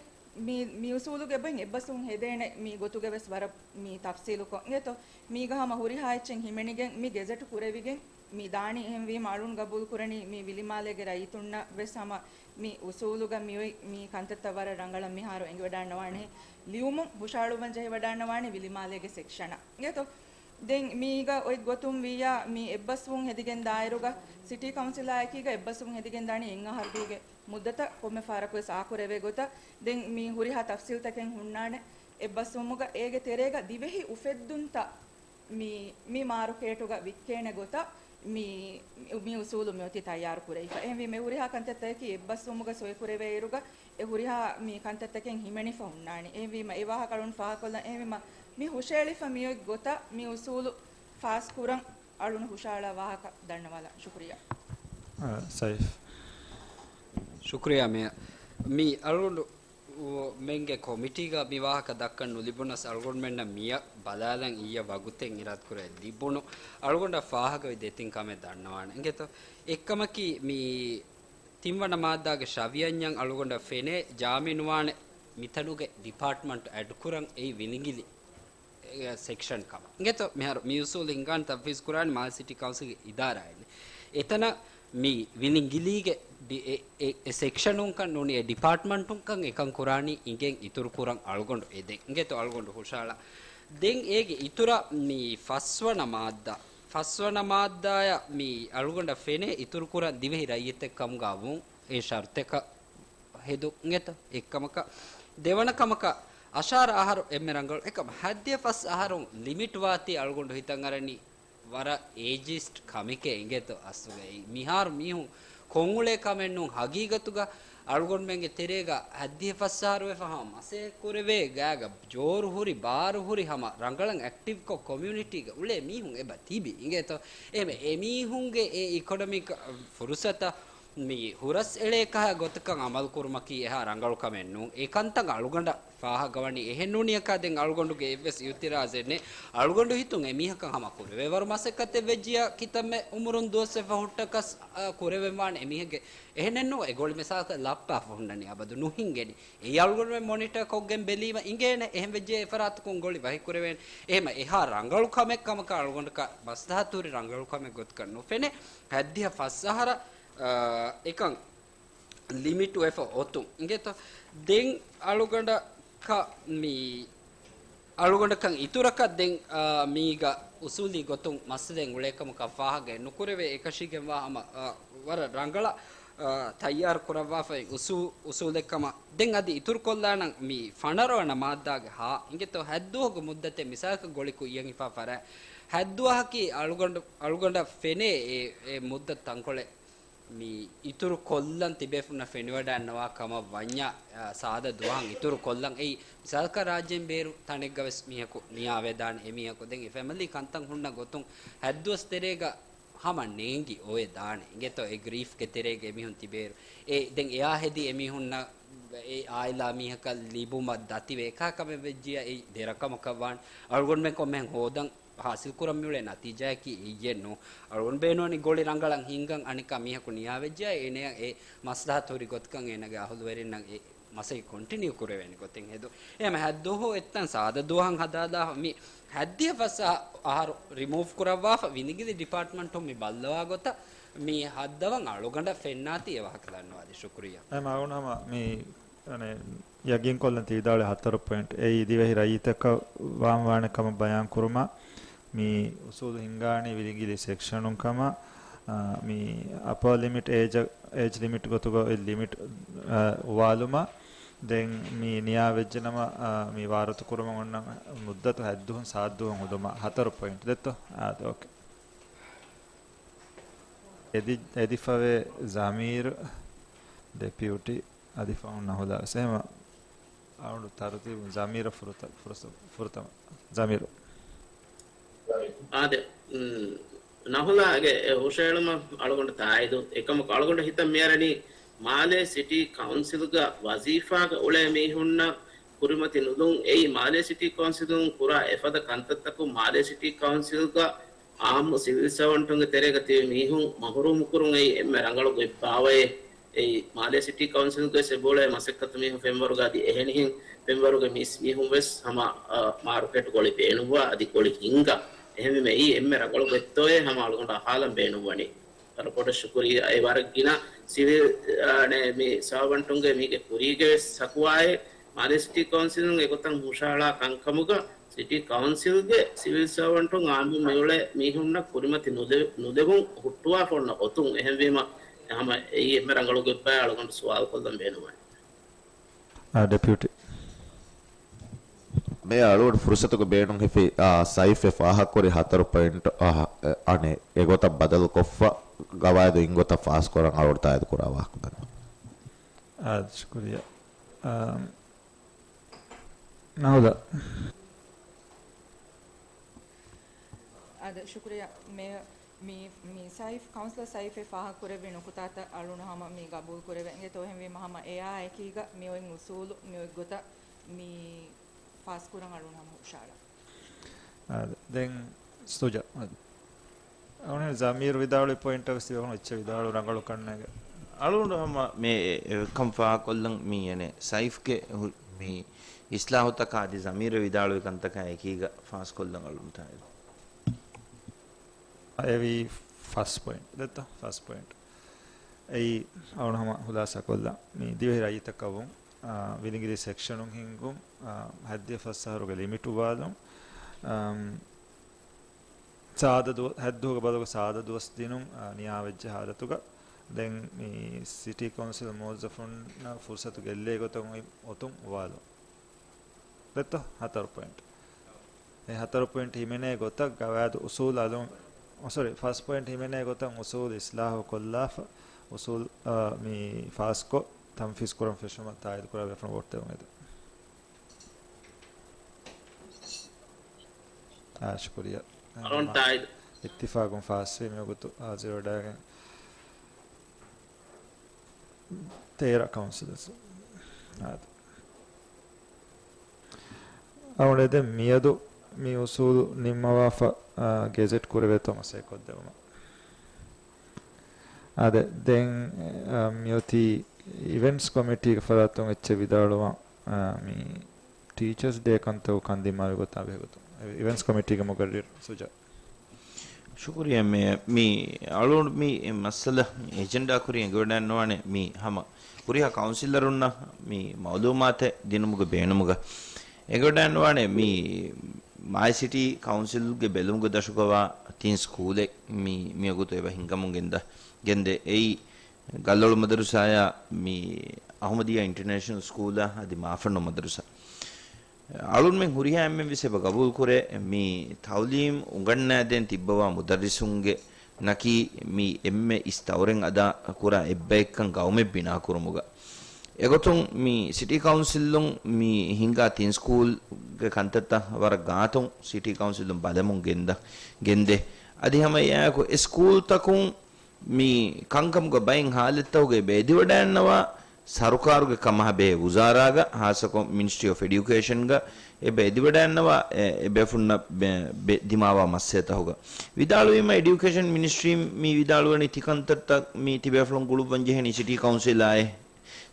މި، މި އުސޫލުގެ އެބައިން އެއްބަސްވުން ހެދޭނެ މި ގޮތުގެ ވެސް ވަރަށް މި ތަފްސީލުކޮށް. އިނގޭތޯ؟ މީގަ ހަމަ ހުރިހާ އެއްޗެއް ހިމެނިގެން މި ގެޒެޓު ކުރެވިގެން މި ދާނީ. އެހެންވީމަ އަޅުން ގަބޫލު ކުރަނީ މި ވިލިމާލޭގެ ރައްޔިތުންނަށް ވެސް ހަމަ މި އުސޫލުގަ މިއޮތް މި ކަންތައްތައް ވަރަށް ރަނގަޅަށް މިހާރު އެނގިވަޑައިގަންނަވާނެހެން ލިޔުމުން ހުށައަޅުއްވަން ޖެހިވަޑައިގަންނަވާނީ ވިލިމާލޭގެ ސެކްޝަނަށް. އިނގޭތޯ؟ ދެން މީގަ އޮތް ގޮތުން ވިއްޔާ މި އެއްބަސްވުން ހެދިގެން ދާއިރުގަ ސިޓީ ކައުންސިލާއެކީގަ އެއްބަސްވުން ހެދިގެން ދާނީ އެއްއަހަރުގެ މުއްދަތަށް ކޮންމެ ފަހަރަކުވެސް އާކުރެވޭ ގޮތަށް. ދެން މި ހުރިހާ ތަފްސީލްތަކެއް ހުންނާނެ އެއްބަސްވުމުގަ އޭގެ ތެރޭގަ ދިވެހި އުފެއްދުންތައް މި، މި މާރުކޭޓުގަ ވިއްކޭނެ ގޮތަށް މި، މި އުސޫލު މިއޮތީ ތައްޔާރު ކުރެވިފަ. އެހެންވީމަ އެ ހުރިހާ ކަންތައްތަކަކީ އެއްބަސްވުމުގަ ސޮއިކުރެވޭއިރުގަ އެ ހުރިހާ މި ކަންތައްތަކެއް ހިމެނިފަ ހުންނާނެ. އެހެންވީމަ އެ ވާހަކަ އަޅުން ފާހަގަކޮށްލަން. އެހެންވީމަ މި ހުށައެޅިފަ މިއޮތް ގޮތަށް މި އުސޫލު ފާސްކުރަން އަޅުން ހުށައަޅާ ވާހަކަ ދަންނަވާލަން. ޝުކުރިއްޔާ. އާ، ސައިފް. ޝުކުރިއްޔާ މޭޔަރ. މި އަޅުގަނޑު މެންގެ ކޮމިޓީގަ މި ވާހަކަ ދައްކަން ނުލިބުނަސް، އަޅުގަނޑުމެންނަށް މިއަށް ބަލާލަން އިއްޔަށް ވަގުތެއް އިރާދަކުރެ ލިބުނު. އަޅުގަނޑަށް ފާހަގަވި ދެތިން ކަމެއް ދަންނަވާނެ. އިނގޭތޯ؟ އެއްކަމަކީ، މި ތިންވަނަ މާއްދާގެ ޝަވިޔަންޏަށް އަޅުގަނޑަށް ފެނޭ ޖާމިނުވާނެ މިތަނުގެ ޑިޕާޓްމަންޓް އެޑްކުރަން އެއީ ވިލިނގިލި ސެކްޝަން ކަމަށް. އިނގޭތޯ މިހާރު މި އުސޫލު ހިނގާން ތަންފީޒް ކުރާނީ މާލެ ސިޓީ ކައުންސިލްގެ އިދާރާއިން. އެތަނަށް މި ވިލިނގިލީގެ ޑި-، އެ، އެ، އެ ސެކްޝަނުންކަން ނޫނީ އެ ޑިޕާޓްމަންޓުންކަން އެކަން ކުރާނީ އިނގޭން އިތުރު ކުރަން އަޅުގަނޑު އެދެން. އިނގޭތޯ އަޅުގަނޑު ހުށަހަޅާ. ދެން އޭގެ އިތުރަށް މި ފަސްވަނަ މާއްދާ، ފަސްވަނަ މާއްދާޔަށް މި އަޅުގަނޑަށް ފެނޭ އިތުރު ކުރަން ދިވެހި ރައްޔިތެއް ކަމުގަ ވުން އެ ޝަރުތެކަށް ހެދުން އެތަ؟ އެއްކަމަކަށް. ދެވަނަ ކަމަކަށް، އަށާރަ އަހަރު އެންމެ ރަނގަޅު އެކަމަށް ހައްދިހަ ފަސް އަހަރުން ލިމިޓް ވާތީ އަޅުގަނޑު ހިތަށް އަރަނީ ވަރަށް އޭޖިސްޑް ކަމެކޭ އިނގޭތޯ އަސްލުގައި. މިހާރު މީހުން ކޮންއުޅޭ ކަމެއް ނޫން ހަގީގަތުގަ އަޅުގަނޑުމެންގެ ތެރޭގަ ހައްދިހަ ފަސް އަހަރު ވެފަ ހަމަ މަސައްކަތް ކުރެވޭ ގާގަ ޖޯރު ހުރި، ބާރު ހުރި ހަމަ ރަނގަޅަށް އެކްޓިވްކޮށް ކޮމިއުނިޓީގަ އުޅޭ މީހުން އެބަ ތިބި އިނގޭތޯ. އެހެންވެ، އެމީހުންގެ އެ އިކޮނޮމިކް ފުރުސަތަށް މި ހުރަސް އެޅޭ ކަހަލަ ގޮތަކަށް އަމަލު ކުރުމަކީ އެހާ ރަނގަޅު ކަމެއް ނޫން. އެ ކަންތައް އަޅުގަނޑަށް ފާހަގަވަނީ އެހެން ނޫނިއަކާ ދެން އަޅުގަނޑުގެ އެއްވެސް އިއުތިރާޒެއް ނެތް. އަޅުގަނޑު ހިތުން އެމީހަކަށް ހަމަ ކުރެވޭވަރު މަސައްކަތެއް ވެއްޖިޔާ ކިތަންމެ އުމުރުން ދުވަސްވެފަ ހުއްޓަކަސް، އަ، ކުރެވެންވާނެ އެމީހެއްގެ އެހެނެއްނު އެ ގޮޅި މިސާލަކަށް ލައްޕާފަ ހުންނަނީ އަބަދު ނުހިނގެނީ. އެއީ އަޅުގަނޑުމެން މޮނިޓަރ ކޮށްގެން ބެލީމަ އިނގޭނެ. އެހެން ވެއްޖެ އެފަރާތަކުން ގޮޅި ވަހިކުރެވޭނެ. އެހެމަ އެހާ ރަނގަޅު ކަމެއް ކަމަކަށް އަޅުގަނޑަކަށް މަސްލަހަތު ހުރި ރަނގަޅު ކަމެއް ގޮތަކަށް ނުފެނޭ. ހައްދިހަ ފަސް އަހަރަށް، އާ، އެކަން ލިމިޓުވެފަ އޮތުން. އިނގޭތޯ؟ ދެން އަޅުގަނޑަކަށް މި، އަޅުގަނޑަކަށް އިތުރަކަށް ދެން، އާ، މީގަ އުސޫލީ ގޮތުން މައްސަލައެއް އުޅޭކަމަކަށް ފާހަގައެއް ނުކުރެވޭ. އެކަށީގެންވާ ހަމަ، އާ، ވަރަށް ރަނގަޅަށް، އާ، ތައްޔާރު ކުރައްވާފައި އުސޫ-، އުސޫލެއް ކަމަށް. ދެން އަދި އިތުރުކޮށްލާނަން މި ފަނަރަވަނަ މާއްދާގެ ހާ. އިނގޭތޯ؟ ހައްދުވަހުގެ މުއްދަތެއް މިސާލަކަށް ގޮޅި ކުއްޔަށް ހިފާ ފަރާތް. ހައްދުވަހަކީ އަޅުގަނޑު، އަޅުގަނޑަށް ފެނޭ އެ، އެ މުއްދަތު ތަންކޮޅެއް މި އިތުރު ކޮށްލަން ތިބޭފުންނަށް ފެނިވަޑައިންނަވާ ކަމަށް ވަންޏާ، އާ، ސާދަ ދުވަހަށް އިތުރު ކޮށްލަން. އެއީ، މިސާލަކަށް ރާއްޖޭން ބޭރު ތަނެއްގަ ވެސް މީހަކު ނިޔާވެދާނެ. އެމީހަކު ދެން އެ ފެމިލީ ކަންތައް ހުންނަ ގޮތުން ހައްދުވަސް ތެރޭގަ ހަމަ ނޭނގި އޮވެދާނެ. އިނގޭތޯ އެ ގްރީފްގެ ތެރޭގަ އެމީހުން ތިބޭއިރު. އެ ދެން އެއާ ހެދި އެމީހުންނަށް އެ އާއިލާ މީހަކަށް ލިބުމަށް ދަތިވެ އެކާ ކަމެއް ވެއްޖިޔާ އެއީ ދެރަކަމަކަށް ވާނެ. އަޅުގަނޑުމެން ކޮންމެހެން ހޯދަން ހާސިލް ކުރަން މިއުޅޭ ނަތީޖާއަކީ އެއްޔެއް ނޫން. އަޅުގަނޑު ބޭނުންވަނީ ގޮޅި ރަނގަޅަށް ހިންގަން އަނެއްކާ މީހަކު ނިޔާވެއްޖެއްޔާ އޭނަޔަށް އެ މަސްލަހަތު ހުރި ގޮތަކަށް އޭނަގެ އަހުލުވެރިންނަށް އެ މަސައްކަތް ކޮންޓިނިއު ކުރެވޭނެ ގޮތެއް ހެދުން. އެހެމަ ހައްދުވަހު އެއްތަން ސާދަ ދުވަހަށް ހަދާލާފަ މި ހައްދިހަ ފަސް އަހަރު ރިމޫވް ކުރައްވާފަ ވިލިނގިލި ޑިޕާޓްމަންޓުން މި ބައްލަވާ ގޮތަށް މި ހައްދަވަން އަޅުގަނޑަށް ފެންނާތީ އެ ވާހަކަ ދަންނަވާދީ. ޝުކުރިއްޔާ. އެހެމަ އަޅުގަނޑު ހަމަ މި އަނެއް ޔަގީންކޮށްލަން ތި ވިދާޅުވި ހަތަރު ޕޮއިންޓް އެއީ ދިވެހި ރައްޔިތަކަށް ވާން ވާނެ ކަމަށް ބަޔާން ކުރުމަށް މި އުސޫލު ހިންގާނީ ވިލިނގިލި ސެކްޝަނުން ކަމަށް، އާ، މި އަޕަރ ލިމިޓް އޭޖަށް، އޭޖް ލިމިޓް ގޮތުގަ އޮތް ލިމިޓް، އާ، އުވާލުމަށް ދެން މި ނިޔާވެއްޖެނަމަ، އާ، މި ވާރުތު ކުރުމަށް އޮންނަ މުއްދަތު ހައްދުހުން ސާދުހުން ހުދުމަށް ހަތަރު ޕޮއިންޓް ދެއްތޯ؟ އާ، އޯކޭ. އެދި-، އެދިފަވޭ ޒަމީރު ޑެޕިއުޓީ އަދި ފަހުން ނަހުލާ ވެސް. އެހެމަ އަޅުގަނޑު ތަރުތީބުން ޒަމީރަށް ފުރަތަ-، ފުރަތަ-، ފުރަތަމަ. ޒަމީރު. އާދެ، މް، ނަހުލާގެ އެ ހުށައެޅުމަށް އަޅުގަނޑު ތާއީދު. އެކަމަކު އަޅުގަނޑަށް ހިތަށް މިއަރަނީ މާލޭ ސިޓީ ކައުންސިލްގަ ވަޒީފާގަ އުޅޭ މީހުންނަށް ކުރިމަތި ނުލުން. އެއީ މާލޭ ސިޓީ ކައުންސިލުން ކުރާ އެފަދަ ކަންތައްތަކުން މާލޭ ސިޓީ ކައުންސިލްގަ އާއްމު ސިވިލް ސާވަންޓުންގެ ތެރޭގަ ތިބި މީހުން މަހުރޫމުކުރުން އެއީ އެންމެ ރަނގަޅު ގޮތްބާވައޭ. އެއީ މާލޭ ސިޓީ ކައުންސިލްގެ ސެބޯޅައި މަސައްކަތު މީހުން ފެންވަރުގަ އަދި އެހެނިހެން ފެންވަރުގެ މީސް މީހުން ވެސް ހަމަ، އަ، މާރުކޭޓް ގޮޅި ބޭނުންވާ އަދި ގޮޅި ހިންގާ. އެހެންވީމަ އެއީ އެންމެ ރަނގަޅު ގޮތްތޯއޭ ހަމަ އަޅުގަނޑު އަހާލަން ބޭނުންވަނީ. ވަރަށް ބޮޑަށް ޝުކުރިއްޔާ. އެ ވަރަށް ގިނަ ސިވިލް، އަ، ނޭ، މި ސާވަންޓުންގެ މީގެ ކުރީގެ ވެސް ސަކުވާއެއް މާލޭ ސިޓީ ކައުންސިލުން އެގޮތަށް ހުށަހަޅާ ކަންކަމުގަ ސިޓީ ކައުންސިލްގެ ސިވިލް ސާވަންޓުން އާއްމު މިއުޅޭ މީހުންނަށް ކުރިމަތި ނުލެ-، ނުލެވުން ހުއްޓުވާފަ އޮންނަ އޮތުން. އެހެންވީމަ ހަމަ އެއީ އެންމެ ރަނގަޅު ގޮތްބާ އަޅުގަނޑު ސުވާލު ކޮށްލަން ބޭނުންވަނީ. އާ، ޑެޕިއުޓީ. މޭޔަރ އަޅުގަނޑު ފުރުސަތުގަ ބޭނުން ހިފި، އާ، ސައިފް އެ ފާހަގަކުރި ހަތަރު ޕޮއިންޓް، އާ، އެ، އަނެއް އެގޮތަށް ބަދަލުކޮށްފަ ގަވާއިދު އިން ގޮތަށް ފާސްކުރަން އަޅުގަނޑު ތާއީދު ކުރާ ވާހަކަ ދަންނަވަން. އާ، ޝުކުރިއްޔާ. އާ، ނަހުލާ. އާދެ، ޝުކުރިއްޔާ މޭޔަރ. މި، މި ސައިފް، ކައުންސިލަރ ސައިފް އެ ފާހަގަކުރެއްވި ނުކުތާތައް އަޅުނު ހަމަ މި ގަބޫލު ކުރެވޭ. އިނގޭތޯ އެހެންވީމަ ހަމަ އެއާ އެކީގަ މި އޮތް އުސޫލު މި އޮތް ގޮތަށް މި ފާސްކުރަން އަޅުނު ހަމަ ހުށަހަޅާ. އާ، ދެން ސުޖާ. އަޅުން ޒަމީރު ވިދާޅުވި ޕޮއިންޓަށް ވެސް ތިބޭފުޅުން އެއްޗެއް ވިދާޅު ރަނގަޅު ކަންނޭނގެ. އަޅުގަނޑު ހަމަ މި އެކަން ފާހަގަކޮށްލަން މި އެނެ ސައިފްގެ ހު-، މި އިސްލާހުތަކާ އަދި ޒަމީރު ވިދާޅުވި ކަންތަކާ އެކީގަ ފާސްކޮށްލަން އަޅުން ތާއިދު. އެވީ ފަސް ޕޮއިންޓް. ދެއްތަ؟ ފަސް ޕޮއިންޓް. އެއީ އަޅުން ހަމަ ހުލާސާކޮށްލާ. މި ދިވެހި ރައްޔިތަކަށްވުން، އާ، ވިލިނގިރީ ސެކްޝަނުން ހިންގުން، އާ، ހައްދިޔަ ފަސް އަހަރުގެ ލިމިޓު ބާލުން، އާ، ސާދަ ދުވަ-، ހައްދުގެ ބަދަލުގަ ސާދަ ދުވަސް ދިނުން، އާ، ނިޔާވެއްޖެ ހާލަތުގަ، ދެން މި ސިޓީ ކައުންސިލް މުވައްޒަފުންނަށް ފުރުސަތު ގެއްލޭ ގޮތަށް އޮތް އޮތުން އުވާލުން. ދެއްތަ؟ ހަތަރު ޕޮއިންޓް. އެ ހަތަރު ޕޮއިންޓް ހިމެނޭ ގޮތަށް ގަވާއިދު އުސޫލު އަލުން، އޮ، ސޮރީ، ފަސް ޕޮއިންޓް ހިމެނޭ ގޮތަށް އުސޫލު އިސްލާހު ކޮށްލާފަ، އުސޫލު، އާ، މި ފާސްކޮށް، ތަންފީޒް ކުރަން ފެށުމަށް ތާއީދު ކުރާ ބޭފުޅުން ވޯޓް ދެވުން އެދެން. އާ، ޝުކުރިއްޔާ. އަޅުން ތާއީދު. އިއްތިފާގުން ފާސްވީ މިވަގުތު ހާޒިރުވެޑައިގެން ތޭރަ ކައުންސިލަރސް. އާދެ. އަޅުގަނޑު ދެން މިއަދު މި އުސޫލު ނިންމަވާފަ، އާ، ގެޒެޓް ކުރެވޭތޯ މަސައްކަތްކޮށްދެވުމަށް. އާދެ، ދެން، އާ، މިއޮތީ އިވެންޓްސް ކޮމިޓީގެ ފަރާތުން އެއްޗެއް ވިދާޅުވާ، އާ، މި ޓީޗާސް ޑޭ ކަންތައް ކަންދިމާވި ގޮތާ ބެހޭގޮތުން އިވެންޓްސް ކޮމިޓީގެ މުގައްރިރު ސުޖާ. ޝުކުރިއްޔާ މޭޔަރ. މި އަޅުގަނޑު މި މައްސަލަ އެޖެންޑާ ކުރިން އެނގިވަޑައިންނަވާނެ މި ހަމަ ހުރިހާ ކައުންސިލަރުންނަށް މި މައުލޫމާތެއް ދިނުމުގެ ބޭނުމުގަ އެނގިވަޑައިންނަވާނެ މި މާލެ ސިޓީ ކައުންސިލްގެ ބެލުމުގެ ދަށުގަވާ ތިން ސްކޫލެއް މި މިވަގުތު އެބަ ހިންގަމުން ގެންދަ، ގެންދޭ. އެއީ ގައްލޮޅު މަދަރުސާޔާ މި އަހުމަދިއްޔާ އިންޓަރނޭޝަނަލް ސްކޫލާ އަދި މާފަންނު މަދަރުސާ. އަޅުންމެން ހުރިހާ އެންމެން ވެސް އެބަ ގަބޫލުކުރޭ، މި ތައުލީމް އުނގަންނާދޭން ތިއްބަވާ މުދައްރިސުންގެ ނަކީ މި އެންމެ އިސް ތައުރެއް އަދާ ކުރާ އެއްބައެއްކަން ގައުމެއް ބިނާކުރުމުގަ. އެގޮތުން މި ސިޓީ ކައުންސިލުން މި ހިންގާ ތިން ސްކޫލްގެ ކަންތައްތައް ވަރަށް ގާތުން ސިޓީ ކައުންސިލުން ބަލަމުން ގެންދަ، ގެންދޭ. އަދި ހަމަ އެއާއެކު އެ ސްކޫލްތަކުން މި ކަންކަމުގަ ބައެއް ހާލަތްތަކުގަ އެބަ އެދިވަޑައިންނަވާ ސަރުކާރުގެ ކަމަށް ބެހޭ ވުޒާރާގަ، ހާއްސަކޮށް މިނިސްޓްރީ އޮފް އެޑިއުކޭޝަންގަ އެބަ އެދިވަޑައިންނަވާ އެ، އެބޭފުޅުންނަށް ބެ-، ބެ-، ދިމާވާ މައްސަލަތަކުގަ. ވިދާޅުވީމަ އެޑިއުކޭޝަން މިނިސްޓްރީން މި ވިދާޅުވަނީ ތިކަންތައްތައް މި ތިބޭފުޅުން ގުޅުއްވަން ޖެހެނީ ސިޓީ ކައުންސިލާއޭ.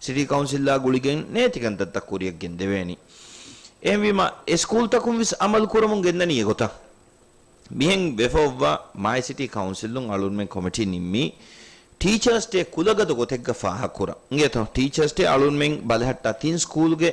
ސިޓީ ކައުންސިލާ ގުޅިގެން ނޭ ތިކަންތައްތައް ކުރިއަށް ގެންދެވޭނީ. އެހެންވީމަ އެ ސްކޫލްތަކުން ވެސް އަމަލު ކުރަމުން ގެންދަނީ އެގޮތަށް. މިހެން ވެފަ އޮއްވާ މާލެ ސިޓީ ކައުންސިލުން އަޅުންމެން ކޮމިޓީ ނިންމީ، ޓީޗާސް ޑޭ ކުލަގަދަ ގޮތެއްގަ ފާހަގަކުރަން. އިނގޭތޯ، ޓީޗާސް ޑޭ އަޅުންމެން ބަލަހައްޓާ ތިން ސްކޫލްގެ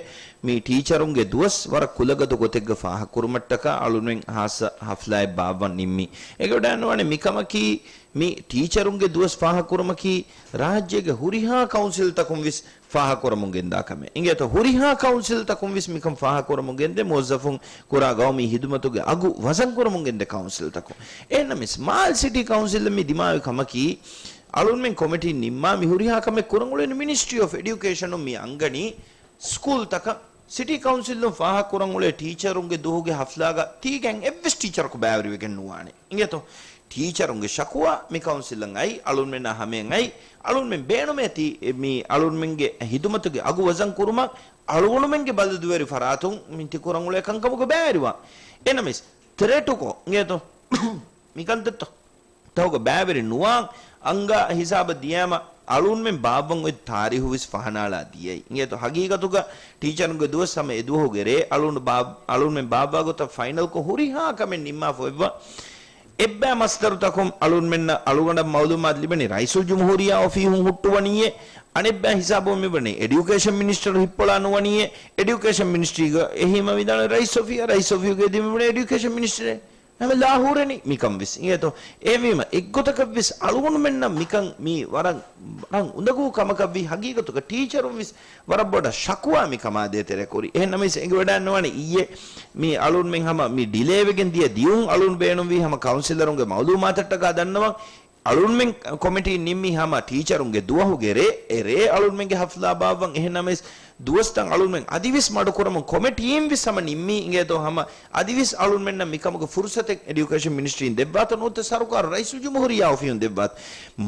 މި ޓީޗަރުންގެ ދުވަސް ވަރަށް ކުލަގަދަ ގޮތެއްގަ ފާހަގަކުރުމަށްޓަކާ އަޅުންމެން ހާއްސަ ހަފްލާއެއް ބާއްވަން ނިންމީ. އެނގިވަޑައިންނަވާނެ މިކަމަކީ، މި ޓީޗަރުންގެ ދުވަސް ފާހަގަކުރުމަކީ ރާއްޖޭގެ ހުރިހާ ކައުންސިލްތަކުން ވެސް ފާހަގަކުރަމުން ގެންދާ ކަމެއް. އިނގޭތޯ، ހުރިހާ ކައުންސިލްތަކުން ވެސް މިކަން ފާހަގަކުރަމުން ގެންދޭ، މުވައްޒަފުން ކުރާ ގައުމީ ހިދުމަތުގެ އަގު ވަޒަންކުރަމުން ގެންދޭ ކައުންސިލްތަކުން. އެހެންނަމަވެސް، މާލެ ސިޓީ ކައުންސިލް މި ދިމާވި ކަމަކީ، އަޅުންމެން ކޮމިޓީ ނިންމާ މި ހުރިހާ ކަމެއް ކުރަން އުޅެނީ މިނިސްޓްރީ އޮފް އެޑިއުކޭޝަނުން މި އަންގަނީ ސްކޫލްތަކަށް. ސިޓީ ކައުންސިލުން ފާހަގަކުރަން އުޅޭ ޓީޗަރުންގެ ދުވަހުގެ ހަފްލާގަ ތީގަ އެއްވެސް ޓީޗަރަކު ބައިވެރިވެގެން ނުވާނެ. އިނގޭތޯ؟ ޓީޗަރުންގެ ޝަކުވާ މި ކައުންސިލަށް އައި، އަޅުންމެންނާ ހަމައަށް އައި، އަޅުންމެން ބޭނުމޭ ތީ މި އަޅުންމެންގެ ހިދުމަތުގެ އަގު ވަޒަން ކުރުމަށް އަޅުގަނޑުމެންގެ ބަލަދުވެރި ފަރާތުން މި ތި ކުރަން އުޅޭ ކަންކަމުގަ ބައިވެރިވާ. އެހެންނަމަވެސް، ތްރެޓުކޮށް އިނގޭތޯ؟ މި ކަންތައްތައް ތަހުގަ ބައިވެރި ނުވާން އަންގާ ހިސާބަށް ދިޔައިމަ، އަޅުންމެން ބާއްވަން އޮތް ތާރީހު ވެސް ފަހަނާޅާ ދިޔައީ. އިނގޭތޯ، ހަގީގަތުގަ ޓީޗަރުންގެ ދުވަސް ހަމަ އެދުވަހުގެ ރޭ އަޅުން ބާ-، އަޅުންމެން ބާއްވާ ގޮތަށް ފައިނަލްކޮށް ހުރިހާ ކަމެއް ނިންމާފަ އޮތްވާ. އެއްބައި މަސްދަރުތަކުން އަޅުންމެންނަށް އަޅުގަނޑަށް މައުލޫމާތު ލިބެނީ ރައީސުލްޖުމްހޫރިއްޔާ އޮފީހުން ހުއްޓުވަނީއޭ. އަނެއްބައި ހިސާބުން މިބުނީ އެޑިއުކޭޝަން މިނިސްޓަރު ހިއްޕޮޅާ ނުވަނީއޭ. އެޑިއުކޭޝަން މިނިސްޓްރީގަ އެހީމަ ވިދާޅުވީ ރައީސް އޮފީހާ، ރައީސް އޮފީހުގެ އެދީމަ މިބުނީ އެޑިއުކޭޝަން މިނިސްޓަރޭ. ހަމަ ލާހޫރެނީ މިކަން ވެސް. އިނގޭތޯ؟ އެހެންވީމަ، އެއްގޮތަކަށް ވެސް އަޅުގަނޑުމެންނަށް މިކަން މީ ވަރަށް، ވަރަށް އުނދަގޫ ކަމަކަށް ވީ. ހަގީގަތުގަ ޓީޗަރުން ވެސް ވަރަށް ބޮޑަށް ޝަކުވާ މި ކަމާ ދޭތެރޭ ކުރި. އެހެން ނަމަވެސް، އެނގިވަޑައިންނަވާނެ އިއްޔެ މި އަޅުންމެން ހަމަ މި ޑިލޭވެގެން ދިޔަ ދިޔުން އަޅުން ބޭނުންވީ ހަމަ ކައުންސިލަރުންގެ މައުލޫމާތަށްޓަކާ ދަންނަވަން. އަޅުންމެން ކޮމިޓީ ނިންމީ ހަމަ ޓީޗަރުންގެ ދުވަހުގެ ރޭ، އެ ރޭ އަޅުންމެންގެ ހަފްލާ ބާއްވަން. އެހެން ނަމަވެސް، ދުވަސްތައް އަޅުންމެން އަދިވެސް މަޑުކުރަމުން ކޮމެޓީން ވެސް ހަމަ ނިންމީ އިނގޭތޯ ހަމަ އަދިވެސް އަޅުންމެންނަށް މިކަމުގެ ފުރުސަތެއް އެޑިއުކޭޝަން މިނިސްޓްރީން ދެއްވާތޯ ނުވަތަ ސަރުކާރު ރައީސުލްޖުމްހޫރިއްޔާ އޮފީހުން ދެއްވާތޯ.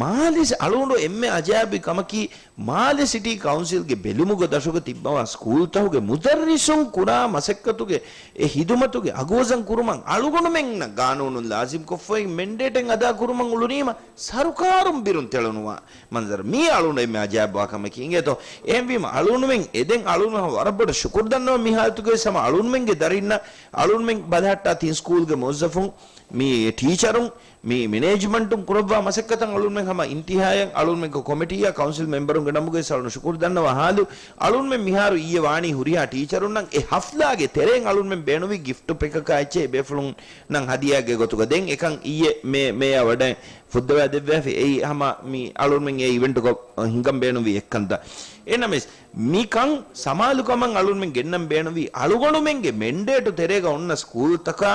މާލެ އަޅުގަނޑު އެންމެ އަޖައިބު ކަމަކީ، މާލެ ސިޓީ ކައުންސިލްގެ ބެލުމުގެ ދަށުގަ ތިއްބަވާ ސްކޫލްތަހުގެ މުދައްރިސުން ކުރާ މަސައްކަތުގެ އެ ހިދުމަތުގެ އަގުވަޒަން ކުރުމަށް އަޅުގަނޑުމެންނަށް ގާނޫނުން ލާޒިމްކޮށްފައި މެންޑޭޓެއް އަދާ ކުރުމަށް އުޅުނީމަ ސަރުކާރުން ބިރުން ތެޅުނުވާ މަންޒަރު. މީ އަޅުގަނޑު އެންމެ އަޖައިބުވާ ކަމަކީ އިނގޭތޯ. އެހެންވީމަ އަޅުގަނޑުމެން އެދެން އަޅުގަނޑު ވަރަށް ބޮޑަށް ޝުކުރު ދަންނަވަން މި ހާލަތުގައި ހަމަ އަޅުގަނޑުމެންގެ ދަރިންނަށް އަޅުގަނޑުމެން ބަލަހައްޓާ ތިން ސްކޫލްގެ މުވައްޒަފުން މި ޓީޗަރުން މި މެނޭޖްމަންޓުން ކުރައްވާ މަސައްކަތަށް އަޅުންމެން ހަމަ އިންތިހާޔަށް އަޅުންމެންގެ ކޮމިޓީއާ ކައުންސިލް މެމްބަރުންގެ ނަމުގައި އަޅުން ޝުކުރު ދަންނަވާ ހާލު. އަޅުންމެން މިހާރު އިއްޔެ ވާނީ ހުރިހާ ޓީޗަރުންނަށް އެ ހަފްލާގެ ތެރެއިން އަޅުންމެން ބޭނުވީ ގިފްޓު ޕެކަކާ އެއްޗެއް ބޭފުޅުންނަށް ހަދިޔާގެ ގޮތުގަ. ދެން އެކަން އިއްޔެ މޭ، މޭޔާ ވަޑައި ފުއްދަވާ ދެއްވާފި. އެއީ ހަމަ މި އަޅުންމެން އެ އިވެންޓުގަ ހިނގަން ބޭނުންވީ އެއްކަންތައް. އެނަމެސް މިކަން ސަމާލުކަމަށް އަޅުންމެން ގެންނަން ބޭނުންވީ އަޅުގަނޑުމެންގެ މެންޑޭޓު ތެރޭގަ އޮންނަ ސްކޫލްތަކާ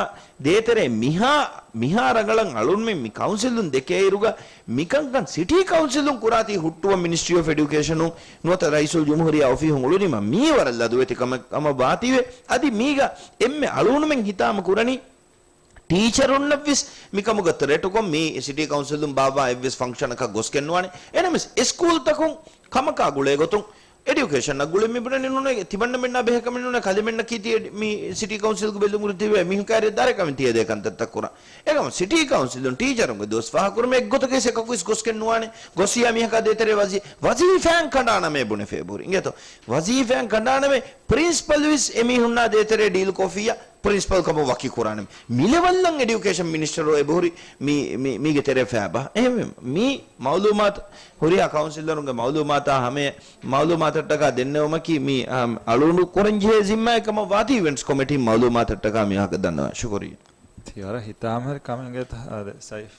ދޭތެރޭ މިހާ، މިހާ ރަނގަޅަށް އަޅުންމެން މި ކައުންސިލުން ދެކޭއިރުގަ މިކަންކަން ސިޓީ ކައުންސިލުން ކުރާތީ ހުއްޓުވަން މިނިސްޓްރީ އޮފް އެޑިއުކޭޝަނުން ނުވަތަ ރައީސުލްޖުމްހޫރިއްޔާ އޮފީހުން އުޅުނީމަ މީ ވަރަށް ލަދުވެތި ކަމެއް ކަމަށް ވާތީވެ. އަދި މީގަ އެންމެ އަޅުގަނޑުމެން ހިތާމަ ކުރަނީ ޓީޗަރުންނަށްވެސް މިކަމުގަ ތްރެޓުކޮށް މި ސިޓީ ކައުންސިލުން ބާއްވާ އެއްވެސް ފަންކްޝަނަކަށް ގޮސްގެން ނުވާނެ. އެނަމެސް އެ ސްކޫލްތަކުން ކަމަކާ ގުޅޭ ގޮތުން އެޑިއުކޭޝަނަށް ގުޅެން މި ބުނަނީ ނޫނޭ ތިމަންނަމެންނާ ބެހޭ ކަމެއް ނޫނޭ ކަލޭމެންނަކީ ތި މި ސިޓީ ކައުންސިލްގެ ބެލުމުގަ ތިބޭ މީހަކާ ދާއިރާ ކަމެއް ތިޔަދޭ ކަންތައްތައް ކުރާ. އެކަމަ ސިޓީ ކައުންސިލުން ޓީޗަރުންގެ ދުވަސް ފާހަގަކުރުމަށް އެއްގޮތަކަށް އެކަކުވެސް ގޮސްގެން ނުވާނެ. ގޮސް އިޔާ މީހަކާ ދޭތެރޭ ވަޒީ-، ވަޒީފާއިން ކަނޑާނަމޭ ބުނެފޭ ބުރި. އިނގޭތޯ؟ ވަޒީފާއިން ކަނޑާނަމޭ ޕްރިންސިޕަލް ވެސް އެމީހުންނާ ދޭތެރޭ ޑީލް ކޮށްފިއްޔާ ޕްރިންސިޕަލް ކަމަށް ވަކި ކުރާނެ. މި ލެވަލްއަށް އެޑިއުކޭޝަން މިނިސްޓަރު އެބަހުރި މި، މި، މީގެ ތެރޭ ފައިބާ. އެހެންވެ، މި މައުލޫމާތު ހުރިހާ ކައުންސިލަރުންގެ މައުލޫމާތާ ހަމަޔަށް މައުލޫމާތަށްޓަކާ ދެންނެވުމަކީ މި، އަ، އަޅުގަނޑު ކުރަންޖެހޭ ޒިންމާއެއް ކަމަށް ވާތީ އިވެންޓްސް ކޮމިޓީން މައުލޫމާތަށްޓަކާ މި ވާހަކަ ދަންނަވާ. ޝުކުރިއްޔާ. ތިޔަރަ ހިތާމަހެރި ކަމެއް އިނގޭތަ؟ އާދެ، ސައިފް.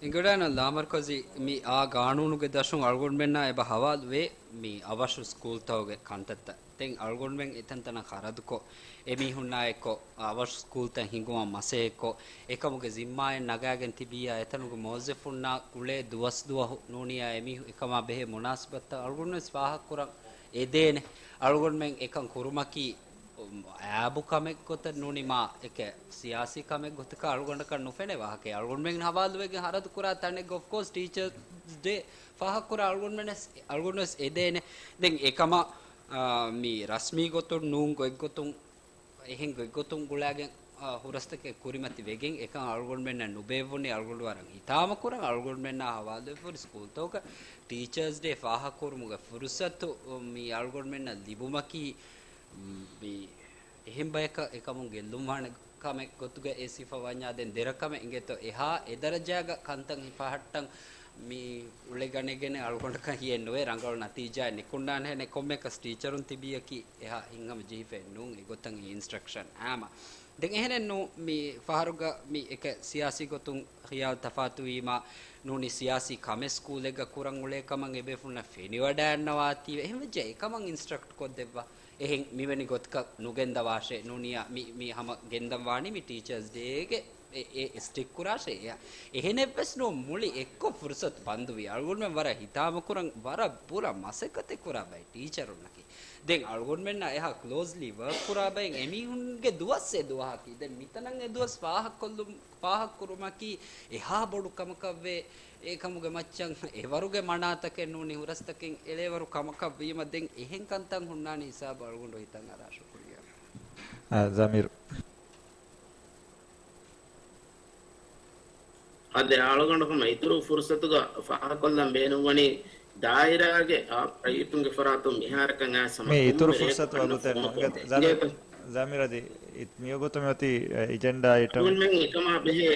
އިނގިރާނަށް ލާމަރުކަޒީ މި އާ ގާނޫނުގެ ދަށުން އަޅުގަނޑުމެންނާ އެބަ ހަވާލުވޭ މި އަވަށު ސްކޫލްތަކުގެ ކަންތައްތައް. ދެން އަޅުގަނޑުމެން އެތަންތަނަށް ޚަރަދުކޮށް، އެމީހުންނާއެކު އަވަށު ސްކޫލްތައް ހިންގުމަށް މަސައްކަތްކޮށް، އެކަމުގެ ޒިންމާއެއް ނަގާގެން ތިބިއްޔާ އެތަނުގެ މުވައްޒަފުންނާ ގުޅޭ ދުވަސް ދުވަހު ނޫނިއްޔާ އެމީހުން އެކަމާ ބެހޭ މުނާސަބަތްތައް އަޅުގަނޑުވެސް ފާހަގަކުރަން އެދޭނެ. އަޅުގަނޑުމެން އެކަން ކުރުމަކީ އާބު ކަމެއް ގޮތަށް ނޫނީމާ އެކެއް ސިޔާސީ ކަމެއް ގޮތަކަށް އަޅުގަނޑަކަށް ނުފެނޭ ވާހަކައެއް. އަޅުގަނޑުމެން ހަވާލުވެގެން ޚަރަދުކުރާ ތަނެއްގަ އޮފްކޯސް ޓީޗަރސް ޑޭ ފާހަގަކުރާ އަޅުގަނޑުމެން އަޅުގަނޑުވެސް އެދޭނެ. ދެން އެކަމަށް، އާ، މި ރަސްމީ ގޮތުން ނޫން ގޮތްގޮތުން އެހެން ގޮތްގޮތުން ގުޅާގެން، އާ، ހުރަސްތަކެއް ކުރިމަތި ވެގެން އެކަން އަޅުގަނޑުމެންނަށް ނުބޭއްވުނީ. އަޅުގަނޑު ވަރަށް ހިތާމަކުރަން އަޅުގަނޑުމެންނާ ހަވާލުވެފަ ހުރި ސްކޫލްތަކުގަ ޓީޗަރސް ޑޭ ފާހަގަކުރުމުގެ ފުރުސަތު މި އަޅުގަނޑުމެންނަށް ލިބުމަކީ، މި އެހެން ބަޔަކަށް އެކަމުން ގެއްލުންވާނެ ކަމެއް ގޮތުގަ އެ ސިފަ ވަންޏާ ދެން ދެރަ ކަމެއް އިނގޭތޯ. އެހާ އެދަރަޖާގަ ކަންތައް ހިފަހައްޓަން މި އުޅެގަނެގެނެއް އަޅުގަނޑަކަށް ހިއެއް ނުވޭ. ރަނގަޅު ނަތީޖާއެއް ނިކުންނާނެހެނެއް. ކޮންމެއަކަސް ޓީޗަރުން ތިބިއްޔަކީ އެހާ ހިތްހަމަޖެހިފައެއް ނޫން. އެގޮތަށް އިންސްޓްރަކްޝަން އާމަ. ދެން އެހެނެއް ނޫން މި ފަހަރުގަ މި އެކަ ސިޔާސީ ގޮތުން ޚިޔާލު ތަފާތުވީމާ ނޫނީ ސިޔާސީ ކަމެއް ސްކޫލެއްގަ ކުރަން އުޅޭ ކަމަށް އެބޭފުޅުންނަށް ފެނިވަޑައިގަންނަވާތީވެ. އެހެންވެއްޖެ އެކަމަށް އިންސްޓްރަކްޓް ކޮށްދެއްވާ. އެހެން މިވެނި ގޮތަކަށް ނުގެންދަވާށޭ. ނޫނިއްޔާ މި، މި ހަމަ ގެންދަން ވާނީ މި ޓީޗަރސް ޑޭގެ އެ، އެ ސްޓްރިކްޓް ކުރާށޭ. އެ، އެހެނެއްވެސް ނޫން. މުޅި އެއްކޮށް ފުރުސަތު ބަންދުވި. އަޅުގަނޑުމެން ވަރަށް ހިތާމަކުރަން ވަރަށް ބުރަ މަސައްކަތެއް ކުރާ ބައެއް ޓީޗަރުންނަކީ. ދެން އަޅުގަނޑުމެންނާ އެހާ ކްލޯޒްލީ ވަރކް ކުރާ ބައެއް އެމީހުންގެ ދުވަސް އެ ދުވަހަކީ. ދެން މިތަނަށް އެ ދުވަސް ފާހަގަކޮށްލުން، ފާހަގަކުރުމަކީ އެހާ ބޮޑު ކަމަކަށްވޭ. އެކަމުގެ މައްޗަށް އެވަރުގެ މަނާތަކެއް ނޫނީ ހުރަސްތަކެއް އެޅޭވަރު ކަމަކަށް ވީމަ ދެން އެހެން ކަންތައް ހުންނާނެ ހިސާބަށް އަޅުގަނޑު ހިތަށް އަރާ. ޝުކުރިއްޔާ. އާ، ޒަމީރު. އަދި އަޅުގަނޑު ހަމަ އިތުރު ފުރުސަތުގަ ފާހަކޮށްލަން ބޭނުންވަނީ ދާއިރާގެ އާ ރައްޔިތުންގެ ފަރާތުން މިހާރަކަށް އައިސް ހަމަ މި އިތުރު ކޮންމެ ފުރުސަތު ރޭ އަގުތެއް ނޫން. ފޯކަސް ޒަ-، އިނގޭތަ؟ ޒަމީރު އަދި މިވަގުތު މިއޮތީ އެޖެންޑާ އައިޓަމް. އަޅުގަނޑުމެން އެކަމާ ބެހޭ،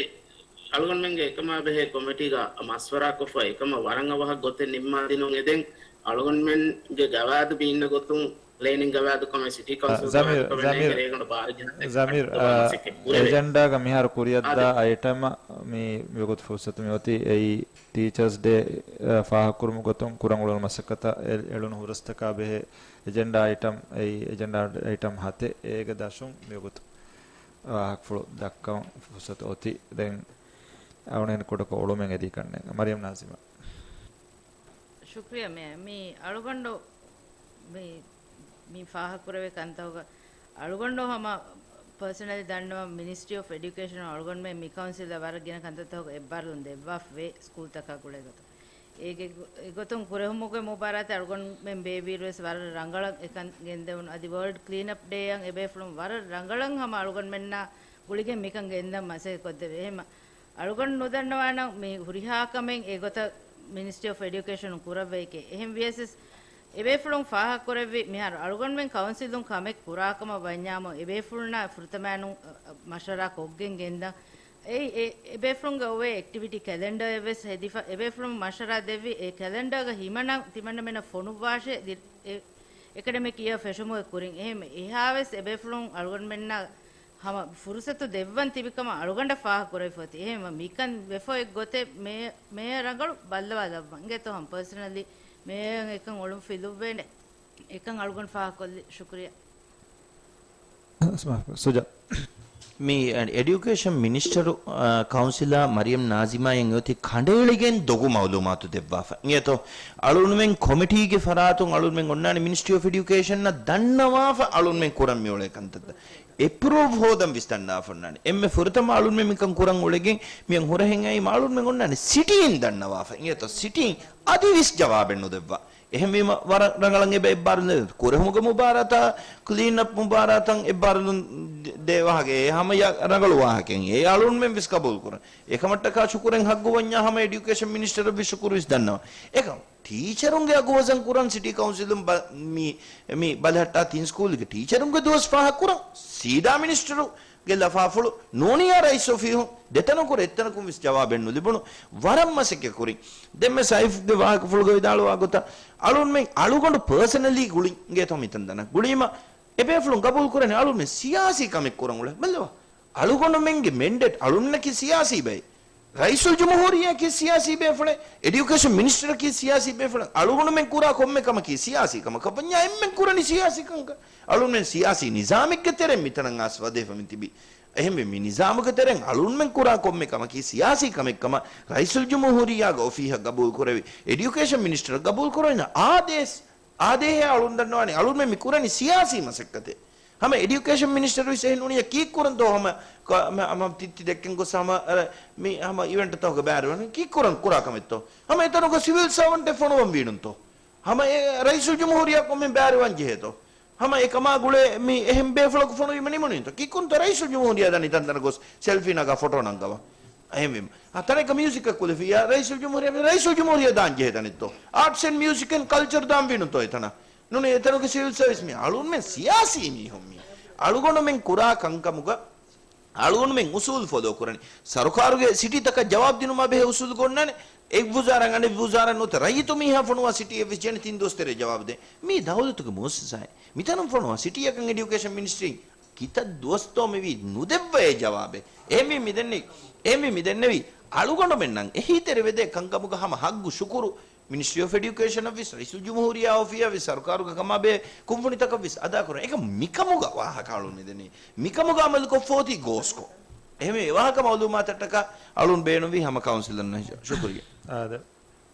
އަޅުގަނޑުމެންގެ އެކަމާ ބެހޭ ކޮމިޓީގަ މަޝްވަރާކޮށްފަ އެކަމަށް ވަރަށް އަވަހަށް ގޮތެއް ނިންމާދިނުން އެދެން އަޅުގަނޑުމެންގެ ގަވާއިދު ބިންނަ ގޮތުން ޕްލޭނިން ގަވާއިދު ކަމެއް ސިޓީ ކައުންސިލް ޒަމީރު، ގަވާއިދު ކަމެއް ޒަމީރު، ނޭނގެ ރޭގަނޑު ބާރަ ޖަހަން ޒަމީރު، އެކަން އާ، މަސައްކަތް ކުރެވޭ. އެޖެންޑާގަ މިހާރު ކުރިއަށްދާ އާދެ. އައިޓަމަށް މި މިވަގުތު ފުރުސަތު މިއޮތީ އެއީ ޓީޗާސް ޑޭ، އަ، ފާހަގަކުރުމުގެ ގޮތުން ކުރަން އުޅުނު މަސައްކަތަށް އެ-، އެޅުނު ހުރަސްތަކާ ބެހޭ އެޖެންޑާ އައިޓަމް، އެއީ އެޖެންޑާ އައިޓަމް ހަތެއް އޭގެ ދަށުން މިވަގުތު ވާހަކަފުޅު ދައްކަން ފުރުސަތު އޮތީ. ދެން އަޅުގަނޑު ކުޑަކޮށް އުޅުމެއް އެދި ކަންނޭނގެ. މަރިޔަމް ނާޒިމާ. ޝުކްރިޔާ މޭ. މި އަޅުގަނޑު މި، މި ފާހަގަކުރެވޭ ކަންތަކުގަ އަޅުގަނޑު ހަމަ ޕާސަނަލީ ދަންނަވަން މިނިސްޓްރީ އޮފް އެޑިއުކޭޝަން އަޅުގަނޑުމެން މި ކައުންސިލަށް ވަރަށް ގިނަ ކަންތައްތަކުގެ އެއްބާރުލުން ދެއްވާފަ ވޭ ސްކޫލްތަކާ ގުޅޭ ގޮތަށް. އޭގެ ގޮ-، އެގޮތުން ކުރެހުމުގެ މުބާރާތެއް އަޅުގަނޑުމެން ބޭއްވިއިރުވެސް ވަރަށް ރަނގަޅަށް އެކަން ގެންދެވުނު. އަދި ވަރަށް ކްލީންއަޕް ޑޭއަށް އެބޭފުޅުން ވަރަށް ރަނގަޅަށް ހަމަ އަޅުގަނޑުމެންނާ ގުޅިގެން މިކަން ގެންދަން މަސައްކަތް ކޮށްދެވޭ. އެހެންމަ އަޅުގަނޑު ނުދަންނަވާނަން މި ހުރިހާ ކަމެއް އެގޮތަށް މިނިސްޓްރީ އޮފް އެޑިއުކޭޝަނުން ކުރައްވައިކޭ. އެހެން ވިޔަސް އެބޭފުޅުން ފާހަގަކުރެއްވި މިހާރު އަޅުގަނޑުމެން ކައުންސިލުން ކަމެއް ކުރާކަމަށް ވަންޏާމު އެބޭފުޅުންނާ ފުރަތަމައިނުން މަޝްވަރާ ކޮށްގެން ގެންދަން. އެއީ އެ، އެބޭފުޅުންގެ އޮވޭ އެކްޓިވިޓީ ކެލެންޑަރެއް ވެސް ހެދިފަ، އެބޭފުޅުން މަޝްވަރާ ދެއްވި އެ ކެލެންޑަރގަ ހިމަނަން ތިމަންނަމެނަށް ފޮނުއްވާށޭ ދި-، އެ، އެކަޑަމިކް އިޔަރ ފެށުމުގެ ކުރިން. އެހެން އެހާވެސް އެބޭފުޅުން އަޅުގަނޑުމެންނަށް ހަމަ ފުރުސަތު ދެއްވަން ތިބިކަމަށް އަޅުގަނޑަށް ފާހަގަކުރެވިފަ އޮތީ. އެހެންވެ މިކަން ވެފަ އޮތް ގޮތެއް މޭ، މޭ ރަނގަޅު ބައްލަވާލައްވަން. އިނގޭތޯ ހަމަ ޕާސަނަލީ މޭއަށް އެކަން އޮޅުން ފިލުއްވޭނެ. އެކަން އަޅުގަނޑު ފާހަގަކޮށްލި. ޝުކުރިޔާ. ސުޖާ. މި އެޑިއުކޭޝަން މިނިސްޓަރު، އާ، ކައުންސިލާ މަރިޔަމް ނާޒިމާއަށް އޮތީ ކަނޑައެޅިގެން ދޮގު މައުލޫމާތު ދެއްވާފަ. އިނގޭތޯ؟ އަޅުންމެން ކޮމިޓީގެ ފަރާތުން އަޅުންމެން އޮންނާނެ މިނިސްޓްރީ އޮފް އެޑިއުކޭޝަންއަށް ދަންނަވާފަ އަޅުންމެން ކުރަން މިއުޅޭ ކަންތައްތައް. އެޕްރޫވް ހޯދަން ވިސް ދަންނާފަ އޮންނާނެ. އެންމެ ފުރަތަމަ އަޅުންމެން މިކަން ކުރަން އުޅެގެން މިއަން ހުރަހެން އައީމަ އަޅުންމެން އޮންނާނެ ސިޓީއިން ދަންނަވާފަ. އިނގޭތޯ ސިޓީއިން އަދި ވިސް ޖަވާބެއް ނުދެއްވާ. އެހެންވީމަ ވަރަށް ރަނގަޅަށް އެބަ އެއްބާރުލުން ކުރެހުމުގެ މުބާރާތާ، ކްލީންއަޕް މުބާރާތަށް އެއްބާރުލުން ދޭ ވާހަކަ އެ ހަމަ ޔަ-، ރަނގަޅު ވާހަކައެއް. އެ އަޅުންމެން ވެސް ގަބޫލު ކުރަން. އެކަމަށްޓަކާ ޝުކުރެއް ހައްގު ވަންޏާ ހަމަ އެޑިއުކޭޝަން މިނިސްޓަރަށް ވި ޝުކުރު ވިސް ދަންނަވަން. އެކަމް ޓީޗަރުންގެ އަގުވަޒަން ކުރަން ސިޓީ ކައުންސިލުން ބަ-، މި، މި ބަލަހައްޓާ ތިން ސްކޫލްގެ ޓީޗަރުންގެ ދުވަސް ފާހަގަކުރަން. ސީދާ މިނިސްޓަރު ގެ ލަފާފުޅު ނޫނިއްޔާ ރައީސް އޮފީހުން ދެތަނަކު އެއްތަނަކުން ވެސް ޖަވާބެއް ނުލިބުނު ވަރަށް މަސައްކަތް ކުރިން. ދެންމެ ސައިފްގެ ވާހަކަފުޅުގަ ވިދާޅުވާ ގޮތަށް އަޅުންމެން އަޅުގަނޑު ޕާސަނަލީ ގުޅިން އިނގޭތޯ މިތަން ދަންނަ ގުޅީމަ އެބޭފުޅުން ގަބޫލު ކުރަނީ އަޅުންމެން ސިޔާސީ ކަމެއް ކުރަން އުޅެ. ބައްލަވާ. އަޅުގަނޑުމެންގެ މެންޑޭޓް އަޅުންނަކީ ސިޔާސީ ބައެއް. ރައީސުލްޖުމްހޫރިއްޔާއަކީ ސިޔާސީ ބޭފުޅެއް، އެޑިއުކޭޝަން މިނިސްޓަރަކީ ސިޔާސީ ބޭފުޅެއް، އަޅުގަނޑުމެން ކުރާ ކޮންމެ ކަމަކީ ސިޔާސީ ކަމަކަށް ވަންޏާ އެންމެން ކުރަނީ ސިޔާސީ ކަންކަން. އަޅުންމެން ސިޔާސީ ނިޒާމެއްގެ ތެރެއިން މިތަނަށް އައިސް ވަދެފަ މި ތިބީ. އެހެންވެ މި ނިޒާމުގެ ތެރެއިން އަޅުންމެން ކުރާ ކޮންމެ ކަމަކީ ސިޔާސީ ކަމެއް ކަމަށް ރައީސުލްޖުމްހޫރިއްޔާގެ އޮފީހަށް ގަބޫލު ކުރެވި، އެޑިއުކޭޝަން މިނިސްޓަރަށް ގަބޫލު ކުރެވި އާދޭސް، އާދޭހެއް އަޅުން ދަންނަވާނީ އަޅުންމެން މި ކުރަނީ ސިޔާސީ މަސައްކަތެއް. ހަމަ އެޑިއުކޭޝަން މިނިސްޓަރު ވެސް އެހެން ނޫނިއްޔާ ކީއްކުރަންތޯ ހަމަ ކ-، މަ-، ހަމަ ތިއްތި ދެއްކެން ގޮސް ހަމަ، އަ، މި ހަމަ އިވެންޓްތަކުގަ ބައިވެރިވަން ކީއްކުރަން ކުރާ ކަމެއްތޯ؟ ހަމަ އެތަނުގަ ސިވިލް ސާވަންޓެއް ފޮނުވަން ވީނުންތޯ؟ ހަމަ އެ ރައީސުލްޖުމްހޫރިއްޔާ ކޮންމެ ބައިވެރިވަން ޖެހޭތޯ؟ ހަމަ އެ ކަމާ ގުޅޭ މި އެހެން ބޭފުޅަކު ފޮނުވީމަ ނިމުނީތޯ؟ ކީއްކުރަންތޯ ރައީސުލްޖުމްހޫރިއްޔާ ދާނީ ތަންތަނަށް ގޮސް ސެލްފީ ނަގާ ފޮޓޯ ނަންގަވަން؟ އެހެންވީމަ އަ، ތަނެއްގަ މިއުޒިކަށް ކުލެފިއްޔާ ރައީސުލްޖުމްހޫރިއްޔާ، ރައީސުލްޖުމްހޫރިއްޔާ ދާން ޖެހޭ ތަނެއްތޯ؟ އާޓްސް އެންޑް މިއުޒިކް އެންޑް ކަލްޗަރް ދާން ވީނުންތޯ އެތަނަށް؟ ނޫނީ އެތަނުގެ ސިވިލް ސަރވިސް މީ އަޅުންމެން ސިޔާސީ މީހުން މީ. އަޅުގަނޑުމެން ކުރާ ކަންކަމުގަ އަޅުގަނޑުމެން އުސޫލު ފޮލޯ ކުރަނީ. ސަރުކާރުގެ ސިޓީތަކަށް ޖަވާބު ދިނުމާ ބެހޭ އުސޫލު ގޮންނާނެ. އެއް ވުޒާރާ އަނެއް ވުޒާރާ ނުވަތަ ރައްޔިތު މީހާ ފޮނުވާ ސިޓީއެއް ވެސް ޖެނެ ތިން ދުވަސް ތެރޭ ޖަވާބު ދޭ. މީ ދައުލަތުގެ މުއައްސަސާއެއް. މިތަނުން ފޮނުވާ ސިޓީއަކަށް އެޑިއުކޭޝަން މިނިސްޓްރީން ކިތައް ދުވަސްތޯ މިވީ ނުދެއްވައޭ ޖަވާބެއް. އެހެންވީ މިދެންނެވި، އެހެންވީ މިދެންނެވި އަޅުގަނޑުމެންނަށް އެހީތެރިވެދޭ ކަންކަމުގަ ހަމަ ހައްގު ޝުކުރު މިނިސްޓްރީ އޮފް އެޑިއުކޭޝަނަށް ވެސް، ރައީސުލްޖުމްހޫރިއްޔާ އޮފީހަށް ވެސް، ސަރުކާރުގެ ކަމާބެހޭ ކުންފުނިތަކަށް ވެސް އަދާކުރަން. އެކަމް މިކަމުގަ ވާހަކަ އަޅުން މިދެނީ. މިކަމުގަ އަމަލުކޮށްފަ އޮތީ ގޯސްކޮށް. އެހެންވެ، އެވާހަކަ މައުލޫމާތަށްޓަކާ އަޅުން ބޭނުންވީ ހަމަ ކައުންސިލަށް. ޝުކުރިއްޔާ. އާދެ.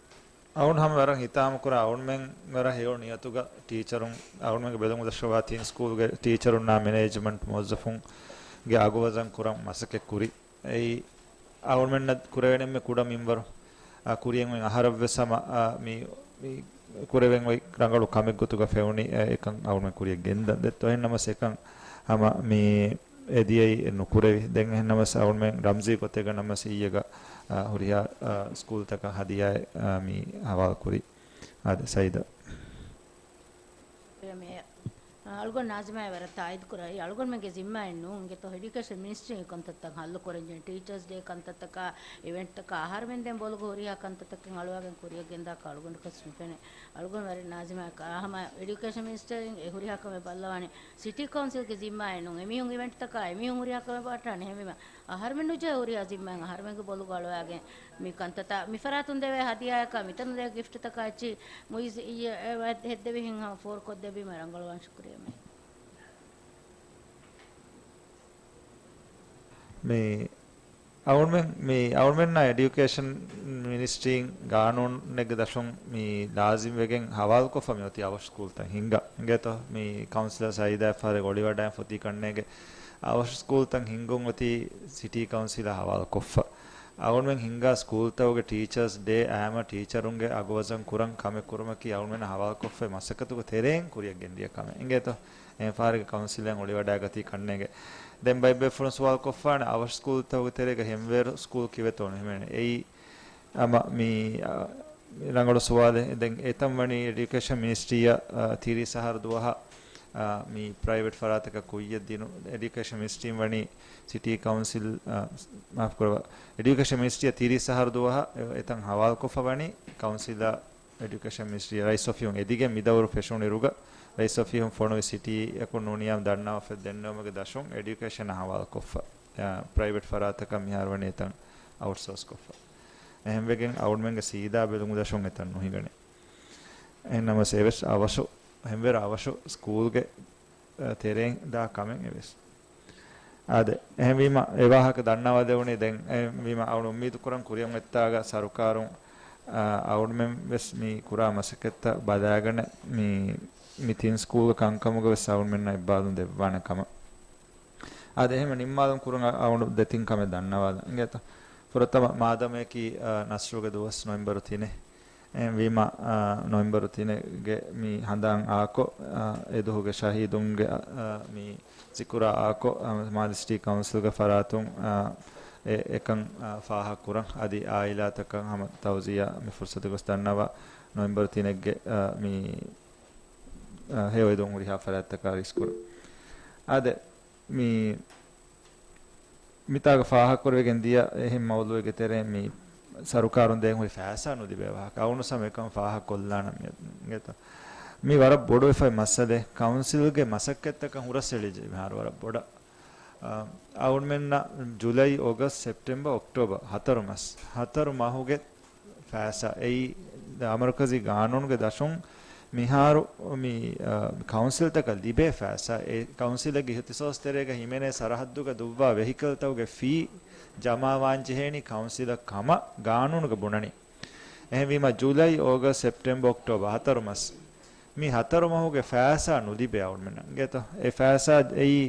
އަޅުން ހަމަ ވަރަށް ހިތާމަކުރާ، އަޅުންމެން ވަރަށް ހެޔޮ ނިޔަތުގަ ޓީޗަރުން، އަޅުންމެންގެ ބެލުމުގަ ދަށަވާ ތިން ސްކޫލްގެ ޓީޗަރުންނާ މެނޭޖްމަންޓް މުވައްޒަފުންގެ އަގުވަޒަން ކުރަން މަސައްކަތް ކުރި. އެއީ، އަޅުންމެންނަށް ކުރެވޭނެ އެންމެ ކުޑަ މިންވަރު، އާ، ކުރިއަށް އޮތް އަހަރަށްވެސް ހަމަ، އާ، މި، މި ކުރެވެން އޮތް ރަނގަޅު ކަމެއް ގޮތުގަ ފެނުނީ، އެ، އެކަން އަޅުންމެން ކުރިއަށް ގެންދަން ދެއްތޯ. އެހެންނަމަސް އެކަން ހަމަ މި އެދިޔައީ ނުކުރެވި. ދެން އެހެންނަމަސް އަޅުންމެން ރަމްޒީ ގޮތެއްގަ ނަމަސް އިއްޔެގަ، އާ، ހުރިހާ، އާ، ސްކޫލްތަކަށް ހަދިޔާއެއް، އާ، މި ހަވާލު ކުރި. އާދެ، ސައީދާ. މޭޔަ، އަޅުގަނޑު ނާޒިމާއަށް ވަރަށް ތާއީދު ކުރައި، އަޅުގަނޑުމެންގެ ޒިންމާއެއް ނޫން. އިނގޭތޯ އެޑިއުކޭޝަން މިނިސްޓްރީ ކަންތައްތައް ހައްލު ކުރަންޖެހޭ، ޓީޗާސް ޑޭ ކަންތައްތަކާ، އިވެންޓްތަކާ، އަހަރުމެން ދެން ބޮލުގަ ހުރިހާ ކަންތައްތަކެއް އަޅުވާގެން ކުރިއަށް ގެންދާކަށް އަޅުގަނޑަކަސް ނުފެނޭ. އަޅުގަނޑު ވަރަށް ނާޒިމާއަށް ހަމަ އެޑިއުކޭޝަން މިނިސްޓަރ އެ ހުރިހާ ކަމެއް ބައްލަވާނެ. ސިޓީ ކައުންސިލްގެ ޒިންމާއެއް ނޫން. އެމީހުން އިވެންޓްތަކާ އެމީހުން ހުރިހާ ކަމެއް ބައްޓާނެ. އެހެންވީމަ އަހަރުމެން ނުޖެހޭ ހުރިހާ ޒިންމާއެއް އަހަރުމެންގެ ބޮލުގަ އަޅުވާގެން މި ކަންތައްތައް މިފަރާތުން ދެވޭ ހަދިޔާއަކާ މިތަނުން ދޭ ގިފްޓްތަކާ އެއްޗި މުއިޒް އިއްޔެ އެ ވަ-، ހެއްދެވިހެން ހަމަ ފޯރުކޮށްދެއްވީމަ ރަނގަޅުވާން. ޝުކުރިއްޔާ މޭ. މި އަޅުމެން، މި އަޅުމެންނާ އެޑިއުކޭޝަން މި މިނިސްޓްރީން ގާނޫނެއްގެ ދަށުން މި ލާޒިމް ވެގެން ހަވާލުކޮށްފަ މި އޮތީ އަވަށު ސްކޫލްތައް ހިންގާ. އިނގޭތޯ؟ މި ކައުންސިލަރ ސައީދާ އެއްފަހަރެއް އޮޅިވަޑައި ފޮތީ ކަންނޭގެ އަވަށު ސްކޫލްތައް ހިންގުން އޮތީ ސިޓީ ކައުންސިލާ ހަވާލުކޮށްފަ. އަޅުގަނޑުމެން ހިންގާ ސްކޫލްތަކުގެ ޓީޗާސް ޑޭ އާއްމު ޓީޗަރުންގެ އަގުވަޒަން ކުރަން ކަމެއް ކުރުމަކީ އަޅުގަނޑުމެންނަށް ހަވާލުކޮށްފައި މަސައްކަތުގެ ތެރެއިން ކުރިއަށް ގެންދިޔަ ކަމެއް. އިނގޭތޯ؟ އެހެން ފަހަރެއްގެ ކައުންސިލެއް އޮޅިވަޑައިގަތީ ކަންނޭގެ. ދެން ބައެއް ބޭފުޅުން ސުވާލު ކޮށްފާނެ އަވަށު ސްކޫލްތަކުގެ ތެރޭގަ ހެންވޭރު ސްކޫލް ކިވެތޯ ނުހިމެނޭ. އެއީ ހަމަ މި، އަ، ރަނގަޅު ސުވާލެއް. ދެން އެތަން ވަނީ އެޑިއުކޭޝަން މިނިސްޓްރީއަށް، އަ، ތިރީސް އަހަރު ދުވަހަށް، އަ، މި ޕްރައިވެޓް ފަރާތަކަށް ކުއްޔަށް ދިނު. އެޑިއުކޭޝަން މިނިސްޓްރީން ވަނީ ސިޓީ ކައުންސިލް، އަ، މާފުކުރައްވާ، އެޑިއުކޭޝަން މިނިސްޓްރީއަށް ތިރީސް އަހަރު ދުވަހަށް އެ، އެތަން ހަވާލުކޮށްފަ ވަނީ ކައުންސިލަށް އެޑިއުކޭޝަން މިނިސްޓްރީ ރައީސް އޮފީހުން އެދިގެން މި ދައުރު ފެށުނުއިރުގަ، ރައީސް އޮފީހުން ފޮނުވި ސިޓީއަކުން ނޫނިޔާ ދަންނަވާފަ ދެންނެވުމުގެ ދަށުން އެޑިއުކޭޝަނަށް ހަވާލުކޮށްފަ، އާ، ޕްރައިވެޓް ފަރާތަކަށް މިހާރު ވަނީ އެތަން އައުޓްސޯސް ކޮށްފަ. އެހެންވެގެން އަޅުގަނޑުމެންގެ ސީދާ ބެލުމުގެ ދަށުން އެތަން ނުހިނގަނެ. އެހެންނަމަވެސް އެވެސް އަވަށު، ހެންވޭރު އަވަށު ސްކޫލްގެ، އާ، ތެރެއިން ދާ ކަމެއް އެވެސް. އާދެ، އެހެންވީމަ، އެ ވާހަކަ ދަންނަވާލެވުނީ ދެން. އެހެންވީމަ، އަޅު އުއްމީދު ކުރަން ކުރިއަށް އޮތްތާގަ ސަރުކާރުން، އާ، އަޅުގަނޑުމެން ވެސް މި ކުރާ މަސައްކަތްތައް ބަލާގަނެ، މި، މި ތިން ސްކޫލް ކަންކަމުގަ ވެސް އަޅުގަނޑުމެންނަށް އެއްބާލުން ދެއްވާނެ ކަމަށް. އާދެ، އެހެން ނިންމާލުން ކުރުން އަ-، އަޅުގަނޑު ދެތިން ކަމެއް ދަންނަވާލަން. އިނގޭތަ؟ ފުރަތަމަ މާދަމަޔަކީ، އާ، ނަސްރުގެ ދުވަސް ނޮވެމްބަރު ތިނެއް. އެހެންވީމަ، އާ، ނޮވެމްބަރު ތިނެއްގެ މި ހަނދާން އާކޮށް، އާ، އެދުވަހުގެ ޝަހީދުންގެ، އާ، މި ޒިކުރާ އާކޮށް، އާ، މާލެ ސިޓީ ކައުންސިލްގެ ފަރާތުން، އާ، އެ-، އެކަން، އާ، ފާހަގަކުރަން. އަދި އާއިލާތަކަށް ހަމަ ތައުޒިޔާ މި ފުރުސަތުގަސް ދަންނަވާ ނޮވެމްބަރު ތިނެއްގެ، އާ، މި، އާ، ހެޔޮއެދުން ހުރިހާ ފަރާތްތަކާ ރީސްކުރަން. އާދެ، މި މިތާގަ ފާހަގަކުރެވިގެން ދިޔަ އެހެން މައުޟޫއެއްގެ ތެރެއިން މި ސަރުކާރުން ދޭން ހުރި ފައިސާ ނުލިބޭ ވާހަކަ. އަޅުގަނޑު ހަމަ އެކަން ފާހަގަކޮށްލާނަން މި-، މި-، މި ވަރަށް ބޮޑުވެފައި މައްސަލައެއް. ކައުންސިލްގެ މަސައްކަތްތަކަށް ހުރަސްއެޅިއްޖެ މިހާރު ވަރަށް ބޮޑަށް. އާ، އަޅުގަނޑުމެންނަށް ޖުލައި، އޮގަސްޓް، ސެޕްޓެމްބަރ، އޮކްޓޯބަރ ހަތަރު މަސް، ހަތަރު މަހުގެ ފައިސާ. އެއީ ދަ-، އަމަރުކަޒީ ގާނޫނުގެ ދަށުން މިހާރު މި، އަ، ކައުންސިލްތަކަށް ލިބޭ ފައިސާ، އެ ކައުންސިލެއްގެ އިހްތިސޯސް ތެރޭގަ ހިމެނޭ ސަރަހައްދުގަ ދުއްވާ ވެހިކަލްތަކުގެ ފީ ޖަމާވާން ޖެހޭނީ ކައުންސިލަށް ކަމަށް ގާނޫނުގަ ބުނަނީ. އެހެންވީމަ، ޖުލައި، އޯގަސްޓް، ސެޕްޓެމްބަރ، އޮކްޓޯބަރ ހަތަރު މަސް، މި ހަތަރު މަހުގެ ފައިސާ ނުލިބޭ އަޅުގަނޑުމެންނަށް. އިނގޭތޯ؟ އެ ފައިސާ އެއީ،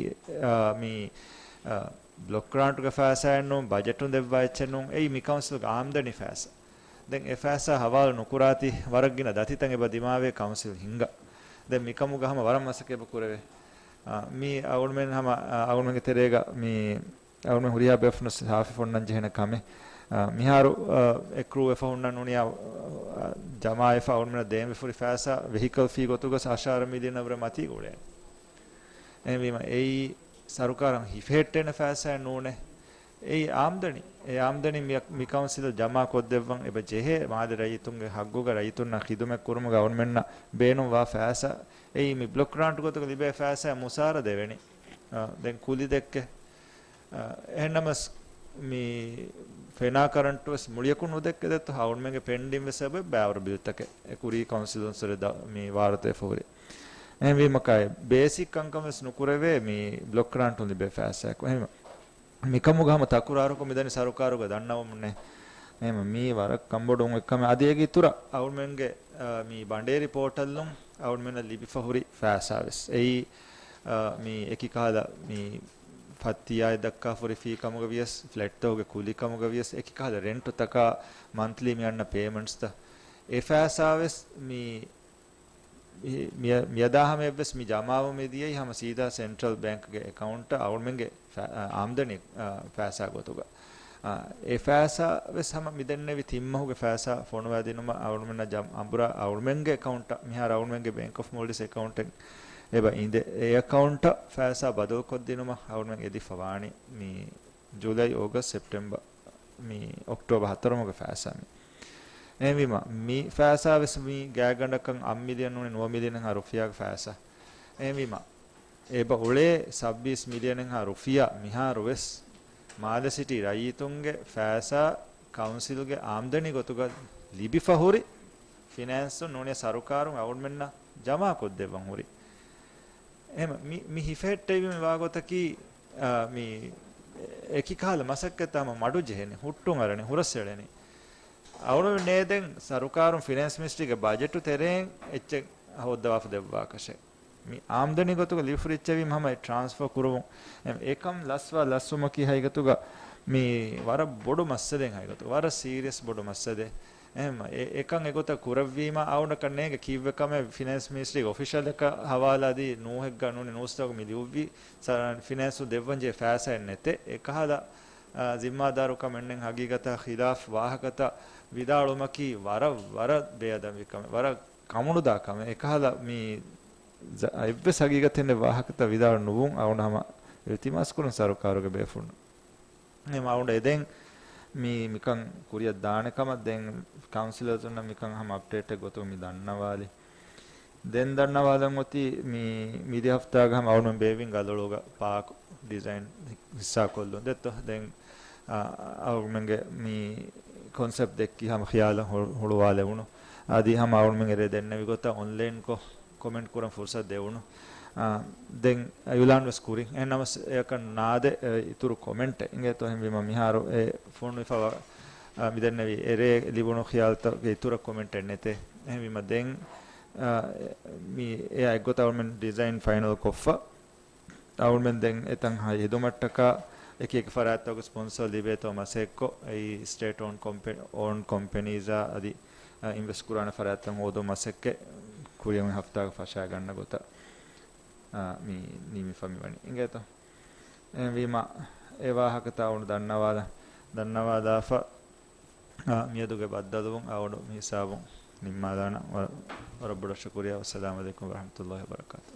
އަ، މި، އަ، ބްލޮކް ގްރާންޓުގެ ފައިސާއެއް ނޫން، ބަޖެޓުން ދެއްވާ އެއްޗެއް ނޫން، އެއީ މި ކައުންސިލްގެ އާމްދަނީ ފައިސާ. ދެން އެ ފައިސާ ހަވާލު ނުކުރާތީ ވަރަށް ގިނަ ދަތިތައް އެބަ ދިމާވޭ ކައުންސިލް ހިންގާ. ދެން މިކަމުގަ ހަމަ ވަރަށް މަސައްކަތް އެބަ ކުރެވޭ. އާ، މީ އަޅުގަނޑުމެން ހަމަ، އާ، އަޅުގަނޑުމެންގެ ތެރޭގަ މި އަޅުގަނޑުމެން ހުރިހާ ބޭފުޅުން ސާފި ފޮންނަން ޖެހޭނެ ކަމެއް. އާ، މިހާރު، އާ، އެކްރޫ ވެފަ ހުންނަން ނޫނިއްޔާ، އާ، ޖަމާވެފަ އަޅުގަނޑުމެންނަށް ދޭން ވެފަ ހުރި ފައިސާ ވެހިކަލް ފީ ގޮތުގަސް އަށާރަ މިލިއަނަށް ވުރެ މަތީގަ އުޅޭ. އެހެންވީމަ އެއީ ސަރުކާރަށް ހިފެހެއްޓޭނެ ފައިސާއެއް ނޫނޭ. އެއީ އާމްދަނީ. އެ އާމްދަނީ މި، މި ކައުންސިލަށް ޖަމާ ކޮށްދެއްވަން އެބަ ޖެހޭ މާލެ ރައްޔިތުންގެ ހައްގުގަ ރައްޔިތުންނަށް ޚިދުމަތް ކުރުމުގަ އަޅުގަނޑުމެންނަށް ބޭނުންވާ ފައިސާ. އެއީ މި ބްލޮކް ގްރާންޓް ގޮތުގަ ލިބޭ ފައިސާ މުސާރަ ދެވެނީ. އާ، ދެން ކުލި ދެއްކޭ. އާ، އެހެންނަމަސް މި ފެނާ ކަރަންޓު ވެސް މުޅިއަކުން ނުދެއްކެދެއްތޯ؟ އަޅުގަނޑުމެންގެ ޕެންޑިން ވެސް އެބަ ބައިވަރު ބިލްތަކެއް އެ ކުރީ ކައުންސިލުން ސޮރެ ދަ-، މި ވާރުތަ އެފަ ހުރި. އެހެންވީމަ ކާއެއް ބޭސިކް ކަންކަން ވެސް ނުކުރެވޭ މި ބްލޮކް ގްރާންޓުން ލިބޭ ފައިސާއެކު. އެހެންވީމަ މިކަމުގަ ހަމަ ތަކުރާރުކޮށް މިދަނީ ސަރުކާރުގަ ދަންނަވަމުންނޭ. އެހެންވީމަ މީ ވަރަށް ކަންބޮޑު އެއްކަމެއް. އަދި އޭގެ އިތުރަށް އަޅުގަނޑުމެންގެ، އާ، މި ބަނޑޭރި ޕޯޓަލުން އަޅުގަނޑުމެންނަށް ލިބިފަ ހުރި ފައިސާ ވެސް. އެއީ، އާ، މި އެކި ކަހަލަ މި ފައްތިޔާއެއް ދައްކާ ހުރި ފީ ކަމުގަ ވިޔަސް، ފްލެޓްތަކުގެ ކުލި ކަމުގަ ވިޔަސް، އެކި ކަހަލަ ރެންޓުތަކާ މަންތްލީ މި އަންނަ ޕޭމަންޓްސްތައް، އެ ފައިސާ ވެސް މި، މި، މި، މިއަދާ ހަމަޔަށް ވެސް މި ޖަމާވަމުން މި ދިޔައީ ހަމަ ސީދާ ސެންޓްރަލް ބޭންކްގެ އެކައުންޓަށް އަޅުގަނޑުމެންގެ ފަ-، އާ، އާމްދަނީ، އާ، ފައިސާ ގޮތުގަ. އާ، އެ ފައިސާ ވެސް ހަމަ މި ދެންނެވި ތިން މަހުގެ ފައިސާ ފޮނުވާދިނުމަށް އަޅުގަނޑުމެންނަށް ޖަމް-، އަނބުރާ އަޅުގަނޑުމެންގެ އެކައުންޓަށް، މިހާރު އަޅުގަނޑުމެންގެ ބޭންކް އޮފް މޯލްޑިވްސް އެކައުންޓެއް އެބަ އިނދެ، އެ އެކައުންޓަށް ފައިސާ ބަދަލުކޮށްދިނުމަށް އަޅުގަނޑުމެން އެދިފަ ވާނީ މި ޖުލައި، އޯގަސްޓް، ސެޕްޓެމްބަރ، މި އޮކްޓޯބަރ ހަތަރުމަހުގެ ފައިސާ މި. އެހެންވީމަ، މި ފައިސާ ވެސް މި ގާތްގަނޑަކަށް އަށް މިލިއަން ނޫނީ ނުވަ މިލިއަނެއްހާ ރުފިޔާގެ ފައިސާ. އެހެންވީމަ، އެބަ އުޅޭ ސައްބީސް މިލިއަނެއްހާ ރުފިޔާ މިހާރު ވެސް މާލެ ސިޓީ ރައްޔިތުންގެ ފައިސާ ކައުންސިލްގެ އާމްދަނީ ގޮތުގަ ލިބިފަ ހުރި ފިނޭންސުން ނޫނީ ސަރުކާރުން އަޅުގަނޑުމެންނަށް ޖަމާކޮށްދެއްވަން ހުރި. އެހެން މި، މި ހިފެހެއްޓެވި މި ވާގޮތަކީ، އާ، މި އެކި ކަހަލަ މަސައްކަތްތައް ހަމަ މަޑުޖެހެނީ، ހުއްޓުން އަރަނީ، ހުރަސްއެޅެނީ. އަޅުގަނޑު ނޭދެން ސަރުކާރުން ފިނޭންސް މިނިސްޓްރީގެ ބަޖެޓު ތެރެއިން އެއްޗެއް ހޯއްދަވާފަ ދެއްވާކަށެއް. މި އާމްދަނީ ގޮތުގަ ލިޔުފުރިއްޗެވީމަ ހަމަ އެ ޓްރާންސްފަރ ކުރުވުން. އެ-، އެކަން ލަސްވާ ލަސްވުމަކީ ހަގީގަތުގަ މި ވަރަށް ބޮޑު މައްސަލައެއް ހަގީގަތުގަ. ވަރަށް ސީރިއަސް ބޮޑު މައްސަލައެއް. އެހެން އެ-، އެކަން އެގޮތަށް ކުރެއްވީމަ އަޅުގަނޑަކަށް ނޭނގެ ކީއްވެ ކަމެއް ފިނޭންސް މިނިސްޓްރީގެ އޮފިޝަލަކަށް ހަވާލާދީ ނޫހެއްގަ ނޫނީ ނޫސްތަކުގަ މި ލިޔުއްވީ ސަ-، ފިނޭންސުން ދެއްވަންޖެހޭ ފައިސާއެއް ނެތޭ. އެކަހަލަ، އާ، ޒިންމާދާރުކަމެއް ނެތް ހަގީގަތަށް ޚިލާފް ވާހަކަތައް ވިދާޅުވުމަކީ ވަރަށް، ވަރަށް ބޭއަދަބީ ކަމެއް، ވަރަށް ކަމުނުދާ ކަމެއް. އެކަހަލަ މި ޒ-، އެއްވެސް ހަގީގަތެއް ނެތް ވާހަކަތައް ވިދާޅު ނުވުން އަޅުގަނޑު ހަމަ އިލްތިމާސްކުރަން ސަރުކާރުގެ ބޭފުޅުން. އެހެން އަޅުގަނޑު އެދެން މި، މިކަން ކުރިއަށް ދާނެ ކަމަށް ދެން ކައުންސިލަރުންނަށް މިކަން ހަމަ އަޕްޑޭޓެއް ގޮތުގަ މި ދަންނަވާލި. ދެން ދަންނަވާލަން އޮތީ މި، މިދި ހަފްތާގަ ހަމަ އަޅުގަނޑު ބޭއްވިން ގަލޮޅުގަ ޕާކް ޑިޒައިން ހިއްސާކޮށްލުން ދެއްތޯ. ދެން، އާ، އަޅުގަނޑުމެންގެ މި ކޮންސެޕްޓް ދެއްކި ހަމަ ޚިޔާލަށް ހު-، ހުޅުވާލެވުނު. އަދި ހަމަ އަޅުގަނޑުމެން އެރޭ ދެންނެވި ގޮތަށް އޮންލައިންކޮށް ކޮމެންޓް ކުރަން ފުރުސަތު ދެވުނު. އާ، ދެން އިއުލާން ވެސް ކުރިން. އެހެން ނަމަސް އެއަކަށް ނާދެ، އެ، އިތުރު ކޮމެންޓެއް އިނގޭތޯ. އެހެންވީމަ މިހާރު އެ ފޮނުވިފަވާ، އާ، މި ދެންނެވި އެރޭ ލިބުނު ޚިޔާލުތަކުގެ އިތުރަށް ކޮމެންޓެއް ނެތޭ. އެހެންވީމަ ދެން، އާ، މި އެއާ އެއްގޮތަށް އަޅުމެން ޑިޒައިން ފައިނަލް ކޮށްފަ. އަޅުމެން ދެން އެތަން ހަ-، ހެދުމަށްޓަކާ އެކި އެކި ފަރާތްތަކުގެ ސްޕޮންސަރ ލިބޭތޯ މަސައްކަތްކޮށް، އެއީ ސްޓޭޓް އޯން ކޮމްޕެ-، އޯން ކޮމްޕެނީޒާ އަދި، އަ، އިންވެސްޓް ކުރާނެ ފަރާތްތައް ހޯދުން މަސައްކަތް ކުރިއަށް މި ހަފްތާގަ ފަށާގަންނަ ގޮތަށް، އަ، މި ނިމިފަ މިވަނީ. އިނގޭތޯ؟ އެހެންވީމަ އެ ވާހަކަތައް އަޅުގަނޑު ދަންނަވާލަ-، ދަންނަވާލާފަ، އަ، މިއަދުގެ ބައްދަލުވުން އަޅުގަނޑު މި ހިސާބުން ނިންމާލާނަން. ވަ-، ވަރަށް ބޮޑަށް ޝުކުރިއްޔާ. ވައްސަލާމް ޢަލައިކުމް ވަރަޙްމަތުﷲ ވަބަރަކާތުހު.